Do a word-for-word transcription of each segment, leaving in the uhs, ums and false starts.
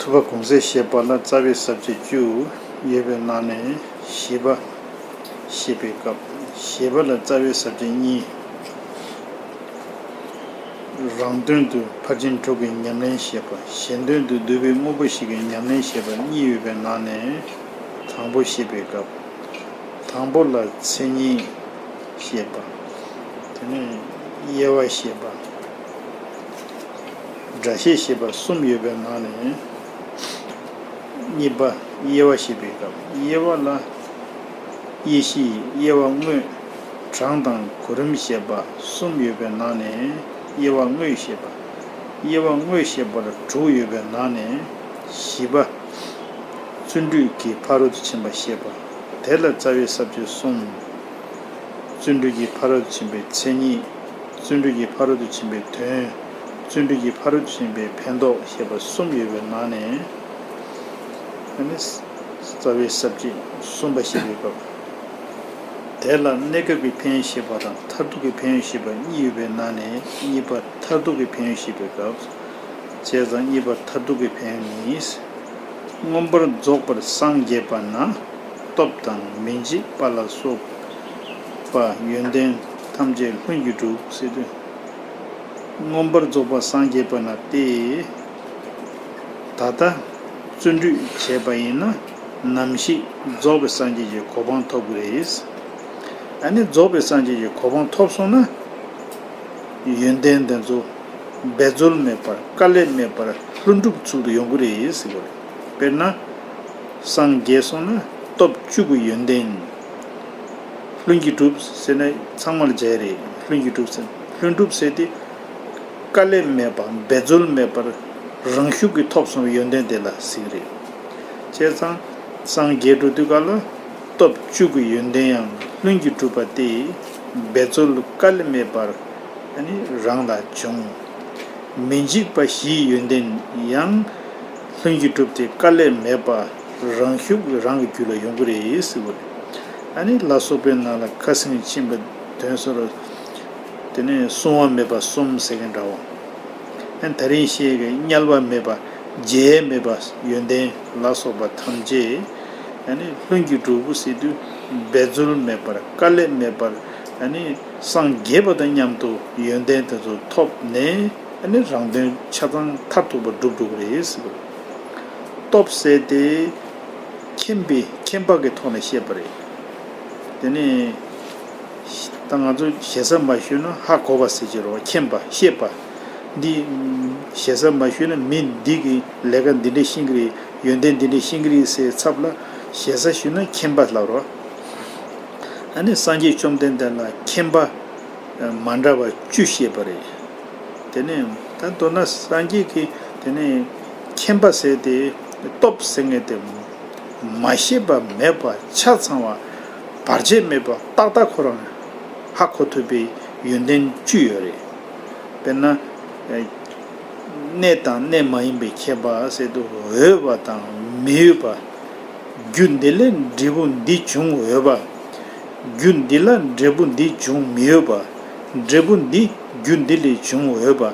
ཐུབ་པ་གོང་གསལ་ཞེས་པ་ལ་རྩ་བའི་ས་བཅད་བཅུ་ཡོད་པའི་ནང་ནས་བཞི་པ་བཤད་པའི་སྐབས། བཞི་པ་ལ་རྩ་བའི་ས་བཅད་གཉིས། རང་དོན་དུ་ཕར་ཕྱིན་དྲུག་གི་ཉམས་ལེན་བཤད་པ། གཞན་དོན་དུ་བསྡུས་པའི་དངོས་པོ་བཞི་གི་ཉམས་ལེན་བཤད་པ་གཉིས་ཡོད་པའི་ནང་ནས་དང་པོ་བཤད་པའི་སྐབས། དང་པོ་ལ་མཚན་ཉིད་བཤད་པ། དེ་ནས་དབྱེ་བ་བཤད་པ། སྒྲ་བཤད་བཤད་པ་གསུམ་ཡོད་པའི་ནང་ནས་གཉིས་པ་དབྱེ་བ་བཤད་པའི་སྐབས། དབྱེ་བ་ལ་དབྱེ་གཞི་དབྱེ་བ་དངོས། གྲངས་དང་གོ་རིམ་བཤད་པ་གསུམ་ཡོད་པའི་ནང་ནས་དབྱེ་བ་དངོས་བཤད་པ། དབྱེ་བ་དངོས་བཤད་པ་ལ་དྲུག་ཡོད་པའི་ནང་ནས་བཞི་པ། བརྩོན་འགྲུས་ཀྱི་ཕ་རོལ་ཏུ་ཕྱིན་པ་བཤད་པ། དེ་ལ་རྩ་བའི་ས་བཅད་གསུམ། བརྩོན་འགྲུས་ཀྱི་ཕ་རོལ་ཏུ་ཕྱིན་པའི་མཚན་ཉིད། བརྩོན་འགྲུས་ཀྱི་ཕ་རོལ་ཏུ་ཕྱིན་པའི་དོན། བརྩོན་འགྲུས་ཀྱི་ཕ་རོལ་ཏུ་ཕྱིན་པའི་ཕན་འདོགས་ཞེས་པ་གསུམ་ཡོད་པའི་ནང་ནས། ཨ་ནི་རྩ་བའི་ས་བཅད་གསུམ་པ་བཤད་པའི་སྐབས། དེ་ལ་གནས་སྐབས་ཀྱི་ཕན་ཡོན་བཤད་པ་དང་མཐར་ཐུག་གི་ཕན་ཡོན་བཤད་པ་གཉིས་ཡོད་པའི་ནང་ནས་གཉིས་པ་མཐར་ཐུག་གི་ཕན་ཡོན་བཤད་པའི་སྐབས། བྱས་ཙང་གཉིས་པ་མཐར་ཐུག་གི་ཕན་ཡོན་ནི། མངོན་པར་རྫོགས་པར་སངས་རྒྱས་པ་ན། སྟོབས་དང་མི་འཇིགས་པ་ལ་སོགས་པ་ཡོན་ཏན་ཐམས་ཅད་ལྷུན་གྱིས་གྲུབ་ཟེར་དུས། མངོན་པར་རྫོགས་པར་སངས་རྒྱས་པ་ན་སྟེ། ད་ལྟ་བརྩོན་འགྲུས་བྱས་པ་ཡིན་ན་ནམ་ཞིག་རྫོགས་པའི་སངས་རྒྱས་ཀྱི་གོ་འཕང་ཐོབ་ཀྱི་རེད། ཨ་ནི་རྫོགས་པའི་སངས་རྒྱས་ཀྱི་གོ་འཕང་ཐོབ་སོང་ན། ཡོན་ཏན་དེ་ཚོ་འབད་རྩོལ་མེད་པར་དཀའ་ལས་མེད་པར་ལྷུན་གྲུབ་ཚུལ་དུ་ཡོང་གི་རེད་ཟེར་གྱི་རེད། དཔེར་ན། སངས་རྒྱས་སོང་ན་སྟོབས་བཅུ་གི་ཡོན་ཏན། ལྷུན་གྱིས་གྲུབ་ཟེར་ན་ཚང་མར་བྱས་རེད། ལྷུན་གྱིས་གྲུབ་ཟེར། ལྷུན་གྲུབ་ཟེར་དེ། དཀའ་ལས་མེད་པ་འབད་རྩོལ་མེད་པར་རང་ཤུགས་ཀྱིས་ཐོབ་སོང་བའི་ཡོན་ཏན་དེ་ལ་ཟེར་གྱི་རེད། བྱས་ཙང་སངས་རྒྱས་འགྲོ་དུས་སྐབས་ལ་སྟོབས་བཅུ་གི་ཡོན་ཏན་ཡང་ལྷུན་གྱིས་གྲུབ་པ་སྟེ། འབད་རྩོལ་དཀའ་ལས་མེད་པར་ཨ་ནི་རང་ལ་འབྱུང་། མི་འཇིགས་པ་བཞིའི་ཡོན་ཏན་ཡང་ལྷུན་གྱིས་གྲུབ་སྟེ་དཀའ་ལས་མེད་པ་རང་ཤུགས་རང་གི་རྒྱུད་ལ་ཡོང་གི་རེད་ཟེར་བ་རེད། ཨ་ནི་ལ་སོགས་པའི་ནང་ལ་ཁ་སེང་ཕྱིན་པ་དོན་སོ་རུ། དེ་ནས་བསྲུང་བ་མེད་པ་གསུམ་ཟེར་མཁན་འདྲ་བོ། ཨ་ནི་ད་རིང་བཤད་ཀྱི་དམྱལ་བ་མེད་པ། བརྗེད་མེད་པ་ཡོན་ཏན་ལ་སོགས་པ་ཐམས་ཅད། ཨ་ནི་ལྷུན་གྱིས་གྲུབ་ཟེར་དུས་འབད་རྩོལ་མེད་པར་དཀའ་ལས་མེད་པར། ཨ་ནི་སངས་རྒྱས་པ་དང་མཉམ་དུ་ཡོན་ཏན་དེ་ཚོ་ཐོབ་ནས། ཨ་ནི་རང་དོན་ཆ་ཚང་མཐར་ཐུག་པ་འགྲུབ་འགྲོ་གི་རེད་ཟེར་བ་རེད། སྟོབས་ཟེར་དེ་མཁྱེན་པའི་མཁྱེན་པ་གི་ཐོག་ནས་བཤད་པ་རེད། དེ་ནས་ད་ང་ཚོ་ཞེ་ས་མ་ཞུས་ན་ཧ་གོ་བ་ཟེར་གྱི་རེད་བ། མཁྱེན་པ་ཤེས་པ། འདི་ཞེ་ས་མ་ཞུས་ན་མི་འདི་གི་ལས་ཀ་འདི་འདྲ་ཤེས་ཀྱི་རེད། ཡོན་ཏན་འདི་འདྲ་ཤེས་ཀྱི་རེད་ཟེར་ཚབ་ལ་ཞེ་ས་ཞུས་ན་མཁྱེན་པ་ལབ་རེད་བ། ཨ་ནི་སངས་རྒྱས་བཅོམ་ལྡན་འདས་ལ་མཁྱེན་པ་མ་འདྲ་བ་བཅུ་བཤད་པ་རེད། དེ་ནས་ད་མདོར་ན་སངས་རྒྱས་ཀྱི་དེ་ནས་མཁྱེན་པ་ཟེར་དེ་སྟོབས་ཟེར་མཁན་དེ་མ་ཤེས་པ་མེད་པ་ཆ་ཚང་བ་བར་ཆད་མེད་པ་ཏག་ཏག་ཁོ་རང་ཧ་གོ་ཐུབ་པའི་ཡོན་ཏན་བཅུ་ཡོད་རེད། དཔེར་ན། གནས་དང་གནས་མ་ཡིན་པའི་ཁྱད་པར་ཟེར་དུས་འོས་པ་དང་མི་འོས་པ། རྒྱུ་འདི་ལས་འབྲས་བུ་འདི་འབྱུང་འོས་པ། རྒྱུ་འདི་ལ་འབྲས་བུ་འདི་འབྱུང་མི་འོས་པ། འབྲས་བུ་འདི་རྒྱུ་འདི་ལས་འབྱུང་འོས་པ།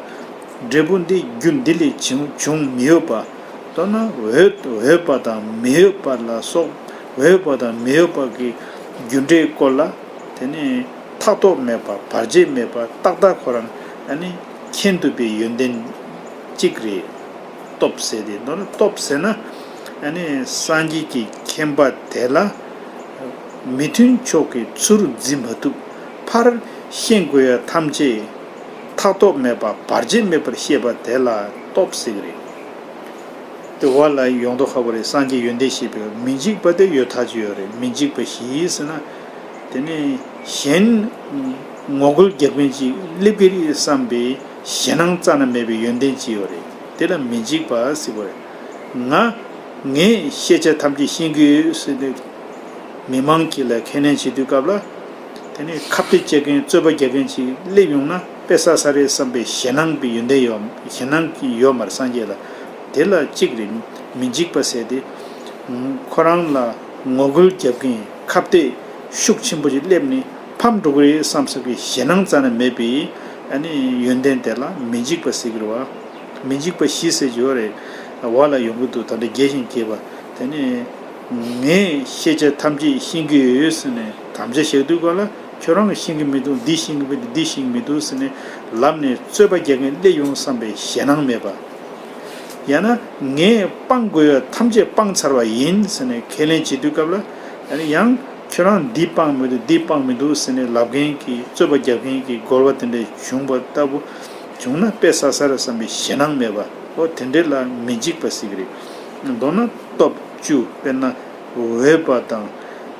འབྲས་བུ་འདི་རྒྱུ་འདི་ལས་འབྱུང་འབྱུང་མི་འོས་པ། མདོར་ན་འོས་འོས་པ་དང་མི་འོས་པ་ལ་སོགས་འོས་པ་དང་མི་འོས་པ་གི་རྒྱུ་འབྲས་སྐོར་ལ། དེ་ནི་ཐག་གཏོགས་མེད་པ་བར་ཆད་མེད་པ་ཏག་ཏག་ཁོ་རང་ཨ་ནི་མཁྱེན་ཐུབ་པའི་ཡོན་ཏན་གཅིག་རེད། སྟོབས་ཟེར་དེ་མདོར་ན་སྟོབས་ཟེར་ན་ཨ་ནི་སངས་རྒྱས་ཀྱི་མཁྱེན་པ་དེ་ལ་མི་མཐུན་ཕྱོགས་ཀྱི་ཚུར་འཛིན་མ་ཐུབ། ཕར་ཤེས་དགོས་ཡ་ཐམས་ཅད་ཐག་གཏོགས་མེད་པ་བར་ཆད་མེད་པར་ཤེས་པ་དེ་ལ་སྟོབས་ཟེར་གི་རེད། དེ་བ་ལ་ཡོང་དོ་ཁ་བ་རེད། སངས་རྒྱས་ཡོན་ཏན་ཤེས་པའི་མི་འཇིགས་པ་དེ་ཡོད་ཐག་ཆོད་ཡོད་རེད། མི་འཇིགས་པ་བཞི་ཟེར་ན། དེ་ནི་གཞན་ངོ་རྒོལ་རྒྱབ་མཁན་ཅིག་སླེབས་ཀྱི་རེད་བསམ་པའི་ཞེད་སྣང་རྩ་ནས་མེད་པའི་ཡོན་ཏན་ཅིག་ཡོད་རེད། དེ་ལ་མི་འཇིགས་པ་ཟེར་བ་རེད། ང་ངས་ཤེས་བྱ་ཐམས་ཅད་ཤེས་ཀྱི་ཡོད་ཟེར་ནས་མི་མང་གི་ལ་ཁས་ལེན་བྱེད་དུས་སྐབས་ལ། དེ་ནི་ཁ་གཏད་བཅག་མཁན་རྩོད་པ་རྒྱག་མཁན་ཅིག་སླེབས་ཡོང་ན་དཔེ་བསགས་ས་རེད་བསམ་པའི་ཞེད་སྣང་གི་ཡོན་ཏན་ཡོད། ཞེད་སྣང་གི་ཡོད་མ་རེད་སངས་རྒྱས་ལ། དེ་ལ་གཅིག་རེད། མི་འཇིགས་པ་ཟེར་དེ། ཁོ་རང་ལ་ངོ་རྒོལ་རྒྱབ་མཁན་ཁ་གཏད་ཤུགས་ཆེན་པོ་ཅིག་སླེབས་ནས་ཕམ་འགྲོ་གི་རེད་བསམ་ས་གི་ཞེད་སྣང་རྩ་ནས་མེད་པའི་ཨ་ནི་ཡོན་ཏན་དེ་ལ་མི་འཇིགས་པ་ཟེར་གི་རེད་བ། མི་འཇིགས་པ་བཞི་ཟེར་གྱི་ཡོད་རེད། འོག་ལ་ཡོང་གི་འདུག་ད་ལྟ་རྒྱས་ཤིང་རྒྱས་པ། དེ་ནས་ངས་ཤེས་བྱ་ཐམས་ཅད་ཤེས་ཀྱི་ཡོད་ཟེར་ནས་དམ་བཅའ་བཞག་དུས་སྐབས་ལ་ཁྱོད་རང་གིས་ཤེས་ཀྱི་མི་འདུག་འདི་ཤེས་ཀྱི་མི་འདུག་འདི་ཤེས་ཀྱི་མི་འདུག་ཟེར་ནས་ལབ་ནས་རྩོད་པ་རྒྱག་མཁན་སླེབས་ཡོང་བསམ་པའི་ཞེད་སྣང་མེད་པ། ཡང་ན་ངས་སྤང་དགོས་པ་ཐམས་ཅད་སྤངས་ཚར་བ་ཡིན་ཟེར་ནས་ཁས་ལེན་བྱེད་དུས་སྐབས་ལ་ཡང་ཁྱོད་རང་འདི་སྤང་མི་འདུག་འདི་སྤང་མི་འདུག་ཟེར་ནས་ལབ་མཁན་གྱི་རྩོད་པ་རྒྱག་མཁན་གྱི་རྒོལ་བ་དེ་འདྲ་བྱུང་བ་ལྟ་བུ་བྱུང་ན་དཔེ་བསགས་ས་རེད་བསམ་པའི་ཞེད་སྣང་མེད་པ། འོ་དེ་འདྲ་ལ་མི་འཇིགས་པ་ཟེར་གྱི་རེད། མདོར་ན་སྟོབས་བཅུ། དཔེར་ན་འོས་པ་དང་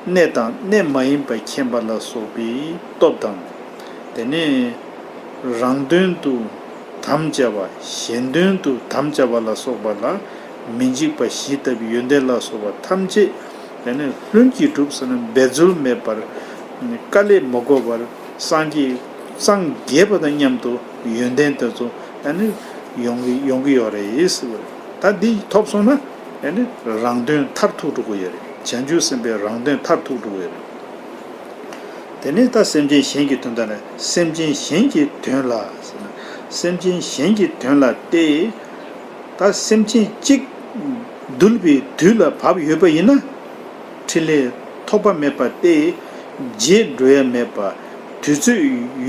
གནས་དང་གནས་མ་ཡིན་པ་མཁྱེན་པ་ལ་སོགས་པའི་སྟོབས་དང་། དེ་ནས་རང་དོན་དུ་དམ་བཅའ་བ། གཞན་དོན་དུ་དམ་བཅའ་བ་ལ་སོགས་པ་ལ་མི་འཇིགས་པ་བཞི་ལྟ་བུའི་ཡོན་ཏན་ལ་སོགས་པ་ཐམས་ཅད། དེ་ནས་ལྷུན་གྱིས་གྲུབ་ཟེར་ན་འབད་རྩོལ་མེད་པར་དཀའ་ལས་མ་དགོས་པར་སངས་རྒྱས་སངས་རྒྱས་པ་དང་མཉམ་དུ་ཡོན་ཏན་དེ་ཚོ་ཨ་ནི་ཡོང་གི་ཡོང་གི་ཡོད་རེད་ཟེར་བ་རེད། ད་འདི་ཐོབ་སོང་ན་ཨ་ནི་རང་དོན་མཐར་ཐུག་འགྲོ་གི་ཡོད་རེད། བྱང་ཆུབ་སེམས་དཔའི་རང་དོན་མཐར་ཐུག་འགྲོ་གི་ཡོད་རེད། དེ་ནས་ད་སེམས་ཅན་གཞན་གྱི་དོན་དག་ལ། སེམས་ཅན་གཞན་གྱི་དོན་ལ་ཟེར་ན། སེམས་ཅན་གཞན་གྱི་དོན་ལ་སྟེ། ད་སེམས་ཅན་གཅིག་འདུལ་བའི་དུས་ལ་བབ་ཡོད་པ་ཡིན་ན། ཕྲིན་ལས་ཐོགས་པ་མེད་པ་སྟེ། རྗེས་འགྲོ་ཡ་མེད་པ། དུས་ཚོད་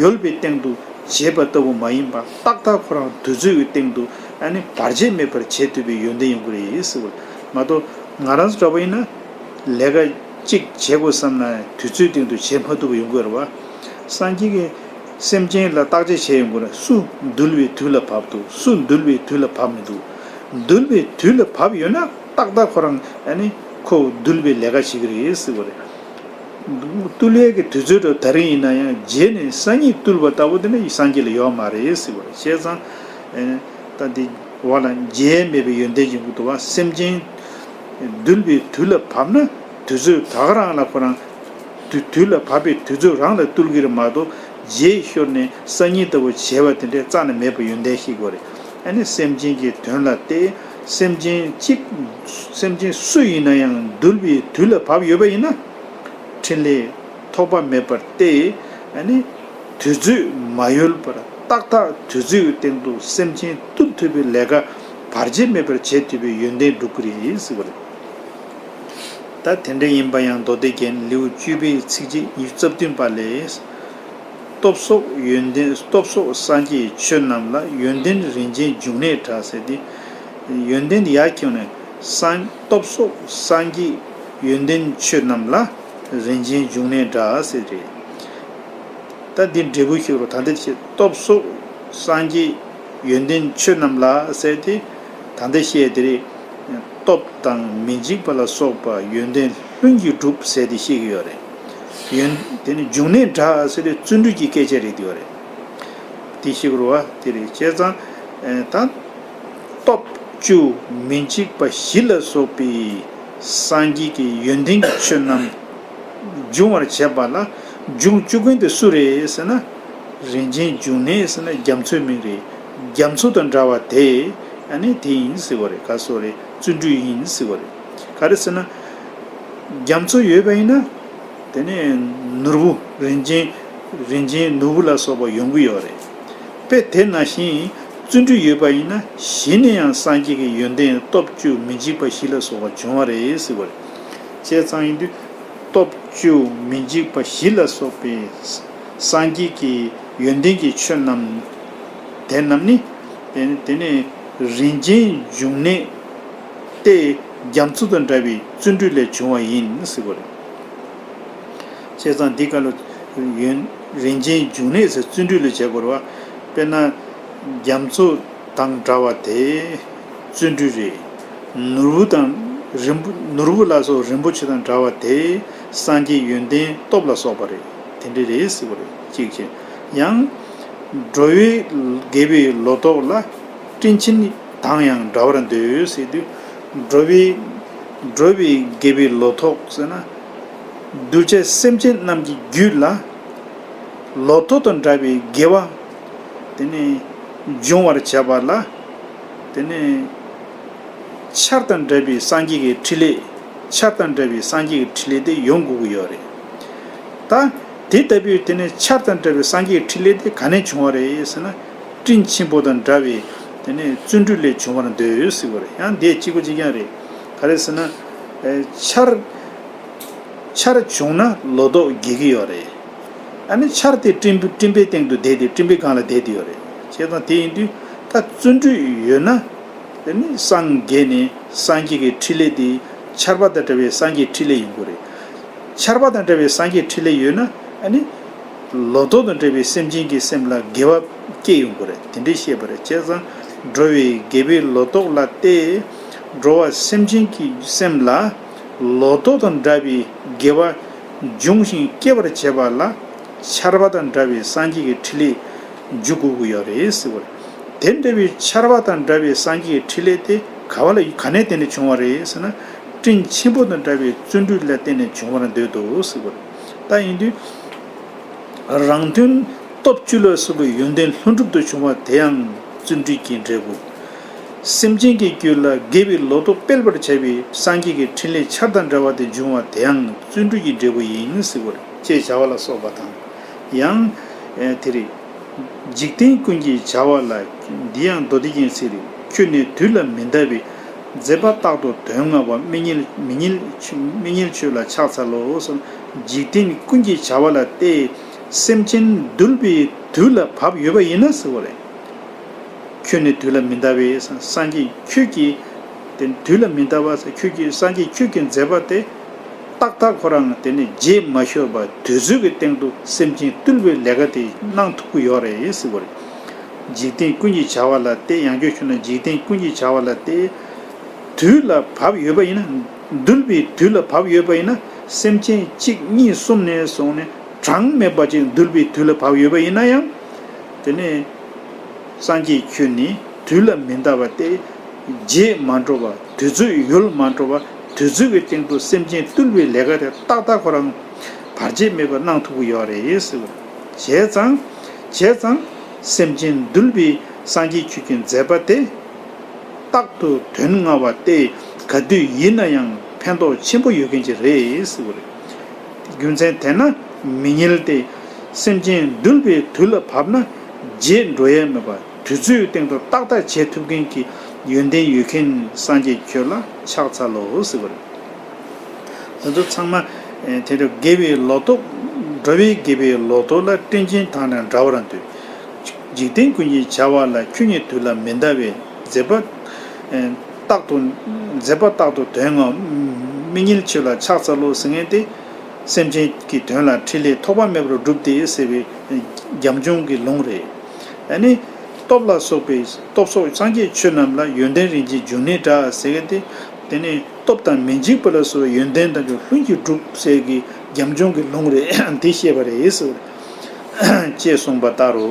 ཡོལ་བའི་སྟེང་དུ་བྱས་པ་ལྟ་བུ་མ་ཡིན་པ། ཏག་ཏག་ཁོ་རང་དུས་ཚོད་ཀྱི་སྟེང་དུ་ཨ་ནི་བར་ཆད་མེད་པར་བྱེད་ཐུབ་པའི་ཡོན་ཏན་ཡོང་གི་རེད་ཟེར་བ་མ་གཏོགས། ང་རང་ཚོ་འདྲ་པོ་ཡིན་ན། ལས་ཀ་གཅིག་བྱེད་དགོས་བསམ་ན་དུས་ཚོད་སྟེང་དུ་བྱེད་མ་ཐུབ་པ་ཡོང་གི་རེད་བ། སངས་རྒྱས་ཀྱིས་སེམས་ཅན་ལ་བརྟག་དཔྱད་བྱས་ཡོང་དགོས་ན། སུ་འདུལ་བའི་དུས་ལ་བབ་འདུག་སུ་འདུལ་བའི་དུས་ལ་བབ་མི་འདུག་འདུལ་བའི་དུས་ལ་བབ་ཡོད་ན་ཏག་ཏག་ཁོ་རང་ཨ་ནི་ཁོ་འདུལ་བའི་ལས་ཀ་བྱེད་ཀྱི་རེད་ཟེར་བ་རེད། བཏུལ་ཡས་ཀྱི་དུས་ཚོད་དུ་ད་རིང་ཡིན་ན་ཡང་རྗེས་ནས་སང་ཉིན་བཏུལ་བ་ལྟ་བུ་དེ་ནི་སངས་རྒྱས་ལ་ཡོད་མ་རེད་ཟེར་བ་རེད། བྱས་ཙང་ཨ་ནི་ད་འདི་འོག་ལ་རྗེས་མེད་པའི་ཡོན་ཏན་ཡོང་གི་འདུག་བ། སེམས་ཅན་འདུལ་བའི་དུས་ལ་བབ་ན་དུས་ཚོད་ད་ག་རང་ལ་ཁོ་རང་དུས་དུས་ལ་བབ་པའི་དུས་ཚོད་རང་ལ་བཏུལ་གྱི་རེད་མ་གཏོགས། རྗེས་ཤོར་ནས་སང་ཉིན་ལྟ་བུ་བྱས་པ་དེ་འདྲའི་རྩ་ནས་མེད་པའི་ཡོན་ཏན་ཤེས་དགོས་རེད། ཨ་ནི་སེམས་ཅན་གྱི་དོན་ལ་སྟེ། སེམས་ཅན་གཅིག་སེམས་ཅན་སུ་ཡིན་ན་ཡང་འདུལ་བའི་དུས་ལ་བབ་ཡོད་པ་ཡིན་ན། ཕྲིན་ལས་ཐོགས་པ་མེད་པར་ཏེ། ཨ་ནི་དུས་ཚོད་མ་ཡོལ་བར་ཏག་ཏག་དུས་ཚོད་ཀྱི་སྟེང་དུ་སེམས་ཅན་བཏུལ་ཐུབ་པའི་ལས་ཀ་བར་ཆད་མེད་པར་བྱེད་ཐུབ་པའི་ཡོན་ཏན་འགྲུབ་ཀྱི་རེད་ཟེར་བ་རེད། ད་དེ་འདྲ་ཡིན་པ་ཡང་མདོ་སྡེ་རྒྱན་ལེའུ་བཅུ་པའི་ཚིགས་བཅད་ཉི་ཤུ་རྩ་བདུན་པ་ལས། སྟོབས་སོགས་ཡོན་ཏན་སྟོབས་སོགས་སངས་རྒྱས་ཆོས་རྣམས་ལ། ཡོན་ཏན་རིན་ཆེན་འབྱུང་གནས་འདྲ་ཟེར་ཏེ། ཡོན་ཏན་ཡར་ཁྱོན་ནས་སངས་སྟོབས་སོགས་སངས་རྒྱས་ཡོན་ཏན་ཆོས་རྣམས་ལ། རིན་ཆེན་འབྱུང་གནས་འདྲ་ཟེར་རེད། ད་འདི་འབྲས་བུ་ཤེས་རོགས། ད་འདི་བཤད་སྟོབས་སོགས་སངས་རྒྱས་ཡོན་ཏན་ཆོས་རྣམས་ལ་ཟེར་ཏེ། ད་འདི་བཤད་དེ་རེད། སྟོབས་དང་མི་འཇིགས་པ་ལ་སོགས་པ་ཡོན་ཏན་ལྷུན་གྱིས་གྲུབ་ཟེར་ཏེ་བཤད་ཀྱི་ཡོད་རེད། ཡོན་དེ་ནི་འབྱུང་གནས་འདྲ་ཟེར་ཏེ་བརྩོན་འགྲུས་ཀྱི་སྐད་ཆ་རེད་དེ་ཡོད་རེད། དེ་བཤད་ཀྱི་རོགས་དེ་རེད། བྱས་ཙང་ད། སྟོབས་བཅུ་མི་འཇིགས་པ་བཞི་ལ་སོགས་པའི་སངས་རྒྱས་ཀྱི་ཡོན་ཏན་གྱི་ཆོས་རྣམས་འབྱུང་བར་བྱེད་པ་ལ། འབྱུང་བཅུག་མཁན་དེ་སུ་རེད་ཟེར་ན། རིན་ཆེན་འབྱུང་གནས་ཟེར་ན་རྒྱ་མཚོའི་མིང་རེད། རྒྱ་མཚོ་དང་འདྲ་བ་དེ་ཨ་ནི་དེ་ཡིན་ཟེར་བ་རེད། ག་སོ་རེད། བརྩོན་འགྲུས་ཡིན་ཟེར་བ་རེད། ག་རེ་ཟེར་ན། རྒྱ་མཚོ་ཡོད་པ་ཡིན་ན། དེ་ནས་ནོར་བུ་རིན་ཆེན། རིན་ཆེན་ནོར་བུ་ལ་སོགས་པ་ཡོང་གི་ཡོད་རེད། དཔེ་དེ་ནང་བཞིན་བརྩོན་འགྲུས་ཡོད་པ་ཡིན་ན་གཞི་ནས་ཡང་སངས་རྒྱས་ཀྱི་ཡོན་ཏན་སྟོབས་བཅུ་མི་འཇིགས་པ་བཞི་ལ་སོགས་པ་འབྱུང་བ་རེད་ཟེར་བ་རེད། བྱས་ཙང་ཡིན་དུས་སྟོབས་བཅུ་མི་འཇིགས་པ་བཞི་ལ་སོགས་པའི་སངས་རྒྱས་ཀྱི་ཡོན་ཏན་གྱི་ཆོས་རྣམས་དེ་རྣམས་ནི། དེ་ནི་རིན་ཆེན་འབྱུང་གནས་ཏེ། རྒྱ་མཚོ་དང་འདྲ་བའི་བརྩོན་འགྲུས་ལས་བྱུང་བ་ཡིན་ཟེར་བ་རེད། བྱས་ཙང་འདི་ག་ལ་ཡོན་རིན་ཆེན་འབྱུང་གནས་ཟེར་བརྩོན་འགྲུས་ལ་བྱེད་དགོས་རེད་བ། དཔེར་ན་རྒྱ་མཚོ་དང་འདྲ་བ་དེ་བརྩོན་འགྲུས་རེད། ནོར་བུ་དང་རིན་པོ་ནོར་བུ་ལ་སོགས་རིན་པོ་ཆེ་དང་འདྲ་བ་དེ་སངས་རྒྱས་ཡོན་ཏན་སྟོབས་ལ་སོགས་པ་རེད། དེ་འདྲ་རེད་ཟེར་བ་རེད། གཅིག་བྱས། ཡང་། འགྲོ་བའི་དགེ་བའི་ལོ་ཏོག་ལ། སྤྲིན་ཆེན་དང་ཡང་འདྲ་བར་འདོད་ཟེར་དུས། འགྲོ་བའི་འགྲོ་བའི་དགེ་བའི་ལོ་ཏོག་ཟེར་ན། གདུལ་བྱ་སེམས་ཅན་རྣམས་ཀྱི་རྒྱུད་ལ། ལོ་ཐོག་དང་འདྲ་བའི་དགེ་བ། དེ་ནི་འབྱུང་བར་བྱ་བ་ལ། དེ་ནི་ཆར་དང་འདྲ་བའི་སངས་རྒྱས་ཀྱི་ཕྲིན་ལས། ཆར་དང་འདྲ་བའི་སངས་རྒྱས་ཀྱི་ཕྲིན་ལས་དེ་ཡོང་དགོས་ཀྱི་ཡོད་རེད། ད་དེ་ལྟ་བུའི་དེ་ནི་ཆར་དང་འདྲ་བའི་སངས་རྒྱས་ཀྱི་ཕྲིན་ལས་དེ་ག་ནས་བྱུང་བ་རེད་ཟེར་ན། སྤྲིན་ཆེན་པོ་དང་འདྲ་བའི་ དེ་ནས་བརྩོན་འགྲུས་ལས་བྱུང་བར་འདོད་ཟེར་བ་རེད། ཡང་འདི་གཅིག་པ་གཅིག་རྐྱང་རེད། ག་རེ་ཟེར་ན། ཨེ་ཆར་ཆར་བྱུང་ན་ལོ་ཏོག་རྒྱས་ཀྱི་ཡོད་རེད། ཨ་ནི་ཆར་དེ་སྤྲིན་སྤྲིན་པའི་སྟེང་དུ་བསྡད་དེ་སྤྲིན་པའི་སྒང་ལ་བསྡད་དེ་ཡོད་རེད། བྱས་ཙང་དེ་ཡིན་དུས་ད་བརྩོན་འགྲུས་ཡོད་ན། དེ་ནི་སངས་རྒྱས་ནས་སངས་རྒྱས་ཀྱི་ཕྲིན་ལས་དེ་ཆར་པ་དང་འདྲ་བའི་སངས་རྒྱས་ཕྲིན་ལས་ཡོང་གི་རེད། ཆར་པ་དང་འདྲ་བའི་སངས་རྒྱས་ཕྲིན་ལས་ཡོད་ན། ཨ་ནི་ལོ་ཏོག་དང་འདྲ་བའི་སེམས་ཅན་གྱི་སེམས་ལ་དགེ་བ་སྐྱེ་ཡོང་གི་རེད། དེ་འདྲའི་བཤད་པ་རེད། བྱས་ཙང་འགྲོ་བའི་དགེ་བའི་ལོ་ཏོག་ལ་བལྟས། འགྲོ་བ་སེམས་ཅན་གྱི་སེམས་ལ་ལོ་ཏོག་དང་འདྲ་བའི་དགེ་བ་འབྱུང་ཞིང་སྐྱེ་བར་བྱེད་པ་ལ་ཆར་པ་དང་འདྲ་བའི་སངས་རྒྱས་ཀྱི་ཕྲིན་ལས་འཇུག་དགོས་ཀྱི་ཡོད་རེད་ཟེར་བ་རེད། དེ་འདྲ་བའི་ཆར་པ་དང་འདྲ་བའི་སངས་རྒྱས་ཀྱི་ཕྲིན་ལས་དེ་ག་བ་ལ་ག་ནས་དེ་འདྲ་བྱུང་བ་རེད་ཟེར་ན། སྤྲིན་ཆེན་པོ་དང་འདྲ་བའི་བརྩོན་འགྲུས་ལ་བརྟེན་ནས་བྱུང་བར་འདོད་དོ་ཟེར་བ་རེད། ད་ཡིན་དུས། རང་དོན་སྟོབས་བཅུ་ལ་སོགས་པའི་ཡོན་ཏན་ལྷུན་གྲུབ་ཏུ་བྱུང་བ་དེ་ཡང་བརྩོན་འགྲུས་ཀྱི་འབྲས་བུ། སེམས་ཅན་གྱི་རྒྱུད་ལ་དགེ་བའི་ལོ་ཏོག་སྤེལ་བར་བྱ་བའི་སངས་རྒྱས་ཀྱི་ཕྲིན་ལས་ཆར་དང་འདྲ་བ་དེ་འབྱུང་བ་དེ་ཡང་བརྩོན་འགྲུས་ཀྱི་འབྲས་བུ་ཡིན་ཟེར་བ་རེད། ཅེས་བྱ་བ་ལ་སོགས་པ་དང་། ཡང་། དེ་རེད། འཇིག་རྟེན་ཀུན་གྱི་བྱ་བ་ལ། འདི་ཡང་མདོ་སྡེ་རྒྱན་ཟེར་རེད། ཁྱོད་ནི་དུས་ལ་མི་འདའ་བས། མཛད་པ་རྟག་ཏུ་དོན་མངའ་བ། མི་ཉལ་མི་ཉལ་མི་ཉལ་ཆོས་ལ་ཕྱག་འཚལ་ལོ་གསུངས། འཇིག་རྟེན་ཀུན་གྱི་བྱ་བ་ལ་བལྟས། སེམས་ཅན་འདུལ་བའི་དུས་ལ་བབ་ཡོད་པ་ཡིན་ན་ཟེར་བ་རེད། ཁྱོད་ནི་དུས་ལ་མི་འདའ་བས། སངས་རྒྱས་ཁྱོད་ཀྱིས་དེ་དུས་ལ་མི་འདའ་བ། ཁྱོད་ཀྱིས་སངས་རྒྱས་ཁྱོད་ཀྱི་མཛད་པ་དེ་ཏག་ཏག་ཁོ་རང་དེ་ནི་རྗེས་མ་ཤོར་བར་དུས་ཚོད་ཀྱི་སྟེང་དུ་སེམས་ཅན་བཏུལ་བའི་ལས་ཀ་དེ་གནང་ཐུབ་ཀྱི་ཡོད་རེད་ཟེར་བ་རེད། འཇིག་རྟེན་ཀུན་གྱི་བྱ་བ་ལ་བལྟས། ཡང་བསྐྱར་ཞུས་ན་འཇིག་རྟེན་ཀུན་གྱི་བྱ་བ་ལ་བལྟས། དུས་ལ་བབ་ཡོད་པ་ཡིན་ན། འདུལ་བའི་དུས་ལ་བབ་ཡོད་པ་ཡིན་ན། སེམས་ཅན་གཅིག་གཉིས་གསུམ་ནས་བཟུང་ནས་གྲངས་མེད་པ་ཅིག་འདུལ་བའི་དུས་ལ་བབ་ཡོད་པ་ཡིན་ན་ཡང་། དེ་ནས་སངས་རྒྱས་ཁྱོད་ནི་དུས་ལ་མི་འདའ་བ་སྟེ། རྗེས་མ་འགྲོ་བ། དུས་ཚོད་ཡུལ་མ་འགྲོ་བ། དུས་ཚོད་ཀྱི་སྟེང་དུ་སེམས་ཅན་བཏུལ་བའི་ལས་ཀ་དེ་ཏག་ཏག་ཁོ་རང་བར་ཆད་མེད་པར་གནང་ཐུབ་ཀྱི་ཡོད་རེད་ཟེར་བ། བྱས་ཙང་། བྱས་ཙང་། སེམས་ཅན་འདུལ་བའི་སངས་རྒྱས་ཁྱོད་ཀྱི་མཛད་པ་དེ། རྟག་ཏུ་དོན་མངའ་བ་སྟེ། ག་དུས་ཡིན་ན་ཡང་ཕན་ཐོགས་ཆེན་པོ་ཡོད་མཁན་ཅིག་རེད་ཟེར་བ་རེད། རྒྱུ་མཚན་དེས་ན་མི་ཉལ་ཏེ། སེམས་ཅན་འདུལ་བའི་དུས་ལ་བབ་ན་རྗེས་འགྲོ་ཡས་མེད་པ། དུས་ཚོད་སྟེང་དུ་ཏག་ཏག་བྱེད་ཐུབ་མཁན་གྱི་ཡོན་ཏན་ཡོད་མཁན་སངས་རྒྱས་ཁྱོད་ལ་ཕྱག་འཚལ་ལོ་ཟེར་བ་རེད། དེ་ཚོ་ཚང་མ། ཨེ། དེ་འདྲ་དགེ་བའི་ལོ་ཏོག་འགྲོ་བའི་དགེ་བའི་ལོ་ཏོག་ལ་སྤྲིན་ཆེན་དག་དང་འདྲ་བར་འདོད། འཇིག་རྟེན་ཀུན་གྱི་བྱ་བ་ལ། ཁྱོད་ཉིད་དུས་ལ་མི་འདའ་བས། མཛད་པ། ཨེ། རྟག་ཏུ། མཛད་པ་རྟག་ཏུ་དོན་མངའ། མི་ཉལ་ཆོས་ལ་ཕྱག་འཚལ་ལོ་ཟེར་མཁན་དེ། སེམས་ཅན་གྱི་དོན་ལ་ཕྲིན་ལས་ཐོགས་པ་མེད་པར་བསྒྲུབས་ཏེ་ཟེར་བའི་རྒྱབ་ལྗོངས་ཀྱི་ལུང་རེད། ཨ་ནི། སྟོབས་ལ་སོགས་པའི། སྟོབས་སོགས་སངས་རྒྱས་ཆོས་རྣམས་ལ། ཡོན་ཏན་རིན་ཆེན་འབྱུང་གནས་འདྲ་ཟེར་མཁན་དེ། དེ་ནས་སྟོབས་དང་མི་འཇིགས་པ་ལ་སོགས་པའི་ཡོན་ཏན་ཐམས་ཅད་ལྷུན་གྱིས་གྲུབ་ཟེར་གྱི་རྒྱབ་ལྗོངས་ཀྱི་ལུང་རེད། འདི་བཤད་པ་རེད་ཟེར། ཅེས་གསུངས་པ་ལྟར་རོ།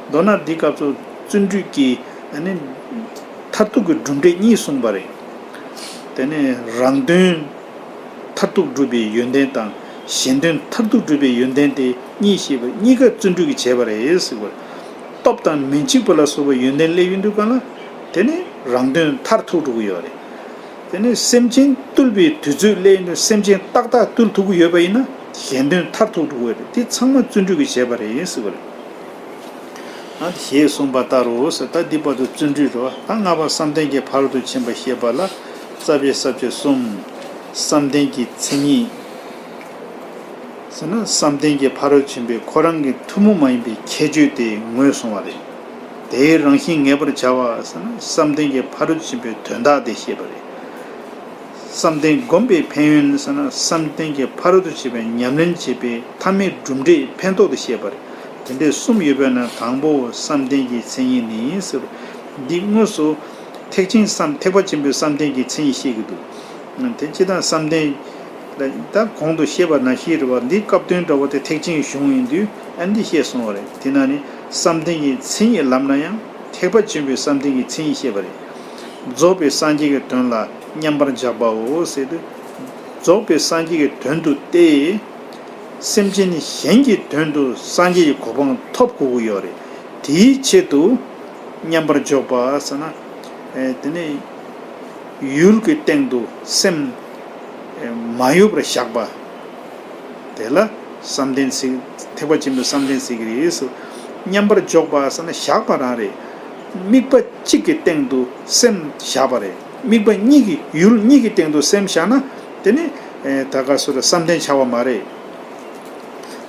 མདོར་ན་འདི་སྐབས་སུ་བརྩོན་འགྲུས་ཀྱི། ཨ་ནི། མཐར་ཐུག་གི་གྲུབ་འབྲས་གཉིས་གསུངས་པ་རེད། དེ་ནས་རང་དོན་མཐར་ཐུག་སྒྲུབ་པའི་ཡོན་ཏན་དང་། གཞན་དོན་མཐར་ཐུག་སྒྲུབ་པའི་ཡོན་ཏན་དེ་གཉིས་བཤད་པ། གཉིས་ཀ་བརྩོན་འགྲུས་ཀྱིས་བྱས་པ་རེད་ཟེར་བ། སྟོབས་དང་མི་འཇིགས་པ་ལ་སོགས་པའི་ཡོན་ཏན་སླེབས་ཡོང་དུས་གང་ལ། དེ་ནི་རང་དོན་མཐར་ཐུག་འགྲོ་གི་ཡོད་རེད། དེ་ནས་སེམས་ཅན་བཏུལ་བའི་དུས་ཚོད་སླེབས་ཡོང་དུས་སེམས་ཅན་ཏག་ཏག་བཏུལ་ཐུབ་ཀྱི་ཡོད་པ་ཡིན་ན་གཞན་དོན་མཐར་ཐུག་འགྲོ་གི་ཡོད་རེད། དེ་ཚང་མ་བརྩོན་འགྲུས་ཀྱིས་བྱས་པ་རེད་ཟེར་བ་རེད། ཨ། ཞེས་གསུངས་པ་ལྟར་རོ་ཟེར། ད་འདི་བར་དུ་བརྩོན་འགྲུས་རོ། ད་ལྔ་པ་བསམ་གཏན་གྱི་ཕ་རོལ་ཏུ་ཕྱིན་པ་བཤད་པ་ལ། རྩ་བའི་ས་བཅད་གསུམ། བསམ་གཏན་གྱི་མཚན་ཉིད། ཟེར་ན་བསམ་གཏན་གྱི་ཕ་རོལ་ཏུ་ཕྱིན་པའི་ཁོ་རང་གི་ཐུན་མོང་མ་ཡིན་པའི་ཁྱད་ཆོས་དེ་ངོས་བཟུང་བ་རེད། དེའི་རང་བཞིན་ངེས་པར་བྱ་བ་ཟེར་ན་བསམ་གཏན་གྱི་ཕ་རོལ་ཏུ་ཕྱིན་པའི་དོན་དག་དེ་བཤད་པ་རེད། བསམ་གཏན་བསྒོམས་པའི་ཕན་ཡོན་ཟེར་ན་བསམ་གཏན་གྱི་ཕ་རོལ་ཏུ་ཕྱིན་པའི་ཉམས་ལེན་བྱེད་པའི་ཐ་མའི་གྲུབ་འབྲས་ཕན་ཐོགས་དེ་བཤད་པ་རེད། དེ་འདྲའི་གསུམ་ཡོད་པས་ན་དང་པོ་བསམ་གཏན་གྱི་མཚན་ཉིད་ནི་ཟེར། འདི་དངོས་སུ་ཐེག་ཆེན་བསམ། ཐེག་པ་ཆེན་པོའི་བསམ་གཏན་གྱི་མཚན་ཉིད་བཤད་ཀྱི་འདུག་དེ་སྤྱིར་བཏང་བསམ་གཏན་ལ་ད་གོང་དུ་བཤད་པ་ནང་བཞིན་རེད་བ། འདི་སྐབས་དོན་འདྲ་བོ་དེ་ཐེག་ཆེན་གཞུང་ཡིན་དུས་ཨ་འདི་བཤད་སོང་བ་རེད། དེ་ན་ནི་བསམ་གཏན་གྱི་མཚན་ཉིད་ལབ་ན་ཡང་ཐེག་པ་ཆེན་པོའི་བསམ་གཏན་གྱི་མཚན་ཉིད་བཤད་པ་རེད། རྫོགས་པའི་སངས་རྒྱས་ཀྱི་དོན་ལ་མཉམ་པར་འཇོག་པའོ་ཟེར་དུས། རྫོགས་པའི་སངས་རྒྱས་ཀྱི་དོན་དུ་སྟེ། སེམས་ཅན་གཞན་གྱི་དོན་དུ་སངས་རྒྱས་ཀྱི་གོ་འཕང་ཐོབ་དགོས་ཀྱི་ཡོད་རེད། དེའི་ཆེད་དུ་མཉམ་པར་འཇོག་པ་ཟེར་ན། ཨེ། དེ་ནི་ཡུལ་གྱི་སྟེང་དུ་སེམས། ཨེ། མ་གཡོས་པར་བཞག་པ། དེ་ལ་བསམ་གཏན་ཟེར། ཐེག་པ་ཆེན་པོའི་བསམ་གཏན་ཟེར་གྱི་རེད། མཉམ་པར་འཇོག་པ་ཟེར་ན་བཞག་པ་རང་རེད། དམིགས་པ་ གཅིག་གི་སྟེང་དུ་སེམས་བཞག་པ་རེད། དམིགས་པ་གཉིས་ཀྱི་ཡུལ་གཉིས་ཀྱི་སྟེང་དུ་སེམས་བཞག་ན་དེ་ནི་ད་ག་སུ་ར་བསམ་གཏན་ཆགས་པ་མ་རེད།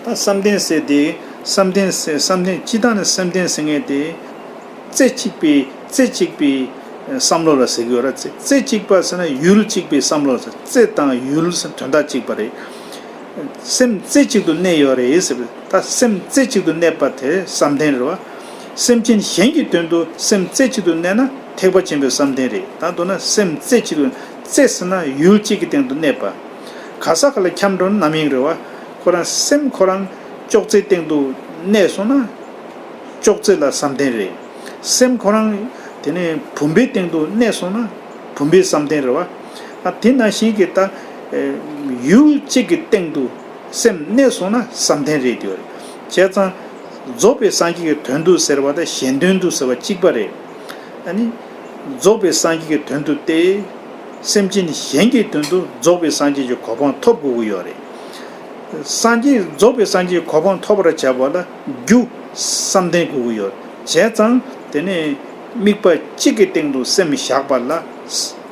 ད་བསམ་གཏན་ཟེར་དེ་བསམ་གཏན་ཟེར་བསམ་གཏན་སྤྱི་བཏང་ནས་བསམ་གཏན་ཟེར་མཁན་དེ་རྩེ་གཅིག་པའི་རྩེ་གཅིག་པའི་བསམ་བློ་ལ་ཟེར་གྱི་ཡོད་ར། རྩེ་རྩེ་གཅིག་པ་ཟེར་ན་ཡུལ་གཅིག་པའི་བསམ་བློ་ཟེར། རྩེ་དང་ཡུལ་ཟེར་དོན་དག་གཅིག་པ་རེད། སེམས་རྩེ་གཅིག་ཏུ་གནས་ཡོད་རེད་ཟེར། ད་སེམས་རྩེ་གཅིག་ཏུ་གནས་པ་དེ་བསམ་གཏན་རེད་བ། སེམས་ཅན་གཞན་གྱི་དོན་དུ་སེམས་རྩེ་གཅིག་ཏུ་གནས་ན་ཐེག་པ་ཆེན་པོའི་བསམ་གཏན་རེད། ད་མདོར་ན་སེམས་རྩེ་གཅིག་ཏུ་རྩེ་ཟེར་ན་ཡུལ་གཅིག་གི་སྟེང་དུ་གནས་པ། ག་ས་ག་ལ་འཁྱམས་འགྲོ་ན་རྣམ་གཡེང་རེད་བ། ཁོ་རང་སེམས་ཁོ་རང་ཅོག་ཙེའི་སྟེང་དུ་གནས་སོང་ན་ཅོག་ཙེ་ལ་བསམ་གཏན་རེད། སེམས་ཁོ་རང་དེ་ནས་བུམ་པའི་སྟེང་དུ་གནས་སོང་ན་བུམ་པའི་བསམ་གཏན་རེད་བ། ཨ་དེ་ནང་བཞིན་གྱི་ད་ཡུལ་གཅིག་གི་སྟེང་དུ་སེམས་གནས་སོང་ན་བསམ་གཏན་རེད་དེ་བ་རེད། བྱས་ཙང་རྫོགས་པའི་སངས་རྒྱས་ཀྱི་དོན་དུ་ཟེར་བ་དང་གཞན་དོན་དུ་ཟེར་བ་གཅིག་པ་རེད། ཨ་ནི་རྫོགས་པའི་སངས་རྒྱས་ཀྱི་དོན་དུ་སྟེ། སེམས་ཅན་གཞན་གྱི་དོན་དུ་རྫོགས་པའི་སངས་རྒྱས་ཀྱི་གོ་འཕང་ཐོབ་དགོས་ཀྱི་ཡོད་རེད། སངས་རྒྱས་རྫོགས་པའི་སངས་རྒྱས་ཀྱི་གོ་འཕང་ཐོབ་པར་བྱ་བ་ལ་རྒྱུ་བསམ་གཏན་དགོས་ཀྱི་ཡོད། བྱས་ཙང་དེ་ནས་དམིགས་པ་གཅིག་གི་སྟེང་དུ་སེམས་བཞག་པ་ལ་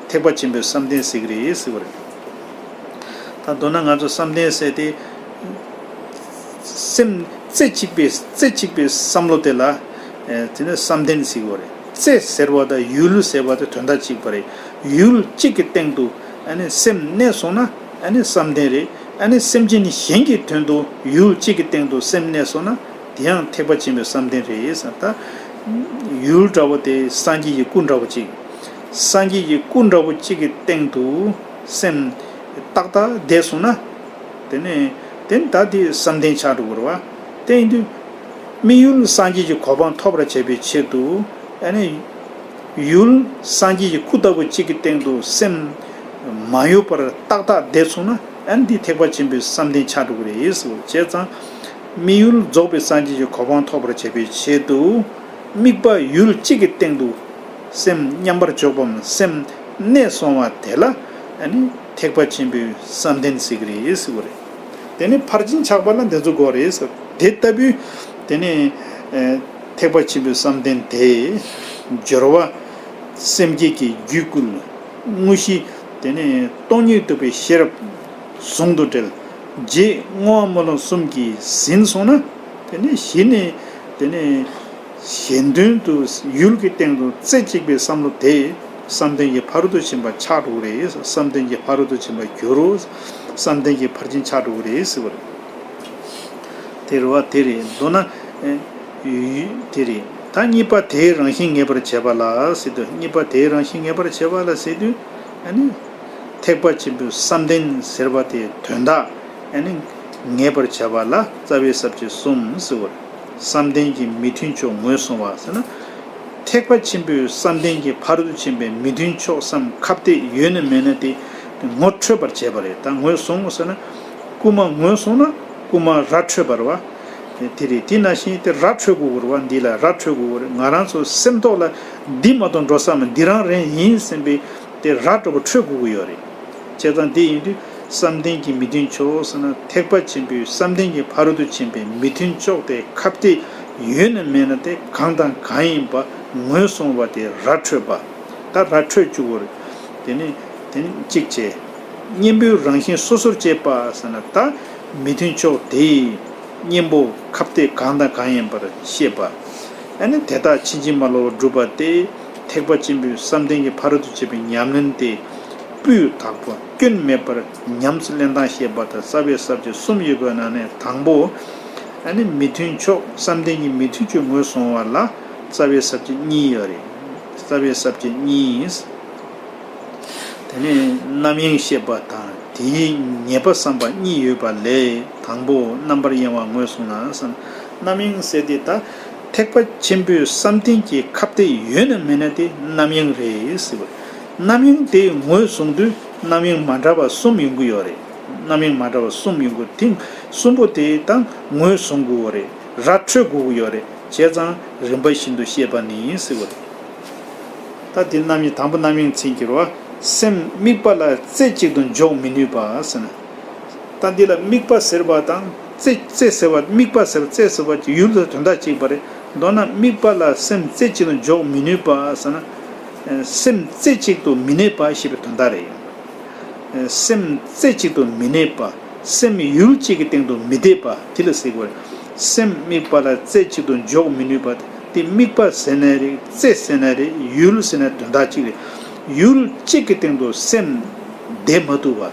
ཐེག་པ་ཆེན་པོའི་བསམ་གཏན་ཟེར་གྱི་རེད་ཟེར་བ་རེད། ད་མདོར་ན་ང་ཚོ་བསམ་གཏན་ཟེར་དེ། སེམས་རྩེ་གཅིག་པའི་རྩེ་གཅིག་པའི་བསམ་བློ་དེ་ལ། ཨེ་དེ་ནི་བསམ་གཏན་ཟེར་གྱི་ཡོད་རེད། རྩེ་ཟེར་བ་དང་ཡུལ་ཟེར་བ་དེ་དོན་དག་གཅིག་པ་རེད། ཡུལ་གཅིག་གི་སྟེང་དུ་ཨ་ནི་སེམས་གནས་སོང་ན་ཨ་ནི་བསམ་གཏན་རེད། ཨ་ནི་སེམས་ཅན་གཞན་གྱི་དོན་དུ་ཡུལ་གཅིག་གི་སྟེང་དུ་སེམས་གནས་སོང་ན་དེ་ཡང་ཐེག་པ་ཆེན་པོའི་བསམ་གཏན་རེད་ཟེར། ད་ཡུལ་འདྲ་བོ་དེ་སངས་རྒྱས་ཀྱི་སྐུ་འདྲ་བོ་གཅིག་སངས་རྒྱས་ཀྱི་སྐུ་འདྲ་བོ་གཅིག་གི་སྟེང་དུ་སེམས་ཏག་ཏག་བསྡད་སོང་ན། དེ་ནས་དེ་ནི་ད་དེ་བསམ་གཏན་ཆགས་འགྲོ་གི་རེད་བ། དེ་ཡིན་དུས་དམིགས་ཡུལ་སངས་རྒྱས་ཀྱི་གོ་འཕང་ཐོབ་པར་བྱེད་པའི་ཆེད་དུ་ཨ་ནི་ཡུལ་སངས་རྒྱས་ཀྱི་སྐུ་ལྟ་བུ་གཅིག་གི་སྟེང་དུ་སེམས་མ་གཡོ་བར་ཏག་ཏག་བསྡད་སོང་ན་ཨ་ནི་འདི་ཐེག་པ་ཆེན་པོའི་བསམ་གཏན་ཆགས་འགྲོ་གི་རེད་ཟེར། བྱས་ཙང་དམིགས་ཡུལ་རྫོགས་པའི་སངས་རྒྱས་ཀྱི་གོ་འཕང་ཐོབ་པར་བྱེད་པའི་ཆེད་དུ་དམིགས་པ་ཡུལ་གཅིག་གི་སྟེང་དུ་སེམས་མཉམ་པར་འཇོག་པའམ་སེམས་གནས་སོང་བ་དེ་ལ་ཨ་ནི་ཐེག་པ་ཆེན་པོའི་བསམ་གཏན་ཟེར་གྱི་རེད་ཟེར་བ་རེད། དེ་ནི་ཕར་ཕྱིན་ཆགས་པ་ལ་འདི་ཚོ་དགོས་རེད་ཟེར། དེ་ལྟ་བུའི་དེ་ནི་ཨེ་ཐེག་པ་ཆེན་པོའི་བསམ་གཏན་དེ་སྦྱོར་བ་སེམས་བསྐྱེད་ཀྱི་རྒྱུད་བསྐུལ། དངོས་གཞི་དེ་ནི་སྟོང་ཉིད་རྟོགས་པའི་ཤེས་རབ་ཟུང་དུ་འབྲེལ། རྗེས་བསྔོ་བ་སྨོན་ལམ་གསུམ་གྱིས་ཟིན་སོང་ན། དེ་ནི་གཞི་ནས་དེ་ནི་གཞན་དོན་དུ་ཡུལ་གྱི་སྟེང་དུ་རྩེ་གཅིག་པའི་བསམ་བློ་དེ་བསམ་གཏན་གྱི་ཕ་རོལ་ཏུ་ཕྱིན་པ་ཆགས་འགྲོ་གི་རེད། བསམ་གཏན་གྱི་ཕ་རོལ་ཏུ་ཕྱིན་པར་འགྱུར་རོ། བསམ་གཏན་གྱི་ཕར་ཕྱིན་ཆགས་འགྲོ་གི་རེད་ཟེར་བ་རེད། དེ་རེད་བ། དེ་རེད། མདོར་ན་ཨེ་ཡུལ་དེ་རེད། ད་གཉིས་པ་དེའི་རང་བཞིན་ངེས་པར་བྱེད་པ་ལ་ཟེར་དུས། གཉིས་པ་དེའི་རང་བཞིན་ངེས་པར་བྱེད་པ་ལ་ཟེར་དུས་ཨ་ནི། ཐེག་པ་ཆེན་པོའི་བསམ་གཏན་ཟེར་བ་དེའི་དོན་དག་ཨ་ནི་ངེས་པར་བྱ་བ་ལ་རྩ་བའི་ས་བཅད་གསུམ་ཟེར་བ་རེད། བསམ་གཏན་གྱི་མི་མཐུན་ཕྱོགས་ངོས་བཟུང་བ་ཟེར་ན། ཐེག་པ་ཆེན་པོའི་བསམ་གཏན་གྱི་ཕ་རོལ་ཏུ་ཕྱིན་པའི་མི་མཐུན་ཕྱོགས་སམ་ཁ་གཏད་ཡོད་ན་མེད་ན་དེ་ངོ་འཕྲོད་པར་བྱེད་པ་རེད། ད་ངོས་བཟུང་ཟེར་ན་རྐུན་མ་ངོས་བཟུང་ན་རྐུན་མ་ར་འཕྲོད་པ་རེད་བ། དེ་རེད། དེ་ནང་བཞིན་དེ་ར་འཕྲོད་དགོས་ཀྱི་རེད་བ། འདི་ལ་ར་འཕྲོད་དགོས་ཀྱི་རེད། ང་རང་ཚོ་སེམས་ཐོག་ལ་འདི་མ་གཏོགས་འགྲོ་ས་མེད། འདི་རང་རེད་ཡིན་བསམ་པའི་དེ་ར་འདྲ་པོ་འཕྲོད་དགོས་ཀྱི་ཡོད་རེད། བྱས་ཙང་དེ་ཡིན་དུས་བསམ་གཏན་གྱི་མི་མཐུན་ཕྱོགས་ཟེར་ན་ཐེག་པ་ཆེན་པོའི་བསམ་གཏན་གྱི་ཕ་རོལ་ཏུ་ཕྱིན་པའི་མི་མཐུན་ཕྱོགས་དེ་ཁ་གཏད་ཡོད་ན་མེད་ན་དེ་གང་དང་གང་ཡིན་པ་ངོས་བཟུང་བ་དེ་ར་འཕྲོད་པ། ད་ར་འཕྲོད་བཅུག་གི་རེད། དེ་ནི་དེ་ནི་གཅིག་བྱས། གཉེན་པོའི་རང་བཞིན་སོ་སོར་བཅད་པ་ཟེར་ན་ད་མི་མཐུན་ཕྱོགས་དེའི་གཉེན་པོ་ཁ་གཏད་གང་དང་གང་ཡིན་པར་ཤེས་པ། ཨ་ནི་དེ་དག་ཕྱིན་ཅི་མ་ལོག་པར་སྒྲུབ་པ་སྟེ། ཐེག་པ་ཆེན་པོའི་བསམ་གཏན་གྱི་ཕ་རོལ་ཏུ་ཕྱིན་པའི་ཉམས་ལེན་དེ་སྤུས་དག་པོ་སྐྱོན་མེད་པར་ཉམས་སུ་ལེན་སྟངས་བཤད་པ་དང་རྩ་བའི་ས་བཅད་གསུམ་ཡོད་པའི་ནང་ནས་དང་པོ། ཨ་ནི་མི་མཐུན་ཕྱོགས་བསམ་གཏན་གྱི་མི་མཐུན་ཕྱོགས་ངོས་བཟུང་བ་ལ་རྩ་བའི་ས་བཅད་གཉིས་ཡོད་རེད། རྩ་བའི་ས་བཅད་གཉིས། དེ་ནས་རྣམ་གཡེང་བཤད་པ་དང་དེའི་ཉེས་པ་བསམ་པ་གཉིས་ཡོད་པ་ལས་དང་པོ་རྣམ་པར་གཡེང་བ་ངོས་བཟུང་ན་བསམ། རྣམ་གཡེང་ཟེར་དེ་ད་ཐེག་པ་ཆེན་པོའི་བསམ་གཏན་གྱི་ཁ་གཏད་ཡོད་ན་མེད་ན་དེ་རྣམ་གཡེང་རེད་ཟེར་བ། རྣམ་གཡེང་དེ་ངོས་བཟུང་དུས་རྣམ་གཡེང་མ་འདྲ་བ་གསུམ་ཡོང་གི་ཡོད་རེད། རྣམ་གཡེང་མ་འདྲ་བ་གསུམ་ཡོང་གི། དེ་གསུམ་པོ་དེ་དང་ངོས་བཟུང་དགོས་ཡོད་རེད། ར་འཕྲོད་དགོས་ཀྱི་ཡོད་རེད། བྱས་ཙང་རིམ་པ་བཞིན་དུ་བཤད་པ་ནི་ཟེར་བ་རེད། ད་དེ་རྣམ་གཡེང་དང་པོ་རྣམ་གཡེང་མཚན་གྱི་རོ། སེམས་དམིགས་པ་ལ་རྩེ་གཅིག་ཏུ་འཇོག་མི་ནུས་པ་ཟེར་ན། ད་འདི་ལ་དམིགས་པ་ཟེར་བ་དང་རྩེ་རྩེ་ཟེར་བ། དམིགས་པ་ཟེར་རྩེ་ཟེར་བ་གྱི་ཡུལ་དུ་དོན་དག་གཅིག་པ་རེད། མདོར་ན་དམིགས་པ་ལ་སེམས་རྩེ་གཅིག་ཏུ་འཇོག་མི་ནུས་པ་ཟེར་ན། སེམས་རྩེ་གཅིག་ཏུ་མི་གནས་པ་ཞེས་པའི་དོན་དག་རེད། སེམས་རྩེ་གཅིག་ཏུ་མི་གནས་པ། སེམས་ཡུལ་གཅིག་གི་སྟེང་དུ་མི་བསྡད་པ་དེ་ལ་ཟེར་དགོས་རེད། སེམས་དམིགས་པ་ལ་རྩེ་གཅིག་ཏུ་འཇོག་མི་ནུས་པ་དེ། དམིགས་པ་ཟེར་ན་རེད། རྩེ་ཟེར་ན་རེད། ཡུལ་ཟེར་ན་དོན་དག་གཅིག་རེད། ཡུལ་གཅིག་གི་སྟེང་དུ་སེམས་བསྡད་མ་ཐུབ་པ།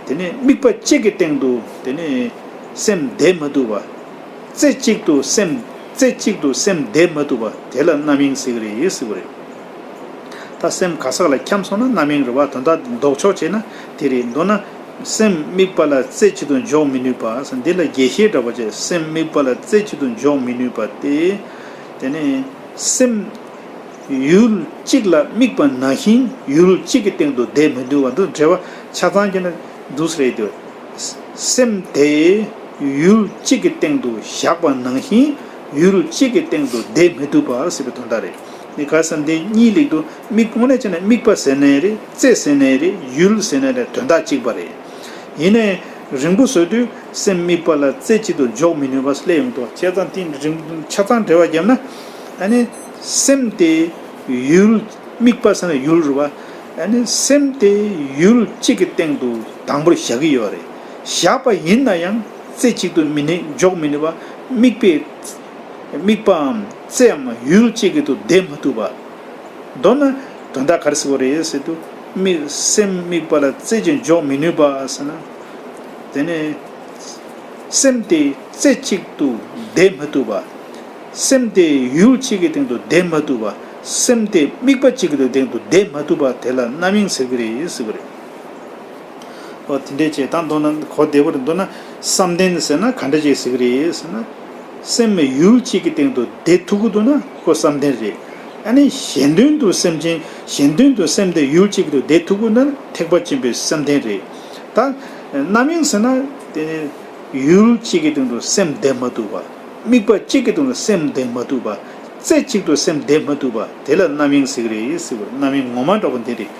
དེ་ནས་དམིགས་པ་གཅིག་གི་སྟེང་དུ་དེ་ནས་སེམས་བསྡད་མ་ཐུབ་པ། རྩེ་གཅིག་ཏུ་སེམས། རྩེ་གཅིག་ཏུ་སེམས་བསྡད་མ་ཐུབ་པ་དེ་ལ་རྣམ་གཡེང་ཟེར་གྱི་རེད་ཟེར་བ་རེད། ད་སེམས་ག་ས་ག་ལ་འཁྱམས་སོང་ན་རྣམ་གཡེང་རེད་བ། དོན་དག་ལྡོག་ཕྱོགས་བྱས་ན་དེ་རེད། མདོར་ན་སེམས་དམིགས་པ་ལ་རྩེ་གཅིག་ཏུ་འཇོག་མི་ནུས་པ་ཟེར། འདི་ལ་རྒྱས་བཤད་འདྲ་པོ་བྱས། སེམས་དམིགས་པ་ལ་རྩེ་གཅིག་ཏུ་འཇོག་མི་ནུས་པ་སྟེ། དེ་ནས་སེམས་ཡུལ་གཅིག་ལ་དམིགས་པ་ནང་བཞིན་ཡུལ་གཅིག་གི་སྟེང་དུ་བསྡད་མི་ཐུབ་པ། འདི་འགྲེལ་པ་ཆ་ཚང་བྱས་ན་འདུག་སེ་རེད་འདུག་སེམས་དེ་ཡུལ་གཅིག་གི་སྟེང་དུ་བཞག་པ་ནང་བཞིན་ཡུལ་གཅིག་གི་སྟེང་དུ་བསྡད་མི་ཐུབ་པ་ཟེར་བའི་དོན་དག་རེད། འདི་ག་ས་འདི་གཉིས་ལེགས་འདུག་དམིགས། དངོས་གནས་བྱས་ན་དམིགས་པ་ཟེར་ནའི་རེད། རྩེ་ཟེར་ནའི་རེད། ཡུལ་ཟེར་ནའི་རེད། དོན་དག་གཅིག་པ་རེད། ཡིན་ནའི་རིང་པོ་བཟོ་དུས་སེམས་དམིགས་པ་ལ་རྩེ་གཅིག་ཏུ་འཇོག་མི་ནུས་པ་སླེབས་ཡོང་འདུག་བྱས་ཙང་དེ་རིང་ཆ་ཚང་འགྲེལ་བ་བརྒྱབ་ན། ཨ་ནི་སེམས་དེ་ཡུལ། དམིགས་པ་ཟེར་ན་ཡུལ་རེད་བ། ཨ་ནི་སེམས་དེ་ཡུལ་གཅིག་གི་སྟེང་དུ་དང་པོར་བཞག་གི་ཡོད་རེད། བཞག་པ་ཡིན་ན་ཡང་རྩེ་གཅིག་ཏུ་མི་གནས། འཇོག་མི་ནུས་པ། དམིགས་པའི། དམིགས་པའམ་རྩེའམ་ཡུལ་གཅིག་གི་ཏུ་བསྡད་མ་ཐུབ་པ། མདོར་ན་དོན་དག་ག་རེ་ཟེར་དགོས་རེད་ཟེར་དུས། དམིགས། སེམས་དམིགས་པ་ལ་རྩེ་གཅིག་འཇོག་མི་ནུས་པ་ཟེར་ན། དེ་ནས་སེམས་དེ་རྩེ་གཅིག་ཏུ་བསྡད་མ་ཐུབ་པ། སེམས་དེ་ཡུལ་གཅིག་གི་སྟེང་དུ་བསྡད་མ་ཐུབ་པ། སེམས་དེ་དམིགས་པ་གཅིག་གི་སྟེང་དུ་བསྡད་མ་ཐུབ་པ་དེ་ལ་རྣམ་གཡེང་ཟེར་གྱི་རེད་ཟེར་བ་རེད། ཨོ་དེ་འདྲས་བྱས། ད་མདོར་ན་གོ་བདེ་པོ་རེད། མདོར་ན་བསམ་གཏན་ཟེར་ན་ག་འདྲ་ཅིག་ཟེར་གྱི་རེད་ཟེར་ན། སེམས་ཡུལ་གཅིག་གི་སྟེང་དུ་བསྡད་ཐུབ་ཀྱི་འདུག་ན་ཁོ་བསམ་གཏན་རེད། ཨ་ནི་གཞན་དོན་དུ་སེམས་ཅན། གཞན་དོན་དུ་སེམས་དེ་ཡུལ་གཅིག་ཏུ་བསྡད་ཐུབ་ཀྱི་འདུག་ན་ཐེག་པ་ཆེན་པོའི་བསམ་གཏན་རེད། ད་རྣམ་གཡེང་ཟེར་ན་དེ་ནི་ཡུལ་གཅིག་གི་སྟེང་དུ་སེམས་བསྡད་མ་ཐུབ་པ། དམིགས་པ་གཅིག་གི་སྟེང་དུ་སེམས་བསྡད་མ་ཐུབ་པ། རྩེ་གཅིག་ཏུ་སེམས་བསྡད་མ་ཐུབ་པ་དེ་ལ་རྣམ་གཡེང་ཟེར་གྱི་རེད་ཟེར་བ། རྣམ་གཡེང་ངོ་མ་འདྲ་པོ་འདི་རེད།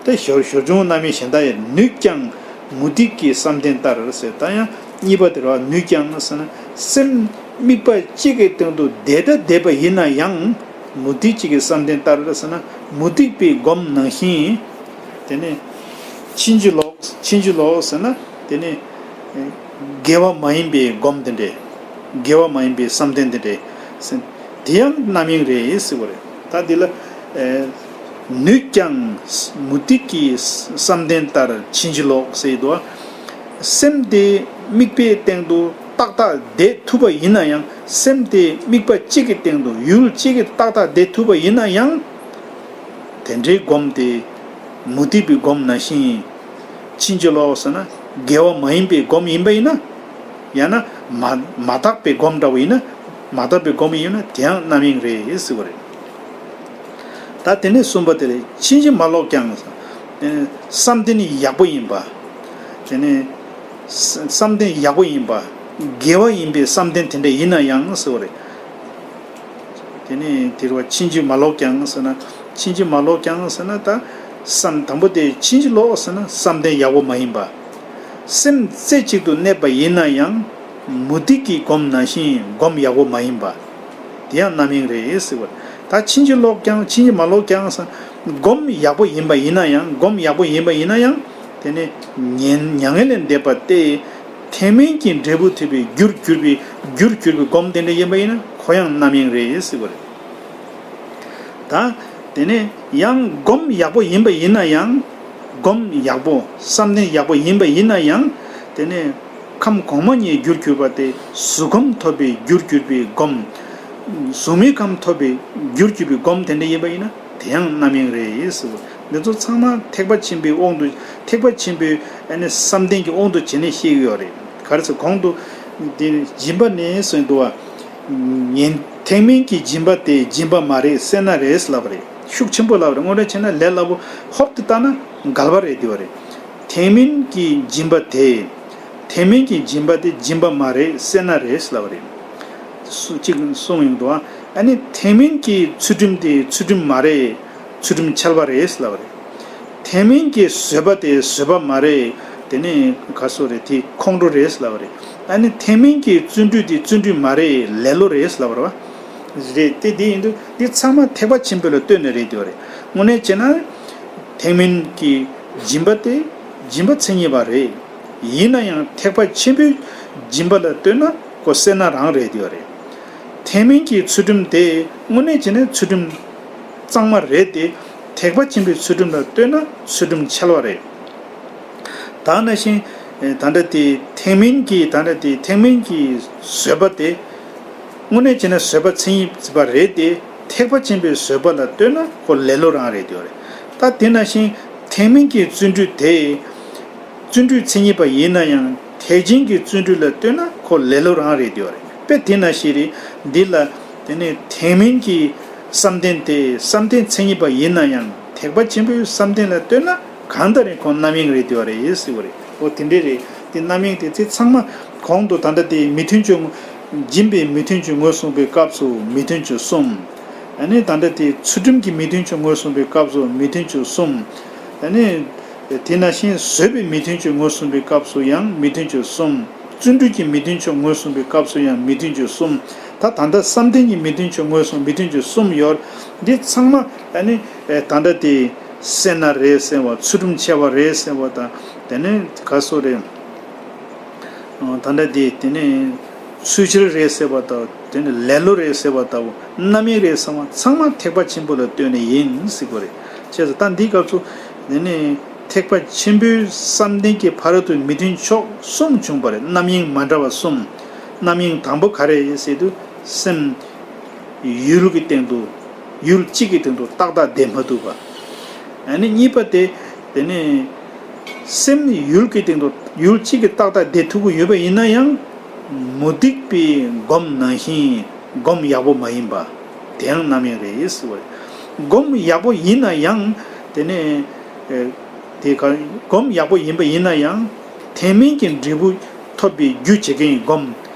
དེ་ཞོར་ཞོར་བྱུང་རྣམ་གཡེང་གཞན་དག་ཡང་ནུས་ཀྱང་མུ་སྟེགས་ཀྱི་བསམ་གཏན་ལྟར་ཟེར། ད་ཡང་གཉིས་པ་དེ་རེད་བ། ནུས་ཀྱང་ཟེར་ན་སེམས་དམིགས་པ་གཅིག་གི་སྟེང་དུ་བསྡད་ད་བསྡད་པ་ཡིན་ན་ཡང་། མུ་སྟེགས་གཅིག་གི་བསམ་གཏན་ལྟར་ཟེར་ན་མུ་སྟེགས་པའི་སྒོམ་ནང་བཞིན། དེ་ནས་ཕྱིན་ཅི་ལོག་ཕྱིན་ཅི་ལོག་ཟེར་ན་དེ་ནི་དགེ་བ་མ་ཡིན་པའི་སྒོམ་དེ་འདྲས། དགེ་བ་མ་ཡིན་པའི་བསམ་གཏན་དེ་འདྲས་ཟེར། དེ་ཡང་རྣམ་གཡེང་རེད་ཟེར་བ་རེད། ད་འདི་ལ་ཨེ། ནུས་ཀྱང་མུ་སྟེགས་ཀྱི་བསམ་གཏན་ལྟར་ཕྱིན་ཅི་ལོག་ཟེར་འདུག་བ། སེམས་དེ་དམིགས་པའི་སྟེང་དུ་ཏག་ཏག་བསྡད་ཐུབ་པ་ཡིན་ན་ཡང་། སེམས་དེ་དམིགས་པ་གཅིག་གི་སྟེང་དུ་ཡུལ་གཅིག་གི་ཏག་ཏག་བསྡད་ཐུབ་པ་ཡིན་ན་ཡང་། དེ་འདྲའི་སྒོམ་དེ་མུ་སྟེགས་པའི་སྒོམ་ནང་བཞིན། ཕྱིན་ཅི་ལོག་ཟེར་ན་དགེ་བ་མ་ཡིན་པའི་སྒོམ་ཡིན་པ་ཡིན་ན། ཡང་ན་མ་མ་དག་པའི་སྒོམ་འདྲ་བོ་ཡིན་ན། མ་དག་པའི་སྒོམ་ཡིན་ན་དེ་ཡང་རྣམ་གཡེང་རེད་ཟེར་བ་རེད། ད་དེ་ནས་གསུམ་པ་དེ་རེད། ཕྱིན་ཅི་མ་ལོག་ཀྱང་། བསམ་གཏན་ཡག་པོ་ཡིན་པ། དེ་ནས་བསམ་གཏན་ཡག་པོ་ཡིན་པ། དགེ་བ་ཡིན་པའི་བསམ་གཏན་དེ་འདྲ་ཡིན་ན་ཡང་ཟེར་བ་རེད། དེ་ནས་དེ་རུ་བ་ཕྱིན་ཅི་མ་ལོག་ཀྱང་ཟེར་ན། ཕྱིན་ཅི་མ་ལོག་ཀྱང་ཟེར་ན་ད། བསམ་དང་པོ་དེ་ཕྱིན་ཅི་ལོག་ཟེར་ན་བསམ་གཏན་ཡག་པོ་མ་ཡིན་པ། སེམས་རྩེ་གཅིག་ཏུ་གནས་པ་ཡིན་ན་ཡང་། མུ་སྟེགས་ཀྱི་སྒོམ་ནང་བཞིན་སྒོམ་ཡག་པོ་མ་ཡིན་པ། དེ་ཡང་རྣམ་གཡེང་རེད་ཟེར་བ། ད་ཕྱིན་ཅི་ལོག་ཀྱང་ཕྱིན་ཅི་མ་ལོག་ཀྱང་ཟེར། སྒོམ་ཡག་པོ་ཡིན་པ་ཡིན་ན་ཡང་། སྒོམ་ཡག་པོ་ཡིན་པ་ཡིན་ན་ཡང་། དེ་ནི་མྱ་མྱ་ངན་ལས་འདས་པ་སྟེ། ཐེག་དམན་གྱི་འབྲས་བུ་ཐོབ་པའི་རྒྱུར་གྱུར་པའི་རྒྱུར་གྱུར་པའི་སྒོམ་དེ་འདྲ་ཡིན་པ་ཡིན་ན་ཁོ་ཡང་རྣམ་གཡེང་རེད་ཟེར་བ་རེད། ད་དེ་ནས་ཡང་སྒོམ་ཡག་པོ་ཡིན་པ་ཡིན་ན་ཡང་། སྒོམ་ཡག་པོ་བསམ་གཏན་ཡག་པོ་ཡིན་པ་ཡིན་ན་ཡང་། དེ་ནས་ཁམས་གོང་མ་ལྔའི་རྒྱུར་གྱུར་པ་སྟེ། གཟུགས་ཁམས་ཐོབ་པའི་རྒྱུར་གྱུར་པའི་སྒོམ། གཟུགས་མེད་ཁམས་ཐོབ་པའི་རྒྱུར་གྱུར་པའི་སྒོམ་དེ་འདྲ་ཡིན་པ་ཡིན་ན་དེ་ཡང་རྣམ་གཡེང་རེད་ཟེར་བ། འདི་ཚོ་ཚང་མ་ཐེག་པ་ཆེན་པོའི་དབང་དུ། ཐེག་པ་ཆེན་པོའི་ཨ་ནི་བསམ་གཏན་གྱི་དབང་དུ་བྱས་ནས་བཤད་ཀྱི་ཡོད་རེད། ག་རེ་ཟེར། གོང་དུ་འདི་སྦྱིན་པ་ནི་ཟེར་འདུག་བ། ཉན། ཐེག་དམན་གྱི་སྦྱིན་པ་དེ་སྦྱིན་པ་མ་རེད། སེར་སྣ་རེད་ལབ་པ་རེད། ཤུགས་ཆེན་པོ་ལབ་པ་རེད། དངོས་འབྲེལ་བྱས་ན་ལས་སླ་པོ། ཧོབ་ཏེ་བལྟས་ན་འགལ་བ་རེད་འདི་བ་རེད། ཐེག་དམན་གྱི་སྦྱིན་པ་དེ། ཐེག་དམན་གྱི་སྦྱིན་པ་དེ་སྦྱིན་པ་མ་རེད། སེར་སྣ་རེད་ལབ་པ་རེད། སུ་གཅིག་གསུངས་ཡོང་འདུག་བ། ཨ་ནི་ཐེག་དམན་གྱི་ཚུལ་ཁྲིམས་དེ་ཚུལ་ཁྲིམས་མ་རེད། ཚུལ་ཁྲིམས་འཆལ་བ་རེད་ལབ་པ་རེད། ཐེག་དམན་གྱི་བཟོད་པ་དེ་བཟོད་པ་མ་རེད། དེ་ནི་ག་སོ་རེད། དེ་ཁོང་ཁྲོ་རེད་ལབ་པ་རེད། ཨ་ནི་ཐེག་དམན་གྱི་བརྩོན་འགྲུས་དེ་བརྩོན་འགྲུས་མ་རེད། ལེ་ལོ་རེད་ལབ་པ་རེད་བ། རེད་དེ། དེ་ཡིན་དུས་འདི་ཚང་མ་ཐེག་པ་ཆེན་པོ་ལ་ལྟོས་ནས་རེད་དེ་བ་རེད། དངོས་གནས་བྱས་ན་ཐེག་དམན་གྱི་སྦྱིན་པ་དེ་སྦྱིན་པ་མཚན་ཉིད་པ་རེད། ཡིན་ན་ཡང་ཐེག་པ་ཆེན་པོའི་སྦྱིན་པ་ལ་ལྟོས་ན་ཁོ་སེར་སྣ་རང་རེད་དེ་བ་རེད། ཐེག་དམན་གྱི་ཚུལ་ཁྲིམས་དེ་དངོས་གནས་བྱས་ན་ཚུལ་ཁྲིམས་གཙང་མ་རེད་དེ། ཐེག་པ་ཆེན་པོའི་ཚུལ་ཁྲིམས་ལ་ལྟོས་ན་ཚུལ་ཁྲིམས་འཆལ་བ་རེད། ད་ནང་བཞིན་ད་ལྟ་དེ་ཐེག་དམན་གྱི་ད་ལྟ་དེ་ཐེག་དམན་གྱི་བཟོད་པ་དེ། དངོས་གནས་བྱས་ན་བཟོད་པ་མཚན་ཉིད་པ་རེད་དེ། ཐེག་པ་ཆེན་པོའི་བཟོད་པ་ལ་ལྟོས་ན་ཁོ་ལེ་ལོ་རང་རེད་དེ་བ་རེད། ད་དེ་ནང་བཞིན་ཐེག་དམན་གྱི་བརྩོན་འགྲུས་དེ། བརྩོན་འགྲུས་མཚན་ཉིད་པ་ཡིན་ན་ཡང་ཐེག་ཆེན་གྱི་བརྩོན་འགྲུས་ལ་ལྟོས་ན་ཁོ་ལེ་ལོ་རང་རེད་དེ་བ་རེད། དཔེ་དེ་ནང་བཞིན་རེད། འདི་ལ་དེ་ནས་ཐེག་དམན་གྱི་བསམ་གཏན་དེ་བསམ་གཏན་མཚན་ཉིད་པ་ཡིན་ན་ཡང་ཐེག་པ་ཆེན་པོའི་བསམ་གཏན་ལ་ལྟོས་ན་གང་ལྟར་རེད་ཁོ་རྣམ་གཡེང་རེད་དེ་བ་རེད་ཟེར་བ་རེད། འོ་དེ་འདྲས་རེད། དེ་རྣམ་གཡེང་དེ་ཚེ་ཚང་མ་གོང་དུ་ད་ལྟ་དེ་མི་མཐུན་ཕྱོགས་སྦྱིན་པའི་མི་མཐུན་ཕྱོགས་ངོས་བཟུང་བའི་སྐབས་སུ་མི་མཐུན་ཕྱོགས་གསུམ། ཨ་ནི་ད་ལྟ་དེ་ཚུལ་ཁྲིམས་ཀྱི་མི་མཐུན་ཕྱོགས་ངོས་བཟུང་བའི་སྐབས་སུ་མི་མཐུན་ཕྱོགས་གསུམ། ཨ་ནི་དེ་ནང་བཞིན་བཟོད་པའི་མི་མཐུན་ཕྱོགས་ངོས་བཟུང་བའི་སྐབས་སུ་ཡང་མི་མཐུན་ཕྱོགས་གསུམ། བརྩོན་འགྲུས་ཀྱི་མི་མཐུན་ཕྱོགས་ངོས་བཟུང་བའི་སྐབས་སུ་ཡང་མི་མཐུན་ཕྱོགས་གསུམ། ད་ད་ལྟ་བསམ་གཏན་གྱི་མི་མཐུན་ཕྱོགས་ངོས་བཟུང་མི་མཐུན་ཕྱོགས་གསུམ་ཡོད། འདི་ཚང་མ་ཨ་ནི་ད་ལྟ་དེ་སེར་སྣ་རེད་ཟེར་བ། ཚུལ་ཁྲིམས་འཆལ་བ་རེད་ཟེར་བ་དང་། དེ་ནས་ག་སོ་རེད། ད་ལྟ་དེ་དེ་ནས་ཚུལ་འཆལ་རེད་ཟེར་བ་དང་། དེ་ནས་ལེ་ལོ་རེད་ཟེར་བ་དང་། རྣམ་གཡེང་རེད་ཟེར་བ་ཚང་མ་ཐེག་པ་ཆེན་པོ་ལ་ལྟོས་ནས་ཡིན་ཟེར་གོ་རེད། བྱས་ཙང་ད་འདི་སྐབས་སུ་དེ་ནས་ཐེག་པ་ཆེན་པོའི་བསམ་གཏན་གྱི་ཕ་རོལ་ཏུ་མི་མཐུན་ཕྱོགས་གསུམ་བྱུང་བ་རེད། རྣམ་གཡེང་མ་འདྲ་བ་གསུམ། རྣམ་གཡེང་དང་པོ་ག་རེ་ཡིན་ཟེར་དུས་སེམས་ཡུལ་གྱི་སྟེང་དུ་ཡུལ་གཅིག་གི་སྟེང་དུ་ཏག་ཏག་བསྡད་མ་ཐུབ་པ། ཨ་ནི་གཉིས་པ་དེ་དེ་ནས་སེམས་ཡུལ་གྱི་སྟེང་དུ་ཡུལ་གཅིག་གི་ཏག་ཏག་བསྡད་ཐུབ་ཀྱི་ཡོད་པ་ཡིན་ན་ཡང་མུ་སྟེགས་པའི་སྒོམ་ནང་བཞིན་སྒོམ་ཡག་པོ་མ་ཡིན་པ། དེའང་རྣམ་གཡེང་རེད་ཟེར་བ་རེད། སྒོམ་ཡག་པོ་ཡིན་ན་ཡང་དེ་ནས་དེ་ག་སྒོམ་ཡག་པོ་ཡིན་པ་ཡིན་ན་ཡང་ཐེག་དམན་གྱི་འབྲས་བུ་ཐོབ་པའི་རྒྱུ་བྱེད་མཁན་གྱི་སྒོམ།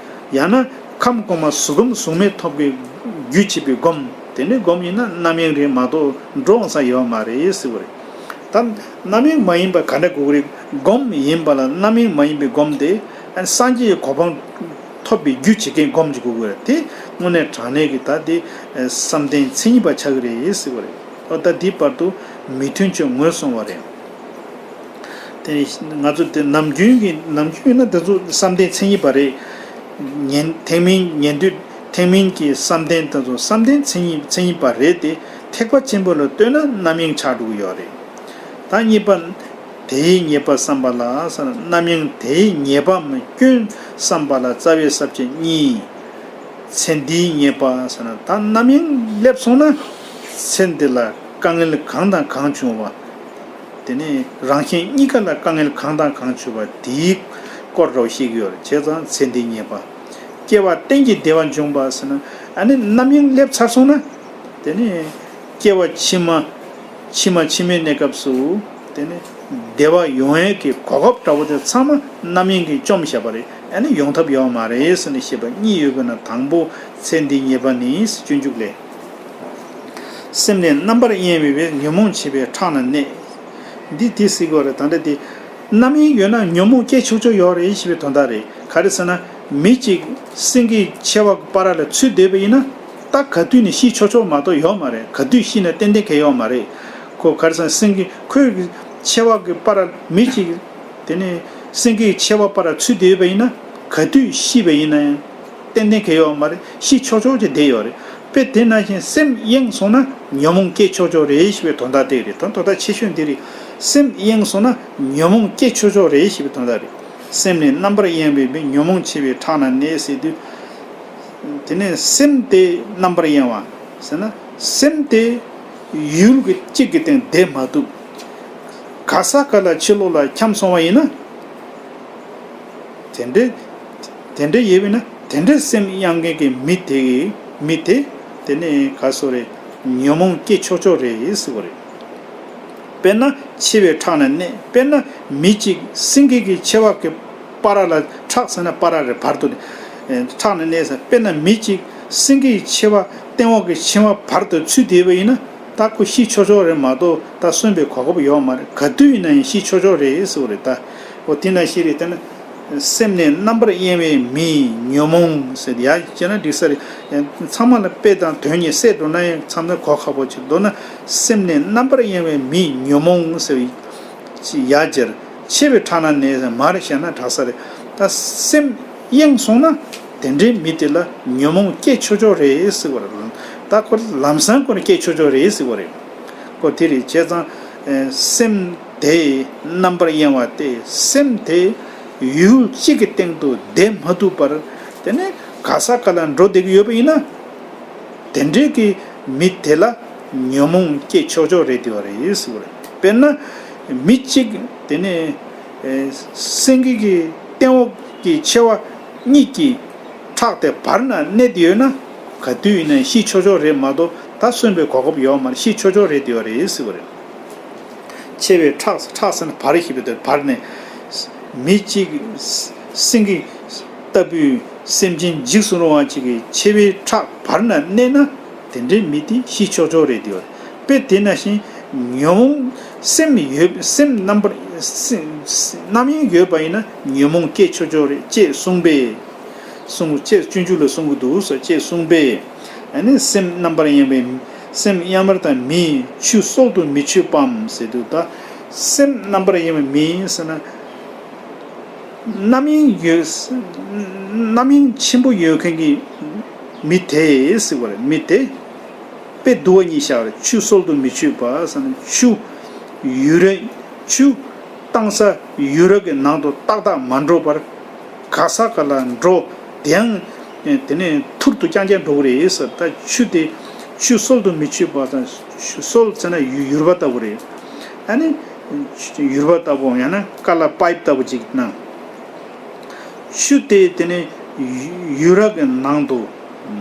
ཡང་ན་ཁམས་གོང་མ་གཟུགས་ཁམས་གཟུགས་མེད་ཐོབ་པའི་རྒྱུ་བྱེད་པའི་སྒོམ། དེ་འདྲའི་སྒོམ་ཡིན་ན་རྣམ་གཡེང་རེད་མ་གཏོགས་འགྲོ་འོང་ས་ཡོད་མ་རེད་ཟེར་བ་རེད། ད་རྣམ་གཡེང་མ་ཡིན་པ་ག་འདྲ་དགོས་ཀྱི་རེད། སྒོམ་ཡིན་པ་ལ་རྣམ་གཡེང་མ་ཡིན་པའི་སྒོམ་དེ་སངས་རྒྱས་ཀྱི་གོ་འཕང་ཐོབ་པའི་རྒྱུ་བྱེད་མཁན་སྒོམ་གྱི་དགོས་ཀྱི་རེད། དེ་དངོས་གནས་དྲང་གནས་ཀྱི་ད་དེ་བསམ་གཏན་མཚན་ཉིད་པ་ཆགས་ཀྱི་རེད་ཟེར་བ་རེད། ཨོ་ད་འདི་བར་དུ་མི་མཐུན་ཕྱོགས་ངོས་བཟུང་བ་རེད། དེ་ང་ཚོ་དེ་ནམ་རྒྱུན་གྱི་ནམ་རྒྱུན་ཡིན་ན་དེ་ཚོ་བསམ་གཏན་མཚན་ཉིད་པ་རེད། ཉན་ཐེག་དམན་ཉན་ཐོས་ཐེག་དམན་གྱི་བསམ་གཏན་དེ་ཚོ་བསམ་གཏན་མཚན་ཉིད་མཚན་ཉིད་པ་རེད་དེ། ཐེག་པ་ཆེན་པོ་ལ་ལྟོས་ན་རྣམ་གཡེང་ཆགས་འགྲོ་གི་ཡོད་རེད། ད་གཉིས་པ། དེའི་ཉེས་པ་བསམ་པ་ལ་ཟེར་ན། རྣམ་གཡེང་དེའི་ཉེས་པའམ་སྐྱོན་བསམ་པ་ལ་རྩ་བའི་ས་བཅད་གཉིས། ཚེ་འདིའི་ཉེས་པ་ཟེར་ན། ད་རྣམ་གཡེང་སླེབས་སོང་ན་ཚེ་འདི་ལ་དཀའ་ངལ་གང་དང་གང་བྱུང་བ། དེ་ནས་རང་གཞན་གཉིས་ཀ་ལ་དཀའ་ངལ་གང་དང་གང་བྱུང་བ་དེའི་སྐོར་རོ་ཞིག་ཡོད་རེད། བྱས་ཙང་ཚེ་འདིའི་ཉེས་པ། སྐྱེ་བ་གཏན་གྱི་བདེ་བ་འབྱུང་བ་ཟེར་ན། ཨ་ནི་རྣམ་གཡེང་སླེབས་ཚར་སོང་ན་དེ་ནས་སྐྱེ་བ་ཕྱི་མ་ཕྱི་མ་ཕྱི་མའི་གནས་སྐབས་སུ་དེ་ནས་བདེ་བ་ཡོང་ཡས་ཀྱི་གོ་སྐབས་འདྲ་བོ་དེ་ཚང་མ་རྣམ་གཡེང་གིས་བཅོམ་བཞག་པ་རེད། ཨ་ནི་ཡོང་ཐབས་ཡོད་མ་རེད་ཟེར་ནས་བཤད་པ་གཉིས་ཡོད་པ་ན། དང་པོ་ཚེ་འདིའི་ཉེས་པ་ནི་སྤྱོད་འཇུག་ལས། སེམས་ནི་རྣམ་པར་གཡེང་བའི་ཉོན་མོངས་ཆེ་བའི་ཁྲག་ན་གནས། འདི་དེ་སྲིད་གོ་རེད། ད་ལྟ་དེ་རྣམ་གཡེང་ཡོད་ན་ཉོན་མོངས་སྐྱེ་ཆོག་ཆོག་ཡོད་རེད་ཞེས་པའི་དོན་དག་རེད། ག་རེ་ཟེར་ན་མི་གཅིག་སེང་གེའི་མཆེ་བ་གི་བར་ལ་ཚུད་བསྡད་པ་ཡིན་ན་ད་ག་དུས་ནས་ཤི་ཆོག་ཆོག་མ་གཏོགས་ཡོད་མ་རེད། ག་དུས་ཤི་ན་ཏན་ཏན་ག་ཡོད་མ་རེད། ཁོ་ག་རེ་ཟེར་ན་སེང་གེ་ཁོའི་མཆེ་བ་གི་བར་ལ་མི་གཅིག་དེ་ནས་སེང་གེའི་མཆེ་བ་བར་ལ་ཚུད་བསྡད་པ་ཡིན་ན་ག་དུས་ཤི་བ་ཡིན་ན་ཡང་། ཏན་ཏན་ག་ཡོད་མ་རེད། ཤི་ཆོག་ཆོག་ཅིག་བསྡད་ཡོད་རེད། དཔེ་དེ་ནང་བཞིན་སེམས་གཡེང་སོང་ན་ཉོན་མོངས་སྐྱེ་ཆོག་ཆོག་རེད་ཞེས་པའི་དོན་དག་དེ་རེད། དོན་དོན་དག་ཆེ་ཤོས་འདི་རེད། སེམས་གཡེང་སོང་ན་ཉོན་མོངས་སྐྱེ་ཆོག་ཆོག་རེད་ཞེས་པའི་དོན་དག་རེད། སེམས་ནི་རྣམ་པར་གཡེང་བའི་མི། ཉོན་མོངས་ཆེ་བའི་ཁྲག་ན་གནས་ཟེར་དུས། དེ་ནས་སེམས་དེ་རྣམ་པར་གཡེང་བ་ཟེར་ན་སེམས་དེ་ཡུལ་གཅིག་གི་སྟེང་བསྡད་མ་ཐུབ། ག་ས་ག་ལ་ཕྱི་ལོགས་ལ་འཁྱམས་སོང་བ་ཡིན་ན། དེ་འདྲའི་དེ་འདྲའི་ཡོད་པས་ན་དེ་འདྲའི་སེམས་གཡེང་མཁན་གྱི་མི་དེ་གི་མི་དེ་དེ་ནས་ག་སོ་རེད། ཉོན་མོངས་སྐྱེ་ཆོག་ཆོག་རེད་ཟེར་བ་རེད། དཔེར་ན་མཆེ་བའི་ཁྲག་ན་གནས། དཔེར་ན་མི་གཅིག་སེང་གེ་གི་མཆེ་བ་གི་བར་ལ་ཁྲག་ཟེར་ན་བར་རེད། བར་དུ་ཁྲག་ན་གནས་ཟེར། དཔེར་ན་མི་གཅིག་སེང་གེ་གི་མཆེ་བ་སྟེང་འོག་གི་མཆེ་བ་བར་དུ་ཚུད་བསྡད་པ་ཡིན་ན། ད་ཁོ་ཤི་ཆོག་ཆོག་རེད་མ་གཏོགས་ད་གསོན་པའི་གོ་སྐབས་ཡོད་མ་རེད། ག་དུས་ཡིན་ན་ཡང་ཤི་ཆོག་ཆོག་རེད་ཟེར་བ་རེད་ད། འོ་དེ་ན་ཤི་རེད། དེ་ན་ སེམས་ནི་རྣམ་པར་གཡེང་བའི་མིའི་ཉོན་མོངས་ཟེར་ཡ་བྱས་ན་འགྲིག་ས་རེད། ཚང་མ་ལ་དཔེ་དང་དོན་གཉིས་གསལ་འགྲོ་ན་ཡང་མཚམས་ན་གོ་ཁག་པོ་ཅིག་མདོར་ན་སེམས་ནི་རྣམ་པར་གཡེང་བའི་མིའི་ཉོན་མོངས་ཟེར་ཡ་སྦྱར། ཆེ་བའི་ཕྲག་ན་ནི་མར་བཤད་ན་དྲག་ས་རེད། ད་སེམས་གཡེང་སོང་ན་དེ་འདྲའི་མི་དེ་ལ་ཉོན་མོངས་སྐྱེ་ཆོག་ཆོག་རེད་ཟེར་བ་རེད། ད་ཁོ་ལམ་སང་ཁོ་ནི་སྐྱེ་ཆོག་ཆོག་རེད་ཟེར་བ་རེད། ཁོ་དེ་རེད། བྱས་ཙང་སེམས་དེ་རྣམ་པར་གཡེང་བ་སྟེ། སེམས་དེ་ཡུལ་གཅིག་གི་སྟེང་དུ་བསྡད་མ་ཐུབ་པར་དེ་ནས་ག་ས་ག་ལ་འགྲོ་བསྡད་ཀྱི་ཡོད་པ་ཡིན་ན། དེ་འདྲའི་གི་མི་དེ་ལ་ཉོན་མོངས་སྐྱེ་ཆོག་ཆོག་རེད་དེ་བ་རེད་ཟེར་བ་རེད། དཔེར་ན་མི་གཅིག་དེ་ནས་སེང་གེ་གི་སྟེང་འོག་གི་མཆེ་བ་གཉིས་ཀྱི་ཁྲག་དེ་བར་ན་གནས་དེ་ཡོད་ན། ག་དུས་ཡིན་ན་ཤི་ཆོག་ཆོག་རེད་མ་གཏོགས་ད་གསོན་པའི་གོ་སྐབས་ཡོད་མ་རེད། ཤི་ཆོག་ཆོག་རེད་དེ་བ་རེད་ཟེར་བ་རེད། མཆེ་བའི་ཁྲག་ཁྲག་ཟེར་ན་བར་ཞེས་པའི་དོན། བར་ནས་མི་གཅིག་སེང་གེ་ལྟ་བུའི་སེམས་ཅན་འཇིགས་སུ་རུང་བ་གཅིག་གི་མཆེ་བའི་ཁྲག་བར་ན་གནས་ན་དེ་འདྲའི་མི་དེ་ཤི་ཆོག་ཆོག་རེད་དེ་བ་རེད། དཔེ་དེ་ནང་བཞིན་ཉོན་མོངས་སེམས་ཡོད་སེམས་རྣམ་པར་སེམས་རྣམ་གཡེང་ཡོད་པ་ཡིན་ན་ཉོན་མོངས་སྐྱེ་ཆོག་ཆོག་རེད་ཅེས་གསུངས་པས། གསུངས་ཅེས་སྤྱོད་འཇུག་ལ་གསུང་གི་འདུག་ཟེར་ཅེས་གསུངས་པས། ཨ་ནི་སེམས་རྣམ་པར་གཡེང་བའི་སེམས་གཡེང་བར་དང་མིའི་ཆུད་གསོལ་དུ་མི་ཆུད་པའམ་ཟེར་དུས། ད་སེམས་རྣམ་པར་གཡེང་བའི་མིའི་ཟེར་ན་རྣམ་གཡེང་ཡོད་རྣམ་གཡེང་ཆེན་པོ་ཡོད་མཁན་གྱི་མི་དེ་ཟེར་བ་རེད། མི་དེ་དཔེ་བསྡུ་བ་གཉིས་བཞག་རེད། ཆུད་གསོལ་དུ་མི་ཆུད་པ་ཟེར་ན་ཆུ་ཡུལ་ར་ཆུ་བཏང་ས་ཡུལ་ར་གི་ནང་དུ་ཏག་ཏག་མ་འགྲོ་བར། ག་ས་ག་ལ་འགྲོ། དེ་ཡང་དེ་ནས་ཐུར་དུ་རྐྱང་རྐྱང་འགྲོ་གི་རེད་ཟེར། ད་ཆུ་དེ་ཆུད་གསོལ་དུ་མི་ཆུད་པ་དང་། གསོལ་ཟེར་ན་ཡུ་ཡུར་བ་ལྟ་བུ་རེད། ཨ་ནི་ཡུར་བ་ལྟ་བུ་ཡང་ན་ཀ་ལ་པའིབ་ལྟ་བུ་ཅིག་ནང་ཆུ་དེ་དེ་ནས་ཡུ་ཡུར་བ་གི་ནང་དུ་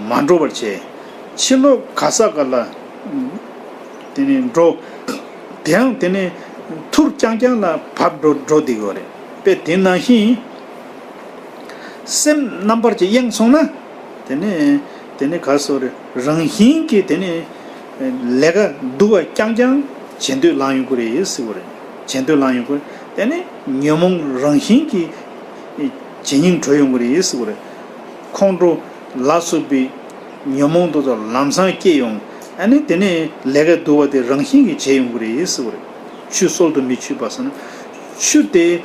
མ་འགྲོ་བར་བྱས། ཕྱི་ལོགས་ག་ས་ག་ལ་དེ་ནས་འགྲོ། དེ་ཡང་དེ་ནས་ཐུར་རྐྱང་རྐྱང་ལ་བབས་འགྲོ་འགྲོ་བསྡད་ཡོད་རེད། དཔེ་དེ་ནང་བཞིན། སེམས་རྣམ་པར་ཅིག་གཡེང་སོང་ན། དེ་ནས་དེ་ནས་ག་སོ་རེ་རང་བཞིན་གྱིས་དེ་ནས་ལས་ཀ་སྡུག་པ་རྐྱང་རྐྱང་བྱེད་འདོད་ལངས་ཡོང་གི་རེད་ཟེར་བ་རེད། བྱེད་འདོད་ལངས་ཡོང་གི་རེད། དེ་ནས་ཉོན་མོངས་རང་བཞིན་གྱིས་བྱེད་སྙིང་བྲོ་ཡོང་གི་རེད་ཟེར་བ་རེད། ཁོང་ཁྲོ་ལ་སོགས་པའི་ཉོན་མོངས་དེ་ཚོ་ལམ་སང་སྐྱེ་ཡོང་། ཨ་ནི་དེ་ནས་ལས་ཀ་སྡུག་པ་དེ་རང་བཞིན་གྱིས་བྱེད་ཡོང་གི་རེད་ཟེར་བ་རེད། ཆུད་གསོལ་དུ་མི་ཆུད་པ་ཟེར་ན། ཆུ་དེ་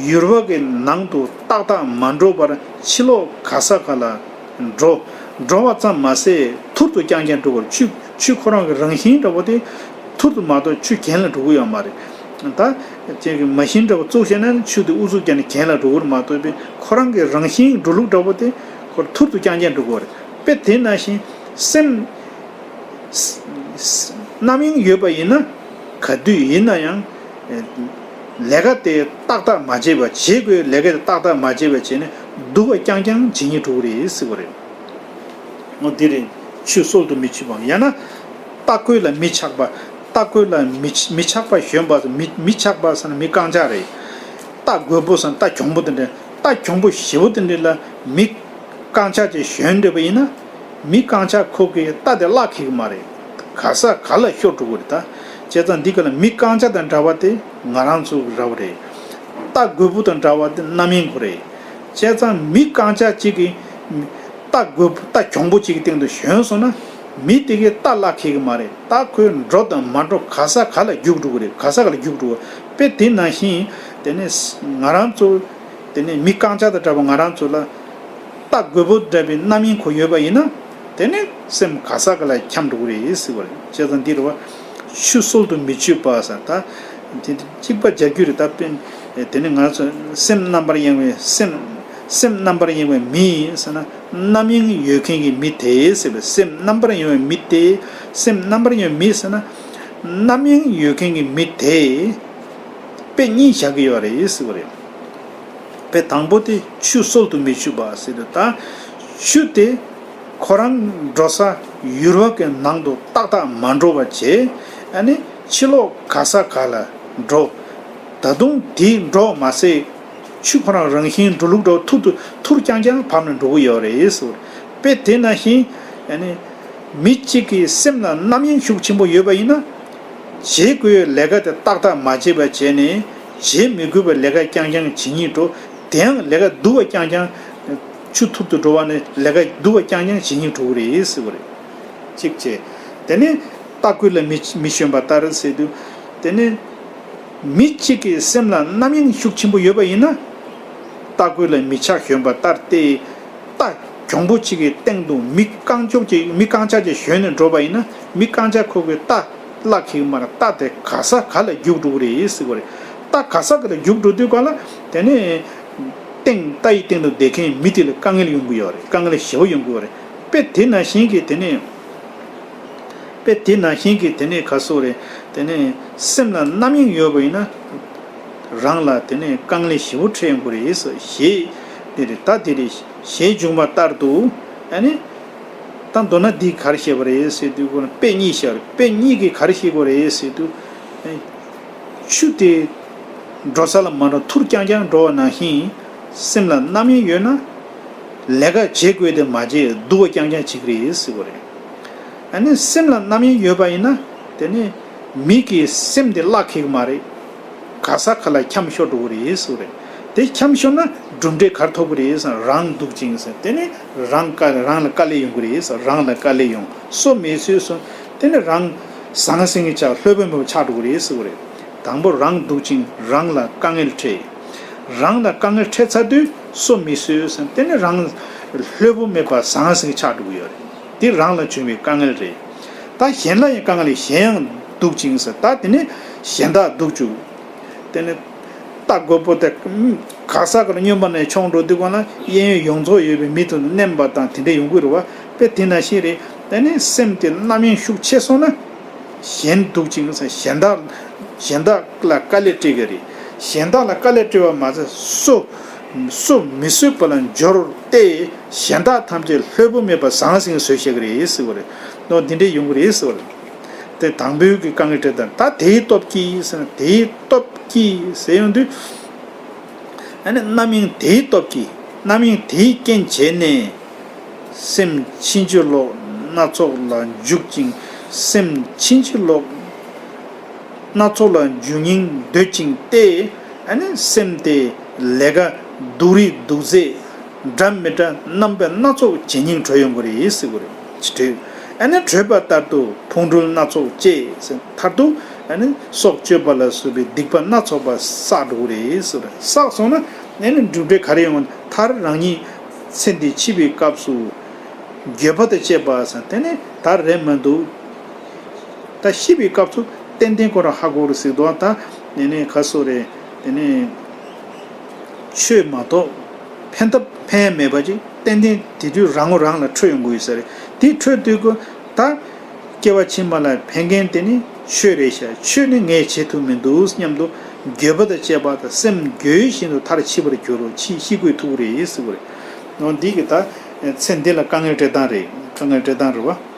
ཡུར་བ་གི་ནང་དུ་ཏག་ཏག་མ་འགྲོ་བར་ཕྱི་ལོགས་ག་ས་ག་ལ་འགྲོ། འགྲོ་བ་ཙམ་མ་ཟད་ཐུར་དུ་རྐྱང་རྐྱང་འགྲོ་བར། ཆུ་ཆུ་ཁོ་རང་གི་རང་བཞིན་འདྲ་བོ་དེ་ཐུར་དུ་མ་གཏོགས་ཆུ་གྱེན་ལ་འགྲོ་གི་ཡོད་མ་རེད། ད་ཅིག་མ་ཤིན་འདྲ་བོ་བཙུགས་བྱས་ན་ཆུ་དེ་ཨུ་ཚུགས་བརྒྱབ་ནས་གྱེན་ལ་འགྲོ་གི་རེད་མ་གཏོགས་པའི་ཁོ་རང་གི་རང་བཞིན་འགྲོ་ལུགས་འདྲ་བོ་དེ་ཁོ་ཐུར་དུ་རྐྱང་རྐྱང་འགྲོ་གི་ཡོད་རེད། དཔེ་དེ་ནང་བཞིན་སེམས། རྣམ་གཡེང་ཡོད་པ་ཡིན་ན། ག་དུས་ཡིན་ན་ཡང་ལས་ཀ་དེ་ཏག་ཏག་མ་བྱས་པ། བྱེད་དགོས་ལས་ཀ་དེ་ཏག་ཏག་མ་བྱས་པ་བྱས་ནས་སྡུག་པ་རྐྱང་རྐྱང་བྱེད་སྙིང་བྲོ་གི་རེད་ཟེར་བ་རེད། འོ་འདི་རེད། ཆུད་གསོལ་དུ་མི་ཆུད་པའམ། ཡང་ན་རྟ་རྒོད་ལ་མི་ཆགས་པ། རྟ་རྒོད་ལ་མི་མི་ཆགས་པ་ཞོན་པ། མི་མི་ཆགས་པ་ཟེར་ན་མི་རྐང་ཆག་རེད། རྟ་རྒོད་པོ་ཟེར་ན་རྟ་གྱོང་པོ་དེ་འདྲ། རྟ་གྱོང་པོ་ཞེ་པོ་དེ་འདྲ་ལ་མི་རྐང་ཆག་ཅིག་ཞོན་འདོད་པ་ཡིན་ན། མི་རྐང་ཆག་ཁོ་གིས་རྟ་དེ་བརླག་ཁེག་གི་མ་རེད། ག་ས་ག་ལ་ཤོར་འགྲོ་གི་རེད་ད། བྱས་ཙང་འདི་ག་ལ་མི་རྐང་ཆག་དང་འདྲ་བ་དེ་ང་རང་ཚོ་གི་ར་བ་རེད། རྟ་རྒོད་པོ་དང་འདྲ་བ་དེ་རྣམ་གཡེང་ཁོ་རེད། བྱས་ཙང་མི་རྐང་ཆག་ཅིག་གིས་རྟ་རྒོད་པོ་རྟ་གྱོང་པོ་ཅིག་གི་སྟེང་དུ་ཞོན་སོང་ན། མི་དེ་གིས་རྟ་བརླག་ཁེག་གི་མ་རེད། རྟ་ཁོས་འགྲོ་དང་མ་འགྲོ་ག་ས་ག་ལ་རྒྱུག་འགྲོ་གི་རེད། ག་ས་ག་ལ་རྒྱུག་འགྲོ་གི། དཔེ་དེ་ནང་བཞིན་དེ་ནས་ང་རང་ཚོ་དེ་ནས་མི་རྐང་ཆག་དང་འདྲ་བ་ང་རང་ཚོ་ལ་རྟ་རྒོད་པོ་འདྲ་བའི་རྣམ་གཡེང་ཁོ་ཡོད་པ་ཡིན་ན། དེ་ནས་སེམས་ག་ས་ག་ལ་འཁྱམས་འགྲོ་གི་རེད་ཟེར་བ་རེད། བྱས་ཙང་འདི་རེད་བ། ཆུད་གསོལ་དུ་མི་ཆུད་པ་ཟེར། ད་དེ་གཅིག་པ་སྦྱར་རྒྱུ་རེད། ད་དཔེ་དེ་ནས་ང་ཚོ་སེམས་རྣམ་པར་གཡེང་བའི་སེམས། སེམས་རྣམ་པར་གཡེང་བའི་མི་ཟེར་ན་རྣམ་གཡེང་ཡོད་མཁན་གྱི་མི་དེ་ཟེར་བས། སེམས་རྣམ་པར་གཡེང་བའི་མི་དེ། སེམས་རྣམ་པར་གཡེང་བའི་མི་ཟེར་ན་རྣམ་གཡེང་ཡོད་མཁན་གྱི་མི་དེ། དཔེ་གཉིས་བཞག་གི་ཡོད་རེད་ཟེར་བ་རེད། དཔེ་དང་པོ་དེ་ཆུད་གསོལ་དུ་མི་ཆུད་པ་ཟེར་དུས། ད་ཆུ་དེ་ཁོ་རང་འགྲོ་ས་ཡུར་བ་གི་ནང་དུ་ཏག་ཏག་མ་འགྲོ་བ་བྱས། ཨ་ནི་ཕྱི་ལོགས་ག་ས་ག་ལ་འགྲོ། ད་དུང་དེ་འགྲོ་མ་ཟད་ཆུ་ཁོ་རང་རང་བཞིན་འགྲོ་ལུགས་འདྲ་བོ་ཐུར་དུ་ཐུར་རྐྱང་རྐྱང་བབས་ནས་འགྲོ་གི་ཡོད་རེད་ཟེར་བ་རེད། དཔེ་དེ་ནང་བཞིན་ཨ་ནི། མི་གཅིག་གི་སེམས་ལ་རྣམ་གཡེང་ཤུགས་ཆེན་པོ་ཡོད་པ་ཡིན་ན། བྱེད་དགོས་ལས་ཀ་དེ་ཏག་ཏག་མ་བྱས་པ་བྱས་ནས་བྱེད་མི་དགོས་པའི་ལས་ཀ་རྐྱང་རྐྱང་བྱེད་སྙིང་འདོད། དེ་ཡང་ལས་ཀ་སྡུག་པ་རྐྱང་རྐྱང་། ཆུ་ཐུར་དུ་འགྲོ་བ་ནི་ལས་ཀ་སྡུག་པ་རྐྱང་རྐྱང་བྱེད་སྙིང་བྲོ་གི་རེད་ཟེར་བ་རེད། གཅིག་བྱས། དེ་ནས་རྟ་རྒོད་ལ་མི་མི་ཞོན་པ་ལྟར་ཟེར་དུས། དེ་ནས་མི་གཅིག་གི་སེམས་ལ་རྣམ་གཡེང་ཤུགས་ཆེན་པོ་ཡོད་པ་ཡིན་ན། རྟ་རྒོད་ལ་མི་ཆག་ཞོན་པ་ལྟར་ཏེ། རྟ་གྱོང་པོ་གཅིག་གི་སྟེང་དུ་མི་རྐང་ལྕོག་ཅིག་མི་རྐང་ཆག་ཅིག་ཞོན་ནས་འགྲོ་བ་ཡིན་ན། མི་རྐང་ཆག་ཁོ་གི་རྟ་བརླག་གི་མ་རེད། རྟ་དེ་ག་ས་ག་ལ་རྒྱུག་འགྲོ་གི་རེད་ཟེར་བ་རེད། རྟ་ག་ས་ག་ལ་རྒྱུག་འགྲོ་དུས་ག་ལ་དེ་ནས་སྟེང་རྟ་ཡི་སྟེང་དུ་བསྡད་མཁན་མི་དེ་ལ་དཀའ་ངལ་ཡོང་གི་ཡོད་རེད། དཀའ་ངལ་ཞེ་པོ་ཡོང་གི་ཡོད་རེད། དཔེ་དེ་ནང་བཞིན་གྱི་དེ་ནས། དཔེ་དེ་ནང་བཞིན་གྱི་དེ་ནས་ག་སོགས་རེད། དེ་ནས་སེམས་ལ་རྣམ་གཡེང་ཡོད་པ་ཡིན་ན། རང་ལ་དེ་ནས་དཀའ་ངལ་ཞེ་པོ་འཕྲད་ཡོང་གི་རེད་ཟེར། ཞེས་དེ་རེད། ད་དེ་རེད། ཞེས་འབྱུང་བ་ལྟར་དུ། ཨ་ནི། ད་མདོར་ན་འདི་ག་རེ་བཤད་པ་རེད་ཟེར་དུས་ཁོ་ན་དཔེ་གཉིས་བཤད་རེད། དཔེ་གཉིས་ཀྱིས་ག་རེ་བཤད་དགོས་རེད་ཟེར་དུས། ཆུ་དེ་འགྲོ་ས་ལ་མ་འགྲོ་ཐུར་རྐྱང་རྐྱང་འགྲོ་བ་ནང་བཞིན་སེམས་ལ་རྣམ་གཡེང་ཡོད་ན། ལས་ཀ་བྱེད་དགོས་དེ་མ་བྱེད་སྡུག་པ་རྐྱང་རྐྱང་བྱེད་ཀྱི་རེད་ཟེར་བ་རེད། ཨ་ནི་སེམས་ལ་རྣམ་གཡེང་ཡོད་པ་ཡིན་ན། དེ་ནི་མི་གི་སེམས་དེ་བརླག་ཁེག་མ་རེད། ག་ས་ག་ལ་འཁྱམས་ཤོར་འགྲོ་གི་རེད་ཟེར་བ་རེད། དེ་འཁྱམས་ཤོར་ན་གྲུབ་འབྲས་ག་རེ་ཐོབ་ཀྱི་རེད་ཟེར་ན། རང་སྡུག་ཅིང་ཟེར། དེ་ནི་རང་དཀའ་རང་ལ་དཀའ་ལས་ཡོང་གི་རེད་ཟེར། རང་ལ་དཀའ་ལས་ཡོང་། སོ་མི་སོས་སོ། དེ་ནི་རང་ཟང་ཟིང་གི་ཆ་ལྷོད་པོ་མེད་པ་ཆགས་འགྲོ་གི་རེད་ཟེར་བ་རེད། དང་པོ་རང་སྡུག་ཅིང་རང་ལ་དཀའ་ངལ་འཕྲད། རང་ལ་དཀའ་ངལ་འཕྲད་ཚར་དུས་སོ་མི་སོས་ཟེར། དེ་ནི་རང་ལྷོད་པོ་མེད་པ་ཟང་ཟིང་ཆགས་འགྲོ་གི་ཡོད་རེད། དེ་རང་ལ་བྱུང་བའི་དཀའ་ངལ་རེད། ད་གཞན་ལ་ཡང་དཀའ་ངལ། གཞན་ཡང་སྡུག་ཅིང་ཟེར། ད་དེ་ནི་གཞན་དག་སྡུག་བཅུག་དེ་ནི་རྟ་རྒོད་པོ་དེ་ག་ས་ག་ལ་སྨྱོན་པ་ནས་མཆོང་འགྲོ་དུས་གང་ལ་གཡས་གཡོན་ཡོངས་རྫོགས་ཡོད་པའི་མི་དེ་མནན་པ་དང་དེ་འདྲ་ཡོང་གི་རེད་བ། དཔེ་དེ་ནང་བཞིན་རེད། དེ་ནི་སེམས་དེ་རྣམ་གཡེང་ཤུགས་ཆེ་སོང་ན། གཞན་སྡུག་ཅིང་ཟེར། གཞན་དག་གཞན་དག་ལ་དཀའ་ལས་སྤྲད་གི་རེད། གཞན་དག་ལ་དཀའ་ལས་སྤྲད་པ་མ་ཟད་སོ་སོ་མི་བཟོད་པ་ལ་སྦྱོར་ཏེ། གཞན་དག་ཐམས་ཅད་ལྷོད་པོ་མེད་པ་ཟང་ཟིང་བཟོས་བཞག་གི་རེད་ཟེར་བ་རེད། ནོ་འདི་འདྲས་ཡོང་གི་རེད་ཟེར་བ་རེད། དེ་དང་པོའི་གི་དཀའ་ངལ་འཕྲད་དང་། ད་དེའི་སྟོབས་ཀྱིས་ཟེར་ན། དེའི་སྟོབས་ཀྱིས་ཟེར་ཡོང་དུས། ཨ་ནི་རྣམ་གཡེང་དེའི་སྟོབས་ཀྱིས། རྣམ་གཡེང་དེའི་རྐྱེན་བྱས་ནས། སེམས་ཕྱིན་ཅི་ལོག་སྣ་ཚོགས་ལ་འཇུག་ཅིང་། སེམས་ཕྱིན་ཅི་ལོག་སྣ་ཚོགས་ལ་འཇུག་སྙིང་འདོད་ཅིང་སྟེ། ཨ་ནི་སེམས་དེ་ལས་ཀ་སྡུག་རིགས་སྡུག་ཚད་འདྲ་མི་འདྲ་རྣམ་པ་སྣ་ཚོགས་བྱེད་སྙིང་བྲོ་ཡོང་གི་རེད་ཟེར་གི་རེད། ཅི་བྲོས། ཨ་ནི་བྲོས་པ་ལྟར་དུ་ཕུང་ཁྲོལ་སྣ་ཚོགས་སྐྱེས་ཟེར། མཐར་ཐུག་ཨ་ནི་སྲོག་གཅོད་པ་ལ་སོགས་པའི་སྡིག་པ་སྣ་ཚོགས་པ་བསགས་འགྲོ་གི་རེད་ཟེར། བསགས་སོང་ན་ཨ་ནི་གྲུབ་འབྲས་ག་རེ་ཡོང་བ། མཐར་རང་ཉིད་ཚེ་འདི་འཆི་བའི་སྐབས་སུ་འགྱོད་པ་དང་བཅས་པ་ཟེར། དེ་ནི་ད་རེད་མི་འདུག་ད་ཤི་བའི་སྐབས་སུ་ཏན་ཏན་ཁོ་རང་ཧ་གོ་རེད་ཟེར་འདུག་ད་དེ་ནས་ག་སོ་རེད། དེ་ནས་ཆོས་མ་གཏོགས་ཕན་ཐབས་ཕན་ཡ་མེད་པ་ཅིག་ཏན་ཏན་དེ་དུས་རང་ངོ་རང་ལ་འཕྲོད་ཡོང་གི་ཡོད་ས་རེད། དེ་འཕྲོད་དུས་ཀོ་ད་སྐྱེ་བ་ཕྱི་མ་ལ་ཕན་མཁན་དེ་ནི་ཆོས་རེད་ཤག་ཆོས་ནི་ངས་བྱེད་ཐུབ་མི་འདུག་སྙམ་དུ་འགྱོད་པ་དང་བཅས་པ་དང་སེམས་འགྱོད་བཞིན་དུ་མཐར་འཆི་བར་འགྱུར་རོ། འཆི་ཤི་དགོས་ཐུག་རེད་ཟེར་བ་རེད། འོ་འདི་གི་ད་ཚེ་འདི་ལ་དཀའ་ངལ་འཕྲད་སྟངས་རེད། དཀའ་ངལ་འཕྲད་སྟངས་རེད་བ།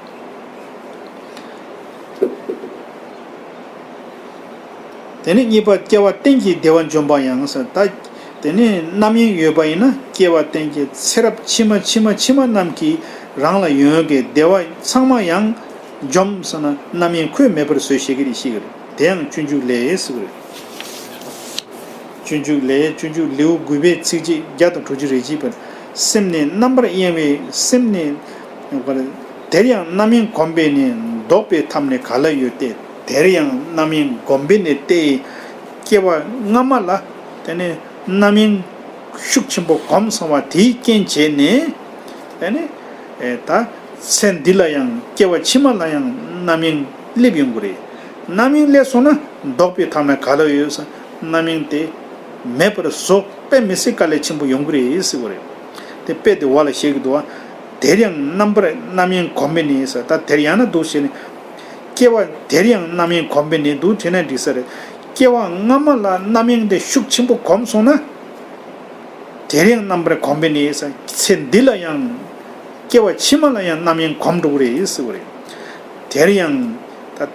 དེ་ནས་གཉིས་པ་སྐྱེ་བ་གཏན་གྱི་བདེ་བ་འཇོམས་པ་ཡང་ཟེར། ད་དེ་ནས་རྣམ་གཡེང་ཡོད་པ་ཡིན་ན་སྐྱེ་བ་གཏན་གྱི་ཚེ་རབས་ཕྱི་མ་ཕྱི་མ་ཕྱི་མ་རྣམས་ཀྱི་རང་ལ་ཡོང་གི་བདེ་བ་ཚང་མ་ཡང་འཇོམས་ཟེར་ན་རྣམ་གཡེང་ཁོས་མེད་པར་བཟོས་ཤེས་ཀྱི་རེད། ཤེས་ཀྱི་རེད། དེ་ཡང་སྤྱོད་འཇུག་ལས་ཟེར་གྱི་རེད། སྤྱོད་འཇུག་ལས། སྤྱོད་འཇུག་ལེའུ་དགུ་པའི་ཚིགས་བཅད་བརྒྱ་དང་དྲུག་ཅུ་རེ་གཅིག་པར། སེམས་ནི་རྣམ་པར་གཡེང་བའི་སེམས་ནི། དེར་ཡང་རྣམ་གཡེང་གོམས་པས་ནི། བཟློག་པའི་ཐབས་ནི་ག་ལ་ཡོད་དེ། དེར་ཡང་རྣམ་གཡེང་གོམས་པས་ནི་སྟེ། སྐྱེ་བ་སྔ་མ་ལ་དེ་ནི་རྣམ་གཡེང་ཤུགས་ཆེན་པོ་གོམས་སོང་བ་དེའི་རྐྱེན་བྱས་ནས་དེ་ནི་ད་ཚེ་འདི་ལ་ཡང་སྐྱེ་བ་ཕྱི་མ་ལ་ཡང་རྣམ་གཡེང་སླེབས་ཡོང་གི་རེད། རྣམ་གཡེང་སླེབས་སོང་ན་བཟློག་པའི་ཐབས་ནི་ག་ལ་ཡོད་ཟེར། རྣམ་གཡེང་དེ་མེད་པར་བཟོ། དཔེ་མི་སྲིད་དཀའ་ལས་ཆེན་པོ་ཡོང་གི་རེད་ཟེར་བ་རེད། དེ་དཔེ་དེ་བ་ལ་བཤད་ཀྱི་འདུག་བ། དེར་ཡང་རྣམ་པར་རྣམ་གཡེང་གོམས་པས་ནི་ཟེར། ད་དེར་ཡང་ན་འདུག་བྱས་ནས། སྐྱེ་བ་དེར་ཡང་རྣམ་གཡེང་གོམས་པས་ནི་འདུག་བྲིས་ན་འགྲིག་ས་རེད། སྐྱེ་བ་སྔ་མ་ལ་རྣམ་གཡེང་དེ་ཤུགས་ཆེན་པོ་གོམས་སོང་ན། དེར་ཡང་རྣམ་པར་གོམས་པས་ནི་ཟེར། ཚེ་འདི་ལ་ཡང་། སྐྱེ་བ་ཕྱི་མ་ལ་ཡང་རྣམ་གཡེང་གོམས་འགྲོ་གི་རེད་ཟེར་བ་རེད། དེར་ཡང་། ད།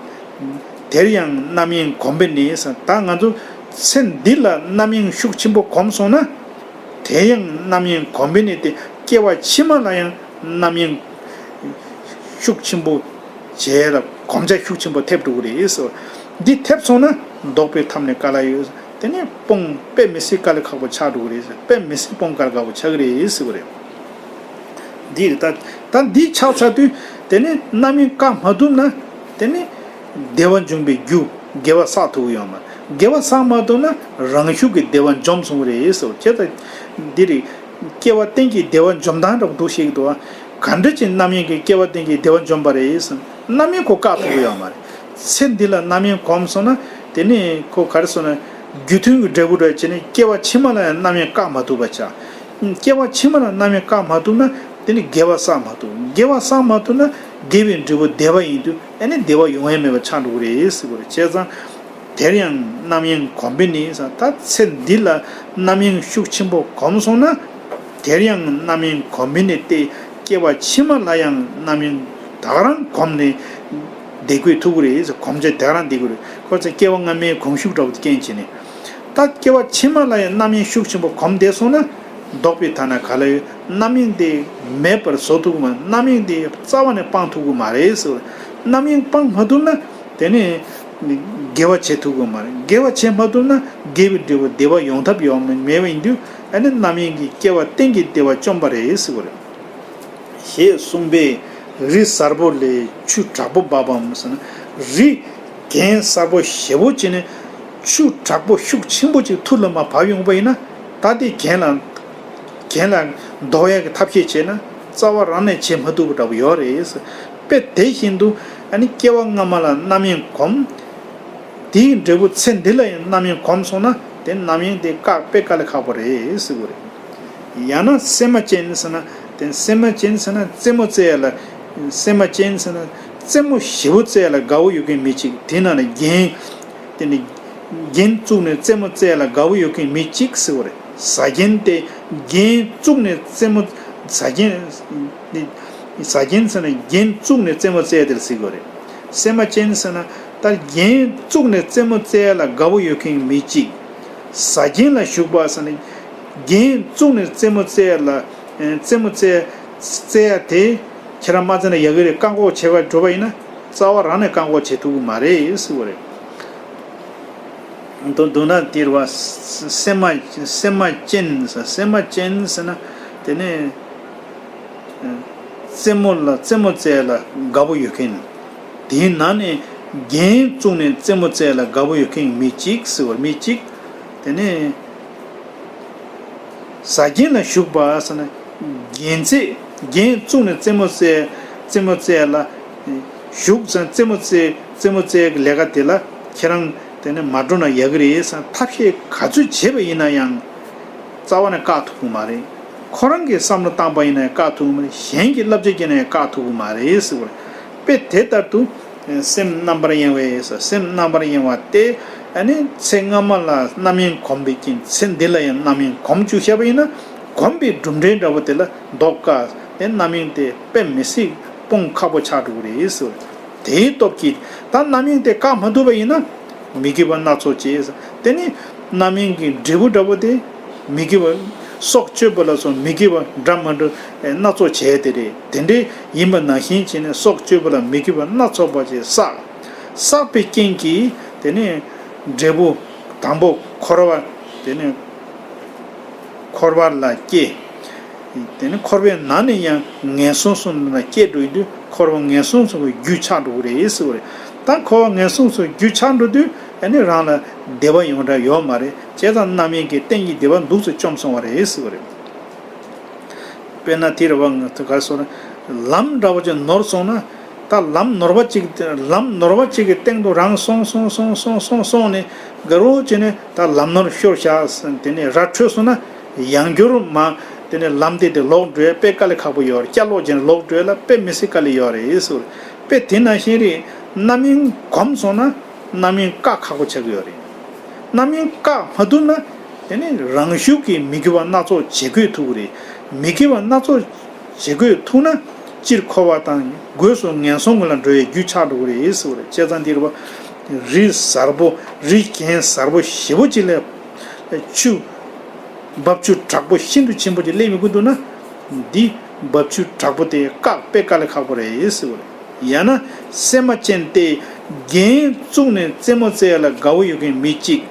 དེར་ཡང་རྣམ་གཡེང་གོམས་པས་ནི་ཟེར། ད་ང་ཚོ་ཚེ་འདི་ལ་རྣམ་གཡེང་ཤུགས་ཆེན་པོ་གོམས་སོང་ན། དེ་ཡང་རྣམ་གཡེང་གོམས་པས་ནི་སྟེ། སྐྱེ་བ་ཕྱི་མ་ལ་ཡང་རྣམ་གཡེང་ཤུགས་ཆེན་པོ་བྱས་ལ་གོམས་ཆ་ཤུགས་ཆེན་པོ་ཐེབས་འགྲོ་གི་རེད་ཟེར། འདི་ཐེབས་སོང་ན་བཟློག་པའི་ཐབས་ནི་ག་ལ་ཡོད། དེ་ནས་སྤོང་དཔེ་མི་སྲིད་དཀའ་ལས་ཁག་པོ་ཆགས་འགྲོ་གི་རེད་ཟེར། དཔེ་མི་སྲིད་སྤོང་དཀའ་ལས་ཁག་པོ་ཆགས་ཀྱི་རེད་ཟེར་གི་རེད། འདི་རེད་ད། ད་འདི་ཆགས་ཚར་དུས་དེ་ནས་རྣམ་གཡེང་བཀག་མ་ཐུབ་ན་དེ་ནས་བདེ་བ་འབྱུང་བའི་རྒྱུ་དགེ་བ་བསགས་ཐུབ་ཀྱི་ཡོད་མ་རེད། དགེ་བ་བསགས་མ་ཐུབ་ན་རང་ཤུགས་ཀྱིས་བདེ་བ་འཇོམས་སོང་གི་རེད་ཟེར་བ་བྱས་ཙང་འདི་རེད། སྐྱེ་བ་གཏན་གྱི་བདེ་བ་འཇོམས་སྟངས་འདྲ་པོ་འདུག་བཤད་ཀྱི་འདུག་བ། ག་འདྲ་ཅིག་རྣམ་གཡེང་གིས་སྐྱེ་བ་གཏན་གྱི་བདེ་བ་འཇོམས་པ་རེད་ཟེར་ན། རྣམ་གཡེང་ཁོ་བཀག་ཐུབ་ཀྱི་ཡོད་མ་རེད། ཚེ་འདི་ལ་རྣམ་གཡེང་གོམས་སོང་ན་དེ་ནས་ཁོ་ག་རེ་ཟེར་ན་རྒྱུ་མཐུན་གྱི་འབྲས་བུ་འདྲ་བྱས་ནས་སྐྱེ་བ་ཕྱི་མ་ལ་ཡང་རྣམ་གཡེང་བཀག་མ་ཐུབ་པ་ཆགས། སྐྱེ་བ་ཕྱི་མ་ལ་རྣམ་གཡེང་བཀག་མ་ཐུབ་ན་དེ་ནི་དགེ་བ་བསགས་མ་ཐུབ། དགེ་བ་བསགས་མ་ཐུབ་ན་དགེ་བའི་འབྲས་བུ་བདེ་བ་ཡིན་དུས་ཨ་ནི་བདེ་བ་ཡོང་ཡ་མེད་པ་ཆགས་འགྲོ་གི་རེད་ཟེར་གི་རེད། བྱས་ཙང་དེར་ཡང་རྣམ་གཡེང་གོམས་པས་ནི་ཟེར། ད་ཚེ་འདི་ལ་རྣམ་གཡེང་ཤུགས་ཆེན་པོ་གོམས་སོང་ན། དེར་ཡང་རྣམ་གཡེང་གོམས་པས་ནི་སྟེ། སྐྱེ་བ་ཕྱི་མ་ལ་ཡང་རྣམ་གཡེང་ད་ག་རང་གོམས་ནས་བདེ་འགོད་ཐུབ་ཀྱི་རེད་ཟེར། གོམས་བྱས་ད་ག་རང་བདེ་འགོད་རེད། ཁོ་ཚོས་སྐྱེ་བ་སྔ་མའི་གོམས་ཤུགས་འདྲ་བོ་དེ་རྐྱེན་བྱས་ནས། ད་སྐྱེ་བ་ཕྱི་མ་ལ་ཡང་རྣམ་གཡེང་ཤུགས་ཆེན་པོ་གོམས་བསྡད་སོང་ན། ལྡོག་པའི་ཐ་ན་ག་ལ་ཡོད། རྣམ་གཡེང་དེ་མེད་པར་བཟོ་ཐུབ་ཀྱི་མ། རྣམ་གཡེང་དེ་རྩ་བ་ནས་སྤང་ཐུབ་ཀྱི་མ་རེད་ཟེར། རྣམ་གཡེང་སྤང་མ་ཐུབ་ན་དེ་ནས་དགེ་བ་བྱེད་ཐུབ་ཀྱི་མ་རེད། དགེ་བ་བྱེད་མ་ཐུབ་ན་དགེ་བའི་འབྲས་བུ་བདེ་བ་ཡོང་ཐབས་ཡོད་མ་མེད་པ་ཡིན་དུས་ཨ་ནི་རྣམ་གཡེང་གིས་སྐྱེ་བ་གཏན་གྱི་བདེ་བ་བཅོམ་པ་རེད་ཟེར་བ་རེད། ཞེས་གསུངས་པས། རི་གཟར་པོ་ལས་ཆུ་དྲག་པོ་འབབ་བམ་ཟེར་ན། རི་གངས་གཟར་པོ་ཞེ་པོ་ཅིག་ནས་ཆུ་དྲག་པོ་ཤུགས་ཆེན་པོ་ཅིག་ཐུར་ལ་མར་བབས་ཡོང་པ་ཡིན་ན། ད་དེ་གངས་ལ་གངས་ལ་ཟློག་ཡག་གི་ཐབས་ཤེས་བྱས་ན་རྩ་བ་རང་ནས་བྱེད་མ་ཐུབ་པ་འདྲ་པོ་ཡོད་རེད། དཔེ་དེ་བཞིན་དུ་ཨ་ནི་སྐྱེ་བ་སྔ་མ་ལ་རྣམ་གཡེང་གོམས། དེའི་འབྲས་བུ་ཚེ་འདི་ལ་ཡང་རྣམ་གཡེང་གོམས་སོང་ན་དེ་རྣམ་གཡེང་དེ་བཀག་དཔེ་དཀའ་ལས་ཁག་པོ་རེད་ཟེར་གི་རེད། ཡང་ན་སེམས་མ་ཅན་ཟེར་ན། དེ་སེམས་མ་ཅན་ཟེར་ན་རྩེད་མོ་རྩེ་ཡ་ལ། སེམས་མ་ཅན་ཟེར་ན་རྩེད་མོ་ཞེ་པོ་རྩེ་ཡ་ལ་དགའ་བོ་ཡོད་མཁན་མི་གཅིག་དེ་ན་ལ་རྒྱན། དེ་ནི་རྒྱན་བཙུགས་ནས་རྩེད་མོ་རྩེ་ཡ་ལ་དགའ་བོ་ཡོད་མཁན་མི་གཅིག་ཟེར་བ་རེད། ཟ་རྒྱན་དེ་རྒྱན་བཙུགས་ནས་རྩེད་མོ། ཟ་རྒྱན། ཟ་རྒྱན་ཟེར་ན་རྒྱན་བཙུགས་ནས་རྩེད་མོ་རྩེ་ཡ་དེ་ལ་ཟེར་གི་རེད། སེམས་མ་ཅན་ཟེར་ན་ད་རྒྱན་བཙུགས་ནས་རྩེད་མོ་རྩེ་ཡ་ལ་དགའ་བོ་ཡོད་མཁན་མི་གཅིག་ཟ་རྒྱན་ལ་ཞུགས་པ་ཟེར་ན། རྒྱན་བཙུགས་ནས་རྩེད་མོ་རྩེ་ཡ་ལ། རྩེད་མོ་རྩེ་རྩེ་ཡ་དེ་ཁྱེད་རང་མ་རྩེ་ན་ཡག་གི་རེད། བཀག་འགོག་བྱེད་པར་འགྲོ་བ་ཡིན་ན་རྩ་བ་རང་ནས་བཀག་འགོག་བྱེད་ཐུབ་ཀྱི་མ་རེད་ཟེར་བ་རེད། མདོར་བསྡུ་ན་དེ་རེད་བ། སེམས་མ་སེམས་མ་ཅན་ཟེར། སེམས་མ་ཅན་ཟེར་ན་དེ་ནས་རྩེད་མོ་ལ་རྩེད་མོ་རྩེ་ཡ་ལ་དགའ་པོ་ཡོད་མཁན། དེའི་ནང་ནས་རྒྱན་བཙུགས་ནས་རྩེད་མོ་རྩེ་ལ་དགའ་པོ་ཡོད་མཁན་མི་གཅིག་ཟེར་བ་མི་གཅིག་དེ་ནས་ཟ་རྒྱན་ལ་ཞུགས་པ་ཟེར་ན། རྒྱན་རྩེད་རྒྱན་བཙུགས་ནས་རྩེད་མོ་རྩེ་རྩེད་མོ་རྩེ་ལ་ཞུགས་ཟེར། རྩེད་མོ་རྩེ་རྩེད་མོ་རྩེ་གི་ལས་ཀ་དེ་ལ་ཁྱེད་རང་དེ་ནས་མ་འགྲོ་ན་ཡག་གི་རེད་ཟེར། ཐབས་ཤེས་ག་ཚོད་བྱས་པ་ཡིན་ན་ཡང་རྩ་བ་ནས་བཀག་ཐུབ་ཀྱི་མ་རེད། ཁོ་རང་གིས་བསམ་བློ་བཏང་པ་ཡིན་ན་ཡང་བཀག་ཐུབ་ཀྱི་མ་རེད། གཞན་གྱིས་བསླབ་བྱ་བྱས་ན་ཡང་བཀག་ཐུབ་ཀྱི་མ་རེད་ཟེར་བ་རེད། དཔེ་དེ་ལྟར་དུ། སེམས་རྣམ་པར་གཡེང་བས་ཟེར། སེམས་རྣམ་པར་གཡེང་བ་སྟེ། ཨ་ནི་ཚེ་སྔ་མ་ལ་རྣམ་གཡེང་གོམས་པའི་རྐྱེན་ཚེ་འདི་ལ་ཡང་རྣམ་གཡེང་གོམས་བཅུག་བྱས་པ་ཡིན་ན། གོམས་པའི་གྲུབ་འབྲས་འདྲ་པོ་དེ་ལ་ལྡོག་དཀའ། དེ་རྣམ་གཡེང་དེ་དཔེ་མི་སྲིད་སྤོང་ཁག་པོ་ཆགས་འགྲོ་གི་རེད་ཟེར། དེའི་སྟོབས་ཀྱིས་ད་རྣམ་གཡེང་དེ་བཀག་མ་ཐུབ་པ་ཡིན་ན། མི་དགེ་བ་སྣ་ཚོགས་བྱེད། དེ་ནི་རྣམ་གཡེང་གི་འབྲས་བུ་འདྲ་པོ་དེ་མི་དགེ་བ། སྲོག་གཅོད་པ་ལ་སོགས་མི་དགེ་བ་འདྲ་མི་འདྲ་སྣ་ཚོགས་བྱས་དེ་རེད། དེ་འདྲའི་ཡིན་པ་ནང་བཞིན་བྱས་ནས་སྲོག་གཅོད་པ་ལ་མི་དགེ་བ་སྣ་ཚོགས་པ་ཅིག་བསགས། བསགས་པའི་རྐྱེན་གྱིས་དེ་ནི་འབྲས་བུ་དང་པོ་འཁོར་བ། དེ་ནི་འཁོར་བ་ལ་སྐྱེ། དེ་ནི་འཁོར་བའི་ནང་ནས་ཡང་ངན་སོང་གསུམ་ལ་སྐྱེ་འགྲོ་ཡི་དུས་འཁོར་བ་ངན་སོང་གསུམ་གྱི་རྒྱུ་ཆགས་འགྲོ་གི་རེད་ཟེར་བ་རེད། ད་འཁོར་བ་ངན་སོང་གསུམ་གྱི་རྒྱུ་ཆགས་འགྲོ་དུས་ཨ་ནི་རང་ལ་བདེ་བ་ཡོང་གྲབས་ཡོད་མ་རེད། བྱས་ཙང་རྣམ་གཡེང་གིས་གཏན་གྱི་བདེ་བ་འདུག་སེ་བཅོམ་སོང་བ་རེད་ཟེར་བ་རེད། དཔེར་ན་དེ་རེད་བ། ང་ཚོ་ག་རེ་ཟེར་ན། ལམ་འདྲ་བོ་ཅིག་ནོར་སོང་ན། ད་ལམ་ནོར་བ་གཅིག་ལམ་ནོར་བ་གཅིག་གི་སྟེང་དུ་རང་སོང་སོང་སོང་སོང་སོང་སོང་ནས་དགའ་རོགས་བྱས་ནས་ད་ལམ་ནོར་ཤོར་བཞག་ཟེར། དེ་ནས་ར་འཕྲོད་སོང་ན་ཡང་བསྐྱར་མ་དེ་ནས་ལམ་དེ་དེ་ལོག་འགྲོ་ཡ་དཔེ་དཀའ་ལས་ཁག་པོ་ཡོད་རེད། སྐྱ་ལོག་བྱས་ནས་ལོག་འགྲོ་ཡ་ལ་དཔེ་མི་སྲིད་དཀའ་ལས་ཡོད་རེད་ཟེར། དཔེ་དེ་ནང་བཞིན་རེད། རྣམ་གཡེང་གོམས་སོང་ན་རྣམ་གཡེང་བཀག་ཁག་པོ་ཆགས་ཀྱི་ཡོད་རེད། རྣམ་གཡེང་བཀག་མ་ཐུབ་ན། དེ་ནི་རང་ཤུགས་ཀྱིས་མི་དགེ་བ་སྣ་ཚོགས་བྱེད་དགོས་ཐུག་གི་རེད། མི་དགེ་བ་སྣ་ཚོགས་བྱེད་དགོས་ཐུག་ན་སྤྱིར་འཁོར་བ་དང་སྒོས་སུ་ངན་སོང་ཀུན་ལ་འགྲོ་བའི་རྒྱུ་ཆགས་འགྲོ་གི་རེད་ཟེར་བ་རེད། བྱས་ཙང་འདིར་བ། རི་གཟར་པོ་རི་གངས་གཟར་པོ་ཞེ་པོ་ཅིག་ལས་ཆུ་འབབ་ཆུ་དྲག་པོ་ཤིན་ཏུ་ཆེན་པོ་ཅིག་སླེབས་ཡོང་གི་འདུག་ན། འདི་འབབ་ཆུ་དྲག་པོ་དེ་བཀག་དཔེ་དཀའ་ལས་ཁག་པོ་རེད་ཟེར་བ་རེད། ཡང་ན་སེམས་མ་ཅན་ཏེ་རྒྱན་བཙུགས་ནས་རྩེད་མོ་རྩེ་ཡ་ལ་དགའ་བོ་ཡོད་མཁན་མི་གཅིག་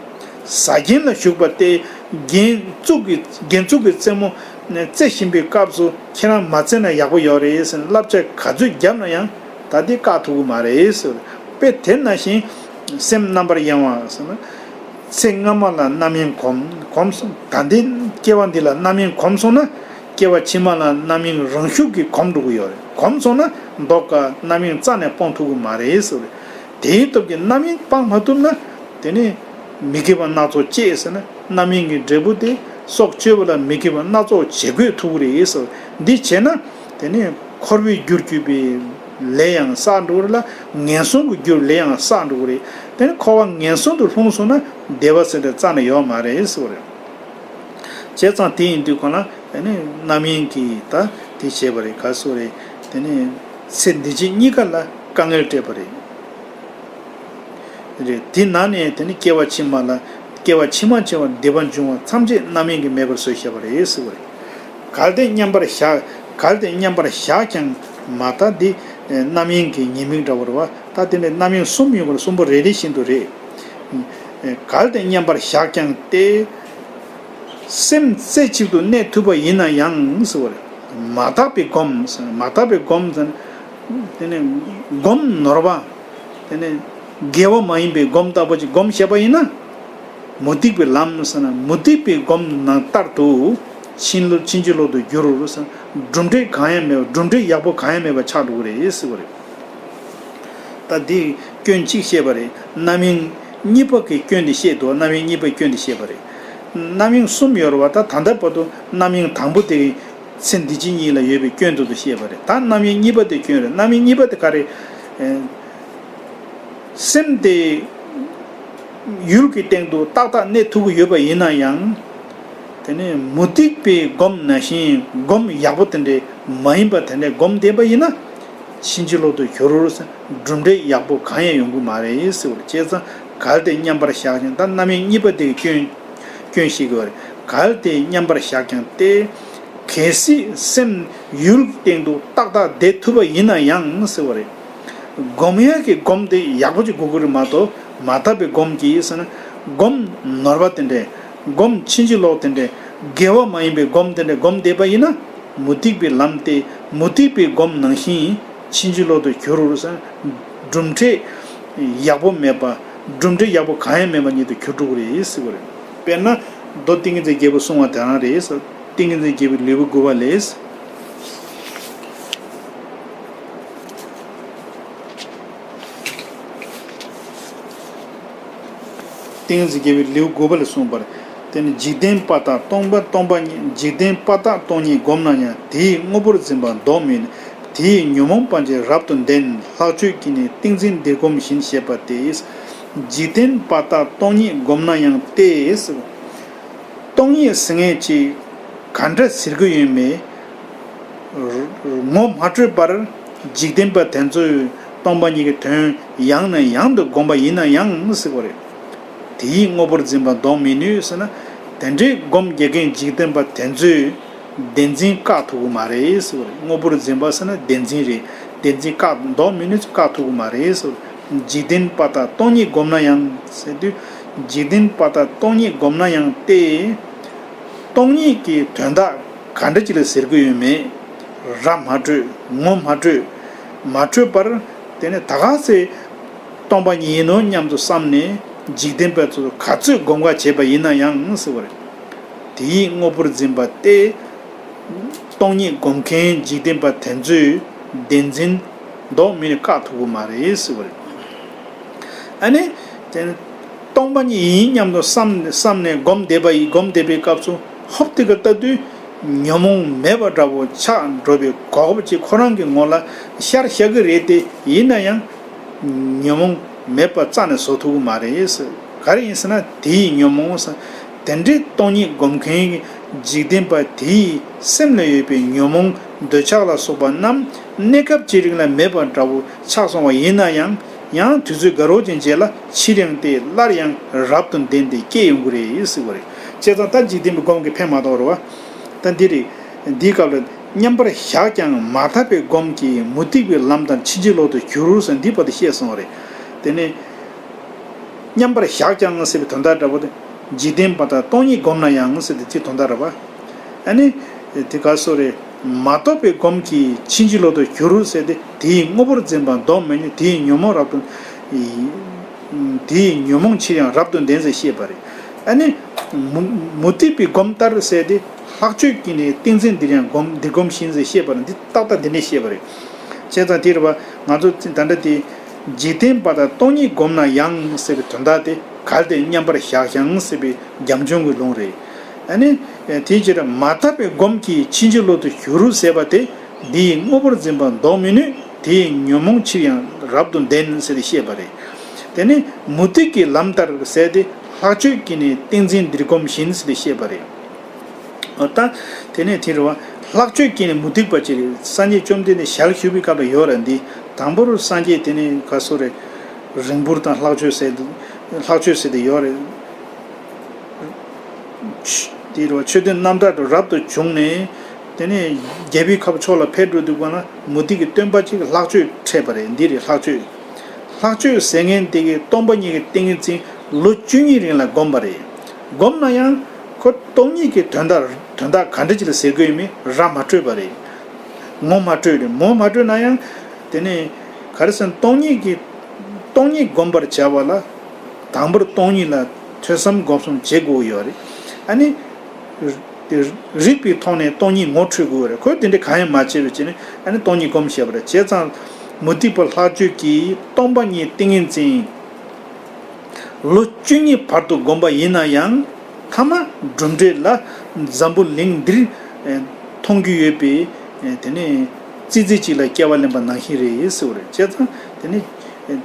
ཟ་གིན་ལ་ཞུགས་པ་སྟེ། རྒྱན་བཙུགས་ཀྱི་རྒྱན་བཙུགས་ཀྱི་རྩེད་མོ་རྩེ་བཞིན་པའི་སྐབས་སུ་ཁྱེད་རང་མ་རྩེ་ན་ཡག་པོ་ཡོད་རེད་ཟེར་ནས་བསླབ་བྱ་ག་ཚོད་བརྒྱབ་ན་ཡང་ད་དེ་བཀག་ཐུབ་ཀྱི་མ་རེད་ཟེར། དཔེ་དེ་ནང་བཞིན་སེམས་རྣམ་པར་གཡེང་བ་ཟེར་ན། ཚེ་སྔ་མ་ལ་རྣམ་གཡེང་གོམས་གོམས་སོང་། ད་ལྟའི་སྐྱེ་བ་འདི་ལ་རྣམ་གཡེང་གོམས་སོང་ན། སྐྱེ་བ་ཕྱི་མ་ལ་རྣམ་གཡེང་རང་ཤུགས་ཀྱིས་གོམས་འགྲོ་གི་ཡོད་རེད། གོམས་སོང་ན་ལྡོག་དཀའ། རྣམ་གཡེང་རྩ་ནས་སྤོང་ཐུབ་ཀྱི་མ་རེད་ཟེར། དེའི་སྟོབས་ཀྱིས་རྣམ་གཡེང་སྤང་མ་ཐུབ་ན། དེ་ནི་མི་དགེ་བ་སྣ་ཚོགས་སྐྱེས་ཟེར་ན། རྣམ་གཡེང་གི་འབྲས་བུ་དེ་སྲོག་གཅོད་པ་ལ་མི་དགེ་བ་སྣ་ཚོགས་བྱེད་དགོས་ཐུག་རེད་ཟེར། འདི་བྱས་ན་དེ་ནི་འཁོར་བའི་རྒྱུར་གྱུར་པའི་ལས་ཡང་བསགས་འགྲོ་གི་རེད་ལ། ངན་སོང་གི་རྒྱུར་ལས་ཡང་བསགས་འགྲོ་གི་རེད། དེ་ནི་འཁོར་བ་ངན་སོང་དུ་ལྷུང་སོང་ན་བདེ་བ་ཟེར་དེ་རྩ་ནས་ཡོད་མ་རེད་ཟེར་བ་རེད། བྱས་ཙང་དེ་ཡིན་དུས་གང་ལ་དེ་ནི་རྣམ་གཡེང་གིས་ད་དེ་བྱས་པ་རེད། ག་སོ་རེད། དེ་ནི་ཚེ་འདི་ཕྱི་གཉིས་ཀ་ལ་དཀའ་ངལ་སྤྲད་པ་རེད། རེད། དེ་ནང་ནས་དེ་ནི་སྐྱེ་བ་ཕྱི་མ་ལ་སྐྱེ་བ་ཕྱི་མ་བྱས་པ་སྡིག་པ་འབྱུང་བ་ཐམས་ཅད་རྣམ་གཡེང་གིས་མེད་པར་བཟོས་བཞག་པ་རེད་ཟེར་བ་རེད། གལ་ཏེ་མཉམ་པར་བཞག་གལ་ཏེ་མཉམ་པར་བཞག་ཀྱང་མ་མཐའ་འདི་རྣམ་གཡེང་གི་ཉེས་དམིགས་འདྲ་བོ་རེད་བ། ད་དེ་ནི་རྣམ་གཡེང་གསུམ་ཡོད་པར་གསུམ་པོ་རེ་རེ་བཞིན་དུ་རེད། གལ་ཏེ་མཉམ་པར་བཞག་ཀྱང་སྟེ། སེམས་རྩེ་གཅིག་ཏུ་གནས་ཐུབ་པ་ཡིན་ན་ཡང་ཟེར་བ་རེད། མ་དག་པའི་སྒོམ་ཟེར། མ་དག་པའི་སྒོམ་ཟེར་ན། དེ་ནི་སྒོམ་ནོར་བ། དེ་ནི་དགེ་བ་མ་ཡིན་པའི་སྒོམ་ལྟ་བུ་ཅིག་སྒོམ་ཤེས་པ་ཡིན་ན། མུ་སྟེགས་པའི་ལམ་ཟེར་ན་མུ་སྟེགས་པའི་སྒོམ་ནང་ལྟར་དུ་ཕྱིན་ལོ་ཕྱིན་ཅི་ལོག་ཏུ་འགྱུར་ཟེར། གྲུབ་འབྲས་གང་ཡང་མེད་པ། གྲུབ་འབྲས་ཡག་པོ་གང་ཡང་མེད་པ་ཆགས་འགྲོ་གི་རེད་ཟེར་བ་རེད། ད་འདི་སྐྱོན་གཅིག་བཤད་པ་རེད། རྣམ་གཡེང་གཉིས་པ་གི་སྐྱོན་འདི་བཤད་འདུག་རྣམ་གཡེང་གཉིས་པའི་སྐྱོན་འདི་བཤད་པ་རེད། རྣམ་གཡེང་གསུམ་ཡོད་རེད་བ། ད་ད་ལྟ་བར་དུ་རྣམ་གཡེང་དང་པོ་དེ་ཚེ་འདི་ཕྱི་གཉིས་ལ་ཡོད་པའི་སྐྱོན་དུ་དུ་བཤད་པ་རེད། ད་རྣམ་གཡེང་གཉིས་པ་དེ་སྐྱོན་རེད། རྣམ་གཡེང་གཉིས་པ་དེ་ག་རེད། ཨེ། སེམས་དེ་ཡུལ་གྱི་སྟེང་དུ་ཏག་ཏག་གནས་ཐུབ་ཀྱི་ཡོད་པ་ཡིན་ན་ཡང་། དེ་ནས་མུ་སྟེགས་པའི་སྒོམ་ནང་བཞིན་སྒོམ་ཡག་པོ་དེ་འདྲས་མ་ཡིན་པ་དེ་འདྲས་སྒོམ་བསྡད་པ་ཡིན་ན། ཕྱིན་ཅི་ལོག་ཏུ་གྱུར། གྲུབ་འབྲས་ཡག་པོ་གང་ཡང་ཡོང་གི་མ་རེད་ཟེར་བ་རེད། བྱས་ཙང་གལ་ཏེ་མཉམ་པར་བཞག་ཀྱང་། ད་རྣམ་གཡེང་གཉིས་པ་དེ་གི་སྐྱོན་སྐྱོན་ཤེས་དགོས་པ་རེད། གལ་ཏེ་མཉམ་པར་བཞག་ཀྱང་སྟེ། གལ་སྲིད་སེམས་ཡུལ་སྟེང་དུ་ཏག་ཏག་བསྡད་ཐུབ་པ་ཡིན་ན་ཡང་ཟེར་བ་རེད། སྒོམ་ཡས་ཀྱི་སྒོམ་དེ་ཡག་པོ་ཅིག་དགོས་ཀྱི་རེད་མ་གཏོགས། མ་དག་པའི་སྒོམ་གྱིས་ཟེར་ན། སྒོམ་ནོར་བ་དེ་འདྲས། སྒོམ་ཕྱིན་ཅི་ལོག་དེ་འདྲས། དགེ་བ་མ་ཡིན་པའི་སྒོམ་དེ་འདྲས་སྒོམ་བསྡད་པ་ཡིན་ན། མུ་སྟེགས་པའི་ལམ་སྟེ། མུ་སྟེགས་པའི་སྒོམ་ནང་བཞིན་ཕྱིན་ཅི་ལོག་ཏུ་གྱུར་ཟེར་ན། གྲུབ་འབྲས་ཡག་པོ་མེད་པ། གྲུབ་འབྲས་ཡག་པོ་གང་ཡང་མེད་པ་ཉིད་དུ་གྱུར་འགྲོ་གི་རེད་ཟེར་བ་རེད། དཔེར་ན་མདོ་ཏིང་ངེ་འཛིན་རྒྱལ་པོས་གསུངས་པ་དེ་རང་རེད་ཟེར། ཏིང་ངེ་འཛིན་རྒྱལ་པོའི་ལེའུ་དགུ་པ་ལས། ཏིང་ངེ་འཛིན་རྒྱལ་པོའི་ལེའུ་དགུ་པ་ལས་གསུངས་པར། དེ་ནི་འཇིག་རྟེན་པ་དག་སྟོང་པ་སྟོང་པ་ཉིད། འཇིག་རྟེན་པ་དག་སྟོང་ཉིད་བསྒོམས་ན་ཡང་། དེ་ཡི་དངོས་པོར་འཛིན་པ་ལྡོག་མི་ནུས། དེ་ཡི་ཉོན་མོངས་པ་ཉིད་རབ་ཏུ་ལྡན། ལྷག་སྤྱོད་ཀྱིས་ནི་ཏིང་འཛིན་འདིར་བསྒོམ་བཞིན་ཞེས་པ་སྟེ། འཇིག་རྟེན་པ་དག་སྟོང་ཉིད་བསྒོམས་ན་ཡང་སྟེ། སྟོང་ཉིད་ཟེར་མཁན་ཅིག་ག་འདྲ་ཟེར་གྱི་ཡོད་མེད། ངོ་མ་འཕྲོད་པར་འཇིག་རྟེན་པ་དེ་ཚོས་སྟོང་པ་ཉིད་ཀྱི་དོན་ཡང་ནས་ཡང་དུ་བསྒོམས་པ་ཡིན་ན་ཡང་ཟེར་བ་རེད། དེ་ཡི་དངོས་པོར་འཛིན་པ་ལྡོག་མི་ནུས་ཟེར་ན། དེ་འདྲའི་སྒོམ་རྒྱག་མཁན་འཇིག་རྟེན་པ་དེ་ཚོས་བདེན་འཛིན་བཀག་ཐུབ་ཀྱི་མ་རེད་ཟེར་བ་རེད། དངོས་པོར་འཛིན་པ་ཟེར་ན་བདེན་འཛིན་རེད། བདེན་འཛིན་བཀག་ལྡོག་མི་ནུས། བཀག་ཐུབ་ཀྱི་མ་རེད་ཟེར། འཇིག་རྟེན་པ་དག་སྟོང་ཉིད་བསྒོམས་ན་ཡང་ཟེར་དུས། འཇིག་རྟེན་པ་དག་སྟོང་ཉིད་བསྒོམས་ན་ཡང་སྟེ། སྟོང་ཉིད་ཀྱི་དོན་དག་ག་འདྲ་ཅིག་ལ་ཟེར་གྱི་ཡོད་མེད། ར་མ་འཕྲོད། ངོ་མ་འཕྲོད། མ་འཕྲོད་པར་དེ་ནི་ད་ག་ཚོད་སྟོང་པ་ཉིད་ཡིན་ནོ་སྙམ་དུ་བསམས་ནས་འཇིག་རྟེན་པ་ཚོ་ག་ཚོད་སྒོམ་ག་བྱས་པ་ཡིན་ན་ཡང་ཟེར་བ་རེད། དེ་ཡི་དངོས་པོར་འཛིན་པ་སྟེ། སྟོང་ཉིད་སྒོམ་མཁན་འཇིག་རྟེན་པ་དེ་ཚོས་བདེན་འཛིན་ལྡོག་མི་ནུས། བཀག་ཐུབ་ཀྱི་མ་རེད་ཟེར་བ་རེད། ཨ་ནི། དེ་ནི་སྟོང་པ་ཉིད་ཡིན་སྙམ་དུ་བསམ་བསམ་ནས་སྒོམ་བསྡད་པ་ཡིན། སྒོམ་བསྡད་པའི་སྐབས་སུ་ཧོབ་དེ་ག་ལྟ་དུས་ཉོན་མོངས་མེད་པ་འདྲ་བོ་ཆགས་འགྲོ་བའི་གོ་སྐབས་ཅིག་ཁོ་རང་གི་ངོ་ལ་ཤར་ཤར་གི་རེད་དེ། ཡིན་ན་ཡང་ཉོན་མོངས་མེད་པ་རྩ་ནས་བཟོ་ཐུབ་ཀྱི་མ་རེད་ཟེར། ག་རེ་ཡིན་ཟེར་ན། དེ་ཡི་ཉོན་མོངས་ཟེར། དེ་འདྲའི་སྟོང་ཉིད་སྒོམ་མཁན་གྱི་འཇིག་རྟེན་པ་དེ་ཡི་སེམས་ལ་ཡོད་པའི་ཉོན་མོངས་འདོད་ཆགས་ལ་སོགས་པ་རྣམས་གནས་སྐབས་ཀྱི་རིང་ལ་མེད་པ་འདྲ་བོ་ཆགས་སོང་བ་ཡིན་ན་ཡང་། ཡང་དུས་ཚོད་འགའ་རོགས་ཀྱི་རྗེས་ལ་ཕྱིར་ཡང་སྟེ་སླར་ཡང་རབ་ཏུ་ལྡན་ཏེ་སྐྱེ་ཡོང་གི་རེད་ཟེར་བ་རེད། བྱས་ཙང་ད་འཇིག་རྟེན་པའི་སྒོམ་གྱི་ཕན་མ་ཐོགས་རེད་བ། ད་འདི་རེད། འདིའི་སྐབས་ལ་མཉམ་པར་བཞག་ཀྱང་མ་དག་པའི་སྒོམ་གྱིས་མུ་སྟེགས་པའི་ལམ་དང་ཕྱིན་ཅི་ལོག་ཏུ་གྱུར་ཟེར་འདིའི་བར་དུ་བཤད་སོང་བ་རེད། དེ་ནས། མཉམ་པར་བཞག་ཀྱང་ཟེར་བའི་དོན་དག་འདྲ་པོ་དེ། འཇིག་རྟེན་པ་དག་སྟོང་ཉིད་བསྒོམས་ན་ཡང་ཟེར་ཏེ་དེ་དོན་དག་རེད་པ། ཨ་ནི། དེ་ག་སོ་རེད། མ་རྟོགས་པའི་སྒོམ་གྱིས་ཕྱིན་ཅི་ལོག་ཏུ་གྱུར་ཟེར་ཏེ་དེའི་དངོས་པོར་འཛིན་པ་མདོ་མི་ཉན། དེའི་ཉོན་མོངས་རབ་ཏུ། དེའི་ཉོན་མོངས་ཕྱིར་ཡང་རབ་ཏུ་ལྡན་ཟེར་བཤད་པ་རེད། ཨ་ནི། མུ་མུ་སྟེགས་པའི་སྒོམ་ལྟར་ཟེར་ཏེ་ལྷག་སྤྱོད་ཀྱིས་ནི་ཏིང་འཛིན་འདིར་ཡང་བསྒོམ། འདིར་བསྒོམ་བཞིན་ཟེར་བཤད་པ་རེད། འདི་ཏག་ཏག་འདི་འདྲས་བཤད་པ་རེད། བྱས་ཙང་དེ་རེད་པ། ང་ཚོ་ད་ལྟ་དེ། འཇིག་རྟེན་པ་དག་སྟོང་ཉིད་བསྒོམས་ན་ཡང་ཟེར་བའི་དོན་དག་དེ་གལ་ཏེ་མཉམ་པར་བཞག་ཀྱང་ཟེར་བའི་རྒྱབ་ལྗོངས་ཀྱི་ལུང་རེད། ཨ་ནི། དེའི་ཕྱིར་མ་དག་པའི་སྒོམ་གྱིས་ཕྱིན་ཅི་ལོག་ཏུ་གྱུར་ཟེར་བ་དེ་འདིའི་དངོས་པོར་འཛིན་པ་ལྡོག་མི་ནུས། དེའི་ཉོན་མོངས་ཕྱིར་ཡང་རབ་ཏུ་ལྡན་ཟེར་ཏེ་བཤད་པ་རེད། དེ་ནི་མུ་སྟེགས་ཀྱི་ལམ་ལྟར་ཟེར་ཏེ་ལྷག་སྤྱོད་ཀྱིས་ནི་ཏིང་འཛིན་འདིར་བསྒོམ་བཞིན་ཟེར་ཏེ་བཤད་པ་རེད། འོ་ད། དེ་ནས་དེ་རུ་བ། ལྷག་སྤྱོད་ཀྱིས་ནི་མུ་སྟེགས་པ་ཅིག་རེད། སངས་རྒྱས་བཅོམ་ལྡན་འདས་ཞལ་བཞུགས་པའི་སྐབས་ལ་ཡོད་རེད་འདི། དང་པོ་རུ་སངས་རྒྱས་དེ་ནས་ག་སོ་རེད། རིང་པོར་དང་ལྷག་སྤྱོད་ཟེར། ལྷག་སྤྱོད་ཟེར་དེ་ཡོད་རེད། དེ་རུ་བ་ཆོས་དོན་རྣམ་དག་ཏུ་རབ་ཏུ་བྱུང་ནས། དེ་ནས་རྒྱལ་པོའི་ཁབ་ཕྱོགས་ལ་ཕེབས་འགྲོ་དུས་སྒང་ལ་མུ་སྟེགས་ཀྱི་སྟོན་པ་ཅིག་ལྷག་སྤྱོད་འཕྲད་པ་རེད། འདི་རེད་ལྷག་སྤྱོད། ལྷག་སྤྱོད་ཟེར་མཁན་དེ་གིས་སྟོང་པ་ཉིད་ཀྱི་ཏིང་ངེ་འཛིན་ལོ་བཅུ་གཉིས་རིང་ལ་བསྒོམས་པ་རེད། བསྒོམས་ན་ཡང་ཁོ་སྟོང་ཉིད་ཀྱི་དོན་དག་དོན་དག་ག་འདྲ་ཅིག་ལ་ཟེར་དགོས་ཡོད་མེད་ར་མ་སྤྲོད་པ་རེད། ངོ་མ་སྤྲོད་རེད། ངོ་མ་སྤྲོད་ན་ཡང་དེ་ནས་ག་རེ་ཟེར་ན་སྟོང་ཉིད་ཀྱི་སྟོང་ཉིད་བསྒོམ་པར་བྱ་བ་ལ་དང་པོར་སྟོང་ཉིད་ལ་ཐོས་བསམ་སྒོམ་གསུམ་བྱེད་དགོས་ཡོད་རེད། ཨ་ནི། དེ་རིགས་པའི་ཐོག་ནས་སྟོང་ཉིད་ངོ་འཕྲོད་དགོས་རེད། ཁོས་དེ་འདྲ་གང་ཡང་མ་བྱས་པའི་ཆ་ནས་ཨ་ནི་སྟོང་ཉིད་སྒོམ་བྱས་པ་རེད། བྱས་ཙང་མུ་སྟེགས་པ་ལྷག་སྤྱོད་ཀྱིས་སྟོང་པ་ཉིད་ཏིང་ངེ་འཛིན་ལོ་བཅུ་གཉིས་བར་དུ་བསྒོམས་པ་ཡིན་ན་ཡང་། ཐ་མ་གྲུབ་འབྲས་ལ་འཛམ་བུ་གླིང་འདིར་མཐོང་རྒྱུ་ཡོད་པའི་དེ་ནས་ཙི་ཙི་གཅིག་ལ་སྐྱེ་བ་ལེན་པ་ནང་བཞིན་རེད་ཟེར་བ་རེད། བྱས་ཙང་དེ་ནི།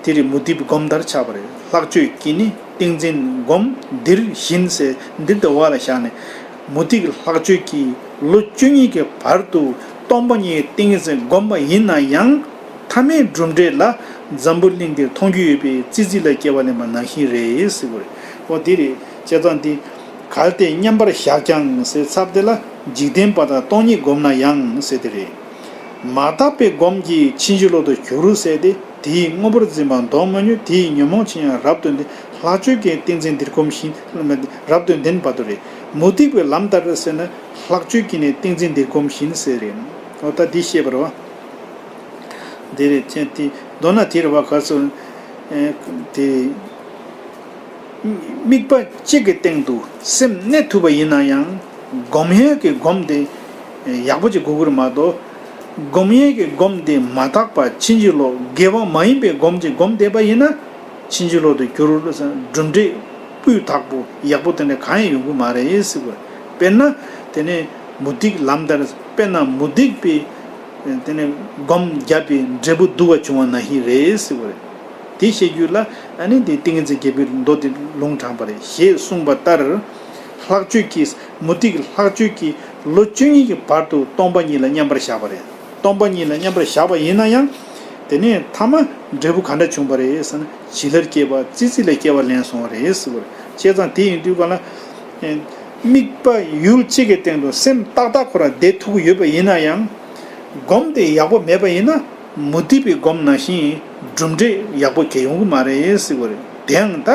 དེ་རིང་མུ་སྟེགས་པའི་སྒོམ་ལྟར་ཆགས་པ་རེད། ལྷག་སྤྱོད་ཀྱིས་ནི་ཏིང་འཛིན་བསྒོམ་འདིར་བཞིན་ཟེར་འདི་ལྟ་བ་ལ་བཞག་ནས། མུ་སྟེགས་ལྷག་སྤྱོད་ཀྱིས་ལོ་བཅུ་གཉིས་ཀྱི་བར་དུ་སྟོང་པ་ཉིད་ཏིང་ངེ་འཛིན་བསྒོམས་པ་ཡིན་ན་ཡང་། ཐ་མའི་གྲུབ་འབྲས་ལ་འཛམ་བུ་གླིང་འདིར་མཐོང་རྒྱུ་ཡོད་པའི་ཙི་ཙི་ལ་སྐྱེ་བ་ལེན་པ་ནང་བཞིན་རེད་ཟེར་བ་རེད། འོ་དེ་རེད། བྱས་ཙང་འདི་གལ་ཏེ་མཉམ་པར་བཞག་ཀྱང་ཟེར་ཚབ་དེ་ལ་འཇིག་རྟེན་པ་དག་སྟོང་ཉིད་བསྒོམས་ན་ཡང་ཟེར་དེ་རེད། མ་དག་པའི་སྒོམ་གྱིས་ཕྱིན་ཅི་ལོག་ཏུ་གྱུར་ཟེར་ཏེ། དེའི་དངོས་པོར་འཛིན་པ་ལྡོག་མི་ནུས། དེའི་ཉོན་མོངས་ཕྱིར་ཡང་རབ་ཏུ་ལྡན། ལྷག་སྤྱོད་ཀྱིས་ཏིང་འཛིན་འདིར་བསྒོམ་ཞིང་། རབ་ཏུ་ལྡན་བར་དུ་རེད། མུ་སྟེགས་པའི་ལམ་ལྟར་ཟེར་ན་ལྷག་སྤྱོད་ཀྱིས་ནི་ཏིང་འཛིན་འདིར་བསྒོམ་ཞིང་ཟེར་རེད། འོ་ད་འདི་བཤད་པ་རེད་བ། འདི་རེད་ཅན་དེ་མདོར་ན་དེ་རེད་བ་ག་ཚོད། དེ། དམིགས་པ་གཅིག་གི་སྟེང་དུ་སེམས་གནས་ཐུབ་པ་ཡིན་ན་ཡང་། སྒོམ་ཡས་ཀྱི་སྒོམ་དེ་ཡག་པོ་ཅིག་དགོས་ཀྱི་རེད་མ་གཏོགས། སྒོམ་ཡས་ཀྱི་སྒོམ་དེ་མ་དག་པ་ཕྱིན་ཅི་ལོག་དགེ་བ་མ་ཡིན་པའི་སྒོམ་ཅིག་སྒོམ་བསྡད་པ་ཡིན་ན། ཕྱིན་ཅི་ལོག་ཏུ་གྱུར། གྲུབ་འབྲས་སྤུས་དག་པོ་ཡག་པོ་དེ་འདྲ་གང་ཡང་ཡོང་གི་མ་རེད་ཟེར་བ་རེད། དཔེར་ན། དེ་ནས་མུ་སྟེགས་ལམ་ལྟར། དཔེར་ན་མུ་སྟེགས་པས་དེ་ནས་སྒོམ་བརྒྱབ་པའི་འབྲས་བུ་སྡུག་པ་བྱུང་བ་ནང་བཞིན་རེད་ཟེར་བ་རེད། དེ་བཤད་རྒྱུ་ལ་ཨ་ནི་དེ་ཏིང་ངེ་འཛིན་རྒྱལ་པོའི་མདོ་དེ་ལུང་དྲངས་པ་རེད། ཞེས་གསུངས་པ་ལྟར། ལྷག་སྤྱོད་ཀྱིས། མུ་སྟེགས་ལྷག་སྤྱོད་ཀྱིས་ལོ་བཅུ་གཉིས་ཀྱི་བར་དུ་སྟོང་པ་ཉིད་ལ་མཉམ་པར་བཞག་པ་རེད། སྟོང་པ་ཉིད་ལ་མཉམ་པར་བཞག་པ་ཡིན་ན་ཡང་། དེ་ནས་ཐ་མ་འབྲས་བུ་ག་འདྲ་བྱུང་བ་རེད་ཟེར་ན། བྱི་ལར་སྐྱེས་པ་ཙི་ཙི་ལ་སྐྱེ་བ་ལེན་སོང་བ་རེད་ཟེར་བ་རེད། བྱས་ཙང་དེ་ཡིན་དུས་ག་ལ། དམིགས་པ་ཡུལ་གཅིག་གི་སྟེང་དུ་སེམས་ཏག་ཏག་ཁོ་རང་བསྡད་ཐུབ་ཀྱི་ཡོད་པ་ཡིན་ན་ཡང་། སྒོམ་དེ་ཡག་པོ་མེད་པ་ཡིན་ན། མུ་སྟེགས་པའི་སྒོམ་ནང་བཞིན་གྲུབ་འབྲས་ཡག་པོ་གང་ཡང་ཡོང་གི་མ་རེད་ཟེར་བ་རེད། དེའང་ད་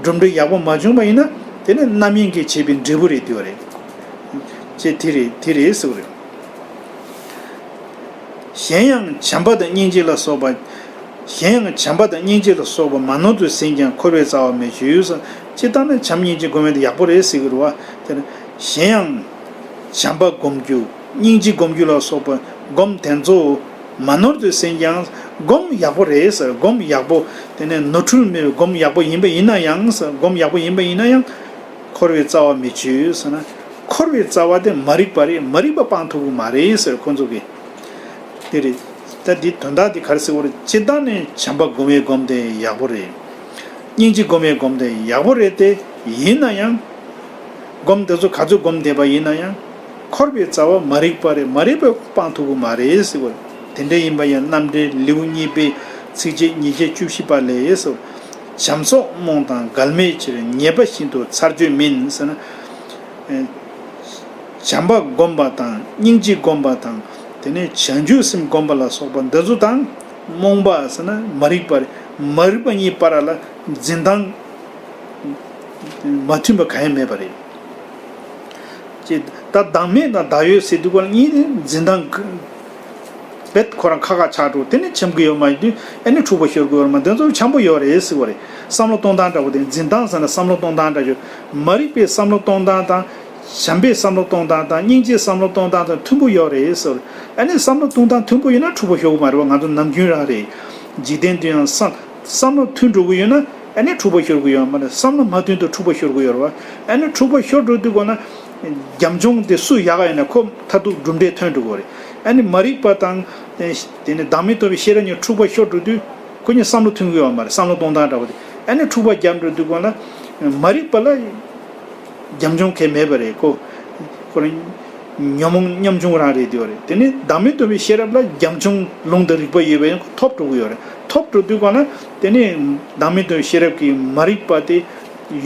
གྲུབ་འབྲས་ཡག་པོ་མ་བྱུང་བ་ཡིན་ན། དེ་ནི་རྣམ་གཡེང་གིས་བྱས་པའི་འབྲས་བུ་རེད་འདུག་བ་རེད། ཅེས་དེ་རེད་དེ་རེད་ཟེར་བ་རེད། གཞན་ཡང་བྱམས་པ་དང་སྙིང་རྗེ་ལ་སོགས་པ། གཞན་ཡང་བྱམས་པ་དང་སྙིང་རྗེ་ལ་སོགས་པ་མ་ནོར་དུ་ཟིན་ཀྱང་འཁོར་བའི་རྩ་བ་མི་ཆོད། སྤྱིར་བཏང་ནི་བྱམས་སྙིང་རྗེ་སྒོམ་ཡས་དེ་ཡག་པོ་རེད་ཟེར་གྱི་རེད་བ། དེ་ནི་གཞན་ཡང་། བྱམས་པ་སྒོམ་རྒྱུ། སྙིང་རྗེ་སྒོམ་རྒྱུ་ལ་སོགས་པ་སྒོམ་དེ་ཚོ་མ་ནོར་དུ་ཟིན་ཀྱང་སྒོམ་ཡག་པོ་རེད་ཟེར། སྒོམ་ཡག་པོ། དེ་ནས་ནོར་འཁྲུལ་མེད་པའི་སྒོམ་ཡག་པོ་ཡིན་པ་ཡིན་ན་ཡང་ཟེར། སྒོམ་ཡག་པོ་ཡིན་པ་ཡིན་ན་ཡང་། འཁོར་བའི་རྩ་བ་མི་ཆོད་ཟེར་ན། འཁོར་བའི་རྩ་བ་དེ་མ་རིག་པ་རེད། མ་རིག་པ་སྤང་ཐུབ་ཀྱི་མ་རེད་ཟེར་ཁོ་ཚོ་གིས། དེ་རེད། ད་འདི་དོན་དག་འདི་ག་རེ་ཟེར་བ་རེད། སྤྱིར་བཏང་ནས་བྱམས་པ་སྒོམ་པའི་སྒོམ་དེ་ཡག་པོ་རེད། སྙིང་རྗེ་སྒོམ་པའི་སྒོམ་དེ་ཡག་པོ་རེད་དེ། ཡིན་ན་ཡང་། སྒོམ་དེ་ཚོ་ག་ཚོད་སྒོམ་བསྡད་པ་ཡིན་ན་ཡང་། འཁོར་བའི་རྩ་བ་མ་རིག་པ་རེད། མ་རིག་པ་སྤང་ཐུབ་ཀྱི་མ་རེད་ཟེར་བ་རེད། དེ་འདྲ་ཡིན་པ་ཡང་རྣམ་འགྲེལ་ལེའུ་གཉིས་པའི་ཚིགས་བཅད་ཉིས་བརྒྱ་བཅུ་བཞི་པ་ལས་སོ། བྱམས་སོགས་རྨོངས་དང་འགལ་མེད་ཕྱིར། ཉེས་པ་ཤིན་ཏུ་ཚར་གཅོད་མིན་ཟེར་ན། བྱམས་པ་བསྒོམ་པ་དང་སྙིང་རྗེ་བསྒོམ་པ་དང་། དེ་ནས་བྱང་ཆུབ་སེམས་བསྒོམ་པ་ལ་སོགས་པ་འདི་ཚོ་དང་། རྨོངས་པ་ཟེར་ན་མ་རིག་པ་རེད། མ་རིག་པ་གཉིས་བར་ལ་འཛིན་སྟངས། མ་མཐུན་པ་གང་ཡང་མེད་པ་རེད། ཅེས་ད་བདག་མེད་དང་བདག་ཡོད་ཟེར་དུས་སྐོར་གཉིས་ནི་འཛིན་སྟངས་རྦད་ཁོ་རང་ཁ་ཁ་ཆགས་འགྲོ། དེ་ནི་འཆམ་གྱི་ཡོད་མ་ཡིན་དུས་ཨ་ནི་འཁྲུག་པ་ཤོར་གྱི་ཡོད་མ། དེ་ཚོ་འཆམ་པོ་ཡོད་རེད་ཟེར་བ་རེད། བསམ་བློ་གཏོང་སྟངས་འདྲ་པོ་དེ། འཛིན་སྟངས་ཟེར་ན་བསམ་བློ་གཏོང་སྟངས་འདྲ་ཡོད། མ་རིག་པའི་བསམ་བློ་གཏོང་སྟངས་དང་། བྱམས་པའི་བསམ་བློ་གཏོང་སྟངས་དང་། སྙིང་རྗེའི་བསམ་བློ་གཏོང་སྟངས་དང་མཐུན་པོ་ཡོད་རེད་ཟེར། ཨ་ནི་བསམ་བློ་གཏོང་སྟངས་མཐུན་པོ་ཡོད་ན་འཁྲུག་པ་ཤོར་གྱི་མ་རེད་བ། ང་ཚོ་ནམ་རྒྱུན་རང་རེད། འཇིག་རྟེན་དུ་ཡང་བསམ་བསམ་བློ་མཐུན་འགྲོ་གི་ཡོད་ན་ཨ་ནི་འཁྲུག་པ་ཤོར་གི་ཡོད་མ་རེད། བསམ་བློ་མ་མཐུན་དུས་འཁྲུག་པ་ཤོར་གི་ཡོད་རེད་བ། ཨ་ནི་འཁྲུག་པ་ཤོར་འགྲོ་དུས་གོ་ན་རྒྱབ་ལྗོངས་དེ་སུ་ཡག་ག་ཡོད་ན་ཁོ་མཐར་ཐུག་གྲུབ་འབྲས་ཐོན་འགྲོ་གི་རེད། ཨ་ནི་མ་རིག་པ་དང་དེ་ནི་བདག་མེད་རྟོགས་པའི་ཤེས་རབ་གཉིས་འཁྲུག་པ་ཤོར་འགྲོ་དུས་ཁོ་གཉིས་བསམ་བློ་མཐུན་གི་ཡོད་མ་རེད། བསམ་བློ་གཏོང་སྟངས་འདྲ་པོ་དེ། ཨ་ནི་འཁྲུག་པ་བརྒྱབ་འགྲོ་དུས་གོ་ན་མ་རིག་པ་ལ་རྒྱབ་ལྗོངས་གང་ཡང་མེད་པ་རེད། ཁོ་ཁོ་རང་ཉོན་མོངས་ཉམ་ཆུང་རང་རེད་དེ་ཡོད་རེད། དེ་ནི་བདག་མེད་རྟོགས་པའི་ཤེས་རབ་ལ་རྒྱབ་ལྗོངས་ལུང་དང་རིགས་པ་ཡོད་པ་ཡིན་ན་ཁོ་ཐོབ་འགྲོ་གི་ཡོད་རེད། ཐོབ་འགྲོ་དུས་གོ་ན་དེ་ནི་བདག་མེད་རྟོགས་པའི་ཤེས་རབ་ཀྱི་མ་རིག་པ་དེ་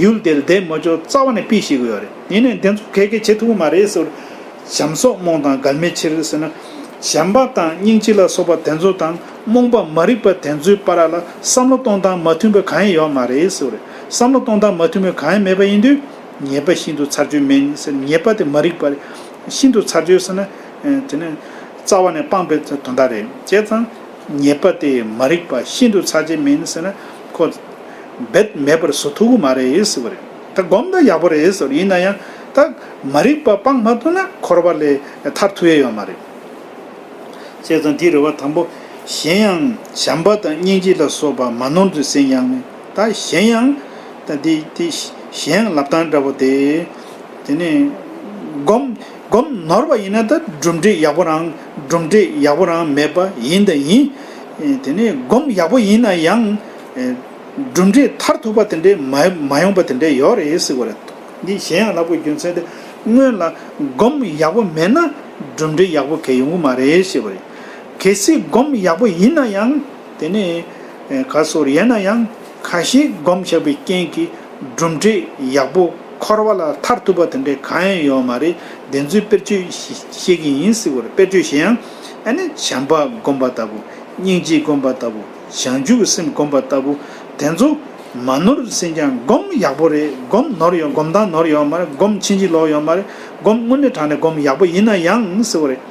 ཡུལ་དེར་བསྡད་མ་ཆོག་རྩ་བ་ནས་ཕྱིས་ཤེས་གི་ཡོད་རེད། ཡིན་ནའི་དེ་ཚོ་ག་གེ་བྱེད་ཐུབ་ཀྱི་མ་རེད་ཟེར། བྱམས་སོགས་རྨོངས་དང་འགལ་མེད་ཕྱིར་ཟེར་ན། བྱམས་པ་དང་སྙིང་རྗེ་ལ་སོགས་པ་དེ་ཚོ་དང་རྨོངས་པ་མ་རིག་པ་དེ་ཚོའི་བར་ལ་བསམ་བློ་གཏོང་སྟངས་མ་མཐུན་པ་གང་ཡང་ཡོད་མ་རེད་ཟེར་བ་རེད། བསམ་བློ་གཏོང་སྟངས་མ་མཐུན་པ་གང་ཡང་མེད་པ་ཡིན་དུས་ཉེས་པ་ཤིན་ཏུ་ཚར་གཅོད་མིན་ཟེར། ཉེས་པ་དེ་མ་རིག་པ་རེད། ཤིན་ཏུ་ཚར་གཅོད་ཟེར་ན་དེ་ནི་རྩ་བ་ནས་སྤངས་པའི་དོན་དག་རེད། བྱས་ཙང་ཉེས་པ་དེ་མ་རིག་པ་ཤིན་ཏུ་ཚར་གཅོད་མིན་ཟེར་ན་ཁོ་རྦད་མེད་པར་བཟོ་ཐུབ་ཀྱི་མ་རེད་ཟེར་བ་རེད། ད་སྒོམ་ད་ཡག་པོ་རེད་ཟེར་བ་རེད། ཡིན་ན་ཡང་ད་མ་རིག་པ་སྤང་མ་ཐུབ་ན་འཁོར་བ་ལས་ཐར་ཐུབ་ཡ་ཡོད་མ་རེད། བྱས་ཙང་འདི་རེད་བ། དང་པོ་གཞན་ཡང་བྱམས་པ་དང་སྙིང་རྗེ་ལ་སོགས་པ་མ་ནོར་དུ་ཟིན་ཡང་ནི། ད་གཞན་ཡང་ད་འདི་འདི་གཞན་ཡང་ལབ་སྟངས་འདྲ་པོ་དེ། དེ་ནས་སྒོམ་སྒོམ་ནོར་བ་ཡིན་ན་ད་གྲུབ་འབྲས་ཡག་པོ་རང་གྲུབ་འབྲས་ཡག་པོ་རང་མེད་པ་ཡིན་ད་ཡིན། དེ་ནས་སྒོམ་ཡག་པོ་ཡིན་ན་ཡང་གྲུབ་འབྲས་མཐར་ཐུག་པ་དེ་འདྲའི་མ་མ་ཡོང་པ་དེ་འདྲའི་ཡོད་རེད་ཟེར་བ་རེད། འདི་གཞན་ཡང་ལབ་པའི་རྒྱུ་མཚན་དེ་སྔོན་ལ་སྒོམ་ཡག་པོ་མེད་ན་གྲུབ་འབྲས་ཡག་པོ་གང་ཡོང་གི་མ་རེད་ཞེས་པ་རེད། གལ་སྲིད་སྒོམ་ཡག་པོ་ཡིན་ན་ཡང་དེ་ནི་ག་སོར་ཡིན་ན་ཡང་ཁ་ཤས་སྒོམ་བཞག་པའི་རྐྱེན་གྱིས་གྲུབ་འབྲས་ཡག་པོ་འཁོར་བ་ལ་མཐར་ཐུག་པ་དེ་འདྲའི་གང་ཡང་ཡོད་མ་རེད། དེ་ཚོའི་དཔེར་བརྗོད་བཤད་ཀྱི་ཡིན་ཟེར་བ་རེད། དཔེར་བརྗོད་གཞན་ཡང་ཨ་ནི་བྱམས་པ་སྒོམ་པ་ལྟ་བུ། སྙིང་རྗེ་སྒོམ་པ་ལྟ་བུ། བྱང་ཆུབ་སེམས་སྒོམ་པ་ལྟ་བུ། དེ་ཚོ་མ་ནོར་ཟིན་ཀྱང་སྒོམ་ཡག་པོ་རེད། སྒོམ་ནོར་ཡོད། སྒོམ་སྟངས་ནོར་ཡོད་མ་རེད། སྒོམ་ཕྱིན་ཅི་ལོག་ཡོད་མ་རེད། སྒོམ་དངོས་གནས་དྲང་གནས་སྒོམ་ཡག་པོ་ཡིན་ན་ཡང་ཟེར་བ་རེད།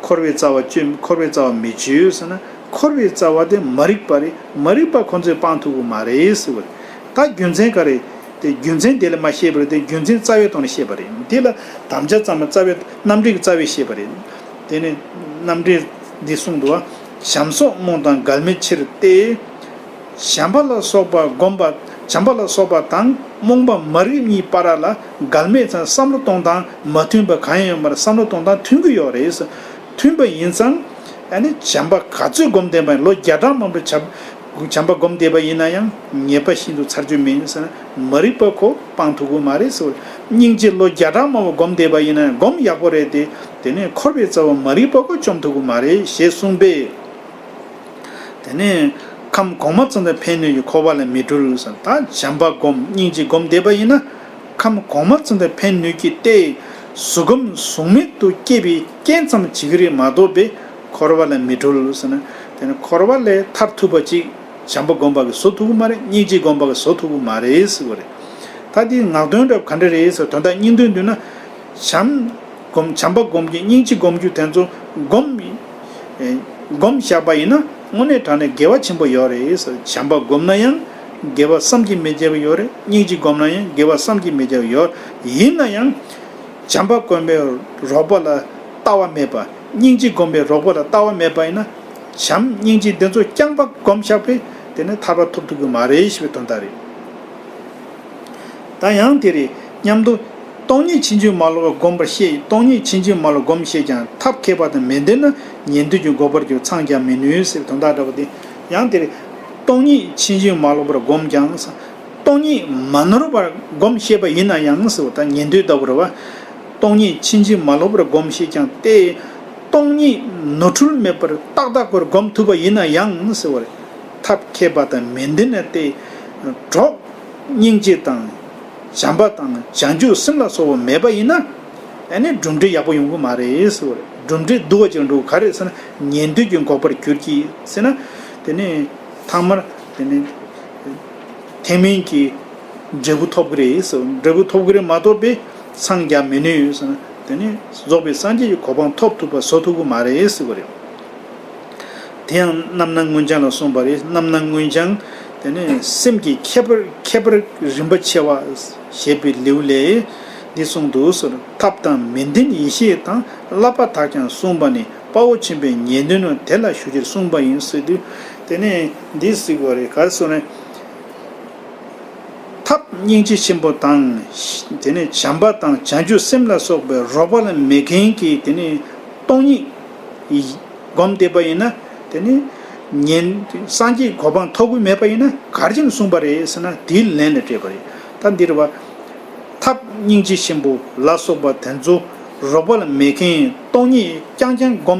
འཁོར་བའི་རྩ་བ་གཅོད། འཁོར་བའི་རྩ་བ་མི་གཅོད་ཟེར་ན། འཁོར་བའི་རྩ་བ་དེ་མ་རིག་པ་རེད། མ་རིག་པ་ཁོ་ཚོས་སྤང་ཐུབ་ཀྱི་མ་རེད་ཟེར་བ་རེད། ད་རྒྱུ་མཚན་ག་རེ། དེ་རྒྱུ་མཚན་དེ་ལ་མ་བཤད་པར་དེ་རྒྱུ་མཚན་རྩ་བའི་ཐོག་ནས་བཤད་པ་རེད། དེ་ལ་དམ་བཅའ་ཙམ་རྩ་བའི་རྣམ་འགྲེལ་གྱི་རྩ་བའི་བཤད་པ་རེད། དེ་ནི་རྣམ་འགྲེལ་འདི་གསུངས་འདུག་བ། བྱམས་སོགས་རྨོངས་དང་འགལ་མེད་ཕྱིར་ཏེ། བྱམས་པ་ལ་སོགས་པ་སྒོམ་པ། བྱམས་པ་ལ་སོགས་པ་དང་རྨོངས་པ་མ་རིག་གཉིས་བར་ལ་འགལ་མེད་ཙང་བསམ་བློ་གཏོང་སྟངས་མ་མཐུན་པ་གང་ཡང་ཡོད་མ་རེད། བསམ་བློ་གཏོང་སྟངས་མཐུན་གྱི་ཡོད་རེད། མཐུན་པ་ཡིན་ཙང་ཨ་ནི་བྱམས་པ་ག་ཚོད་སྒོམ་བསྡད་པ་ཡིན། ལོ་བརྒྱ་ཕྲག་མང་པོ་བྱམས་བྱམས་པ་སྒོམ་བསྡད་པ་ཡིན་ན་ཡང་ཉེས་པ་ཤིན་ཏུ་ཚར་གཅོད་མིན་ཟེར་ན་མ་རིག་པ་ཁོ་སྤང་ཐུབ་ཀྱི་མ་རེད་ཟེར། སྙིང་རྗེ་ལོ་བརྒྱ་ཕྲག་མང་པོ་སྒོམ་བསྡད་པ་ཡིན་ན་ཡང་སྒོམ་ཡག་པོ་རེད་དེ། དེ་ནས་འཁོར་བའི་རྩ་བ་མ་རིག་པ་ཁོ་བཅོམ་ཐུབ་ཀྱི་མ་རེད་ཞེས་གསུངས་པས། དེ་ནས་ཁམས་གོང་མ་ཙམ་དུ་ཕན་ནུས་ཀྱི་འཁོར་བ་ལས་མི་གྲོལ་ཟེར། ད་བྱམས་པ་སྒོམ། སྙིང་རྗེ་སྒོམ་བསྡད་པ་ཡིན་ན་ཁམས་གོང་མ་ཙམ་དུ་ཕན་ནུས་ཀྱི་སྟེ། གཟུགས་ཁམས་གཟུགས་མེད་དུ་སྐྱེས་པའི་རྐྱེན་ཙམ་བྱེད་ཀྱི་རེད་མ་གཏོགས་པའི་འཁོར་བ་ལས་མི་གྲོལ་ཟེར་ན། དེ་ནི་འཁོར་བ་ལས་ཐར་ཐུབ་པ་ཅིག་བྱམས་པ་སྒོམ་པ་གིས་བཟོ་ཐུབ་ཀྱི་མ་རེད། སྙིང་རྗེ་སྒོམ་པ་གིས་བཟོ་ཐུབ་ཀྱི་མ་རེད་ཟེར་བ་རེད། ད་འདིའི་ངག་དོན་འདྲ་ག་འདྲ་རེད་ཟེར། དོན་དག་སྙིང་དོན་བསྡུས་ན། བྱམས་སྒོམ། བྱམས་པ་སྒོམ་རྒྱུ། སྙིང་རྗེ་སྒོམ་རྒྱུ་དེ་ཚོ་སྒོམ། ཨེ། སྒོམ་བཞག་པ་ཡིན་ན་དངོས་གནས་དྲང་གནས་དགེ་བ་ཆེན་པོ་ཡོད་རེད་ཟེར། བྱམས་པ་སྒོམ་ན་ཡང་དགེ་བ་བསམ་གྱིས་མི་ཁྱབ་པ་ཡོད་རེད། སྙིང་རྗེ་སྒོམ་ན་ཡང་དགེ་བ་བསམ་གྱིས་མི་ཁྱབ་པ་ཡོད། ཡིན་ན་ཡང་བྱམས་པ་སྒོམ་པའི་རོགས་པ་ལ་ལྟ་བ་མེད་པ། སྙིང་རྗེ་སྒོམ་པའི་རོགས་པ་ལ་ལྟ་བ་མེད་པ་ཡིན་ན། བྱམས་སྙིང་རྗེ་འདི་ཚོ་རྐྱང་པ་སྒོམ་བཞག་པས་དེ་ནི་ཐར་པ་ཐོབ་ཐུབ་ཀྱི་མ་རེད་ཞེས་པའི་དོན་དག་རེད། ད་ཡང་དེ་རེད་སྙམ་དུ། སྟོང་ཉིད་ཕྱིན་ཅི་མ་ལོག་པར་བསྒོམ་པར་བཤད། སྟོང་ཉིད་ཕྱིན་ཅི་མ་ལོག་སྒོམ་ཤེས་ཀྱང་ཐབས་མཁས་པ་དང་མི་ལྡན་ན་ཉན་ཐོས་ཀྱི་འགོག་པར་འགྱུར། མཚང་རྒྱག་མི་ནུས་ཟེར་བའི་དོན་དག་འདྲ་པོ་དེ། ཡང་དེ་རེད། སྟོང་ཉིད་ཕྱིན་ཅི་མ་ལོག་པར་བསྒོམ་ཀྱང་། སྟོང་ཉིད་མ་ནོར་བར་བསྒོམ་ཤེས་པ་ཡིན་ན་ཡང་ཟེར་བ་དང་ཉན་ཐོས་ལྟ་བུ་རེད་བ། སྟོང་ཉིད་ཕྱིན་ཅི་མ་ལོག་པར་བསྒོམ་ཤེས་ཀྱང་སྟེ། སྟོང་ཉིད་ནོར་འཁྲུལ་མེད་པར་ཏག་ཏག་པར་བསྒོམ་ཐུབ་པ་ཡིན་ན་ཡང་ཟེར་བ་རེད། ཐབས་མཁས་པ་དང་མི་ལྡན་ན་སྟེ། གྲོགས་སྙིང་རྗེ་དང་། བྱམས་པ་དང་བྱང་ཆུབ་སེམས་ལ་སོགས་པ་མེད་པ་ཡིན་ན། ཨ་ནི་གྲུབ་འབྲས་ཡག་པོ་ཡོང་གི་མ་རེད་ཟེར་བ་རེད། གྲུབ་འབྲས་སྡུག་པ་ཅིག་འགྲོ་ག་རེ་ཟེར་ན་ཉན་ཐོས་ཀྱི་འགོག་པར་འགྱུར་གྱི་ཟེར་ན། དེ་ནི་ཐ་མར་དེ་ནི་ཐེག་དམན་གྱི་ འབྲས་བུ་ཐོབ་ཀྱི་རེད་ཟེར། འབྲས་བུ་ཐོབ་ཀྱི་རེད་མ་གཏོགས་པའི་འཚང་རྒྱ་མི་ནུས་ཟེར་ན། དེ་ནི་རྫོགས་པའི་སངས་རྒྱས་ཀྱི་གོ་འཕང་ཐོབ་ཐུབ་པ་བཟོ་ཐུབ་ཀྱི་མ་རེད་ཟེར་བ་རེད། དེ་ཡང་རྣམ་སྣང་མངོན་བྱང་ལ་གསུངས་པ་རེད། རྣམ་སྣང་མངོན་བྱང་། དེ་ནས་སེམས་ཀྱི་ཁྱད་པར་ཁྱད་པར་རིམ་པ་ཕྱེ་བ་ཞེས་པའི་ལེའུ་ལས་འདི་གསུངས་འདུག་ཟེར། ཐབས་དང་མི་ལྡན་ཡེ་ཤེས་དང་བསླབ་པ་དག་ཀྱང་གསུངས་པ་ནི་དཔའ་བོ་ཆེན་པོའི་ཉན་ཐོས་རྣམས་དེ་ལ་ཞུ་ཕྱིར་གསུངས་པ་ཡིན་ཟེར་དུས། དེ་ནས་འདི་གཟིགས་པ་རེད། ག་རེ་ཟེར་ན། ཐབས་སྙིང་རྗེ་ཆེན་པོ་དང་། དེ་ནས་བྱམས་པ་དང་བྱང་ཆུབ་སེམས་ལ་སོགས་པའི་རོགས་པ་ལ་མེད་མཁན་གྱི་དེ་ནས་སྟོང་ཉིད་སྒོམ་བསྡད་པ་ཡིན་ན། དེ་ནས་ཉན་སངས་རྒྱས་གོ་འཕང་ཐོབ་ཀྱི་མེད་པ་ཡིན་ན་ག་རེ་བྱས་ནས་གསུངས་པ་རེད་ཟེར་ན། དེའི་ལན་ལ་སྤྲད་པ་རེད། ད་འདིར་བ། ཐབས་སྙིང་རྗེ་ཆེན་པོ་ལ་སོགས་པ་དེ་ཚོ་རོགས་པ་ལ་མེད་མཁན་སྟོང་ཉིད་རྐྱང་རྐྱང་སྒོམ་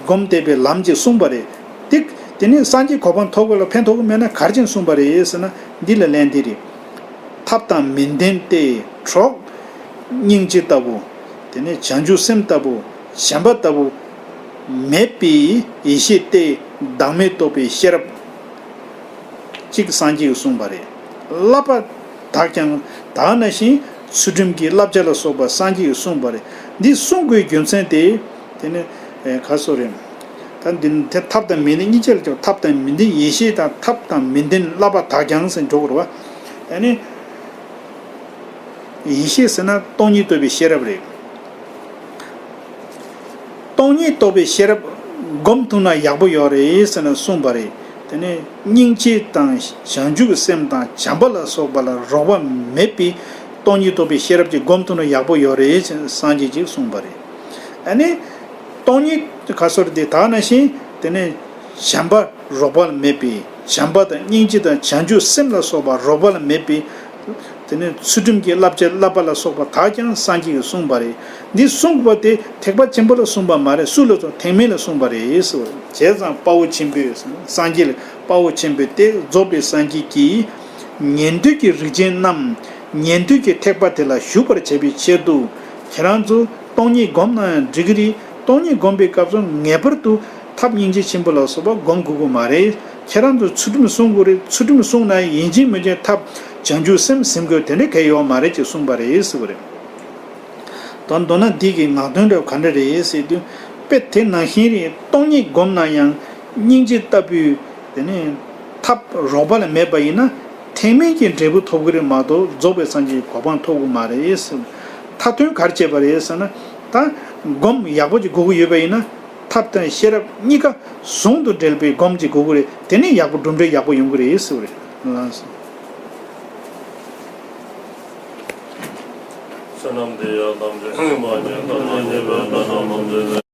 སྒོམ་བསྡད་པའི་ལམ་གྱིས་གསུངས་པ་རེད། དེ་དེ་ནས་སངས་རྒྱས་གོ་འཕང་ཐོབ་དགོས་ལ་ཕན་ཐོགས་ཀྱི་མེད་ན་ག་རེ་བྱས་ནས་གསུངས་པ་རེད་ཟེར་ན། འདི་ལ་ལན་འདི་རེད། ཐབས་དང་མི་ལྡན་ཏེ་གྲོགས་སྙིང་རྗེ་ལྟ་བུ། དེ་ནས་བྱང་ཆུབ་སེམས་ལྟ་བུ། བྱམས་པ་ལྟ་བུ་མེད་པའི་ཡེ་ཤེས་ཏེ་བདག་མེད་རྟོགས་པའི་ཤེས་རབ་ཅིག་སངས་རྒྱས་ཀྱིས་གསུངས་པ་རེད། བསླབ་པ་དག་ཀྱང་དག་ན་བཞིན་ཚུལ་ཁྲིམས་ཀྱི་བསླབ་བྱ་ལ་སོགས་པ་སངས་རྒྱས་ཀྱིས་གསུངས་པ་རེད། འདི་གསུང་དགོས་རྒྱུ་མཚན་དེ། དེ་ནི་ཨེ་ག་སོ་རེད། ད་འདི་ཐབས་དང་མི་ལྡན་གཉིས་ཆར་ཀྱང་ཐབས་དང་མི་ལྡན་ཡེ་ཤེས་དང་ཐབས་དང་མི་ལྡན་བསླབ་པ་དག་ཀྱང་ཟེར་འགྲོ་དགོས་རེད་བ། ཨ་ནི། ཡེ་ཤེས་ཟེར་ན་སྟོང་ཉིད་རྟོགས་པའི་ཤེས་རབ་རེད། སྟོང་ཉིད་རྟོགས་པའི་ཤེས་རབ་སྒོམ་ཐུབ་ན་ཡག་པོ་ཡོད་རེད་ཟེར་ནས་གསུངས་པ་རེད། དེ་ནས་སྙིང་རྗེ་དང་བྱང་ཆུབ་སེམས་དང་བྱམས་པ་ལ་སོགས་པ་ལ་རོགས་པ་མེད་པའི་སྟོང་ཉིད་རྟོགས་པའི་ཤེས་རབ་ཀྱིས་སྒོམ་ཐུབ་ན་ཡག་པོ་ཡོད་རེད་ཟེར་ནས་སངས་རྒྱས་ཀྱིས་གསུངས་པ་རེད། ཨ་ནི། སྟོང་ཉིད་ག་སོར་དེ་དག་ན་བཞིན་དེ་ནས་བྱམས་པ་རོགས་པ་ལ་མེད་པའི་བྱམས་པ་དང་སྙིང་རྗེ་དང་བྱང་ཆུབ་སེམས་ལ་སོགས་པ་རོགས་པ་ལ་མེད་པའི། དེ་ནས་ཚུལ་ཁྲིམས་ཀྱི་བསླབ་བྱ་བསླབ་པ་ལ་སོགས་པ་དག་ཀྱང་སངས་རྒྱས་ཀྱིས་གསུངས་པ་རེད། འདི་གསུངས་པ་དེ་ཐེག་པ་ཆེན་པོ་ལ་གསུངས་པ་མ་རེད། སུ་ལ་སོགས་ཐེག་དམན་ལ་གསུངས་པ་རེད་ཟེར་བ་རེད། བྱས་ཙང་དཔའ་བོ་ཆེན་པོས་སངས་རྒྱས་ལ་དཔའ་བོ་ཆེན་པོས་ཏེ་རྫོགས་པའི་སངས་རྒྱས་ཀྱིས་ཉན་ཐོས་ཀྱི་རིགས་ཅན་རྣམས་ཉན་ཐོས་ཀྱི་ཐེག་པ་དེ་ལ་ཞུགས་པར་བྱ་བའི་ཕྱིར་དུ་ཁྱེད་རང་ཚོ་སྟོང་ཉིད་སྒོམ་ན་ཡང་འགྲིག་གི་རེད། སྟོང་ཉིད་སྒོམ་པའི་སྐབས་སུ་ངེས་པར་དུ་ཐབས་སྙིང་རྗེ་ཆེན་པོ་ལ་སོགས་པ་སྒོམ་དགོས་ཀྱི་མ་རེད། ཁྱེད་རང་ཚོ་ཚུལ་ཁྲིམས་སྲུང་དགོས་རེད། ཚུལ་ཁྲིམས་སྲུང་ན་ཡིན་གཅིག་མིན་གཅིག་ཐབས་བྱང་ཆུབ་སེམས་ཟིན་དགོས་དེ་འདྲ་གལ་ཡོད་མ་རེད་ཅེས་གསུངས་པ་རེད་ཟེར་བ་རེད། ད་མདོར་ན་འདི་གི་ངག་དོན་འདྲ་བ་ག་འདྲ་རེད་ཟེར་དུས། དཔེ་དེ་ནང་བཞིན་རེད། སྟོང་ཉིད་སྒོམ་ན་ཡང་སྙིང་རྗེ་ལྟ་བུའི་དེ་ནས་ཐབས་རོགས་པ་ལ་མེད་པ་ཡིན་ན། ཐེག་དམན་གྱི་འབྲས་བུ་ཐོབ་ཀྱི་རེད་མ་གཏོགས་རྫོགས་པའི་སངས་རྒྱས་ཀྱི་གོ་འཕང་ཐོབ་ཀྱི་མ་རེད་ཟེར། མཐའ་དོན་ག་རེ་བྱས་པ་རེད་ཟེར་ན། ད་སྒོམ་ཡག་པོ་ཅིག་དགོས་ཀྱི་ཡོད་པ་ཡིན་ན། ཐབས་དང་ཤེས་རབ་གཉིས་ཀ་ཟུང་དུ་འབྲེལ་བའི་སྒོམ་ཅིག་དགོས་ཀྱི་རེད། དེ་ནས་ཡག་པོ་གྲུབ་འབྲས་ཡག་པོ་ཡོང་གི་རེད་ཟེར་བ་རེད། ལགས་སོ། བསོད་ནམས་འདི་ཡང་དམ་ཆོས་མ་ཉམས་པ་ཉམས་པའི་བསོད་ནམས་ལམ་འདི་ལས།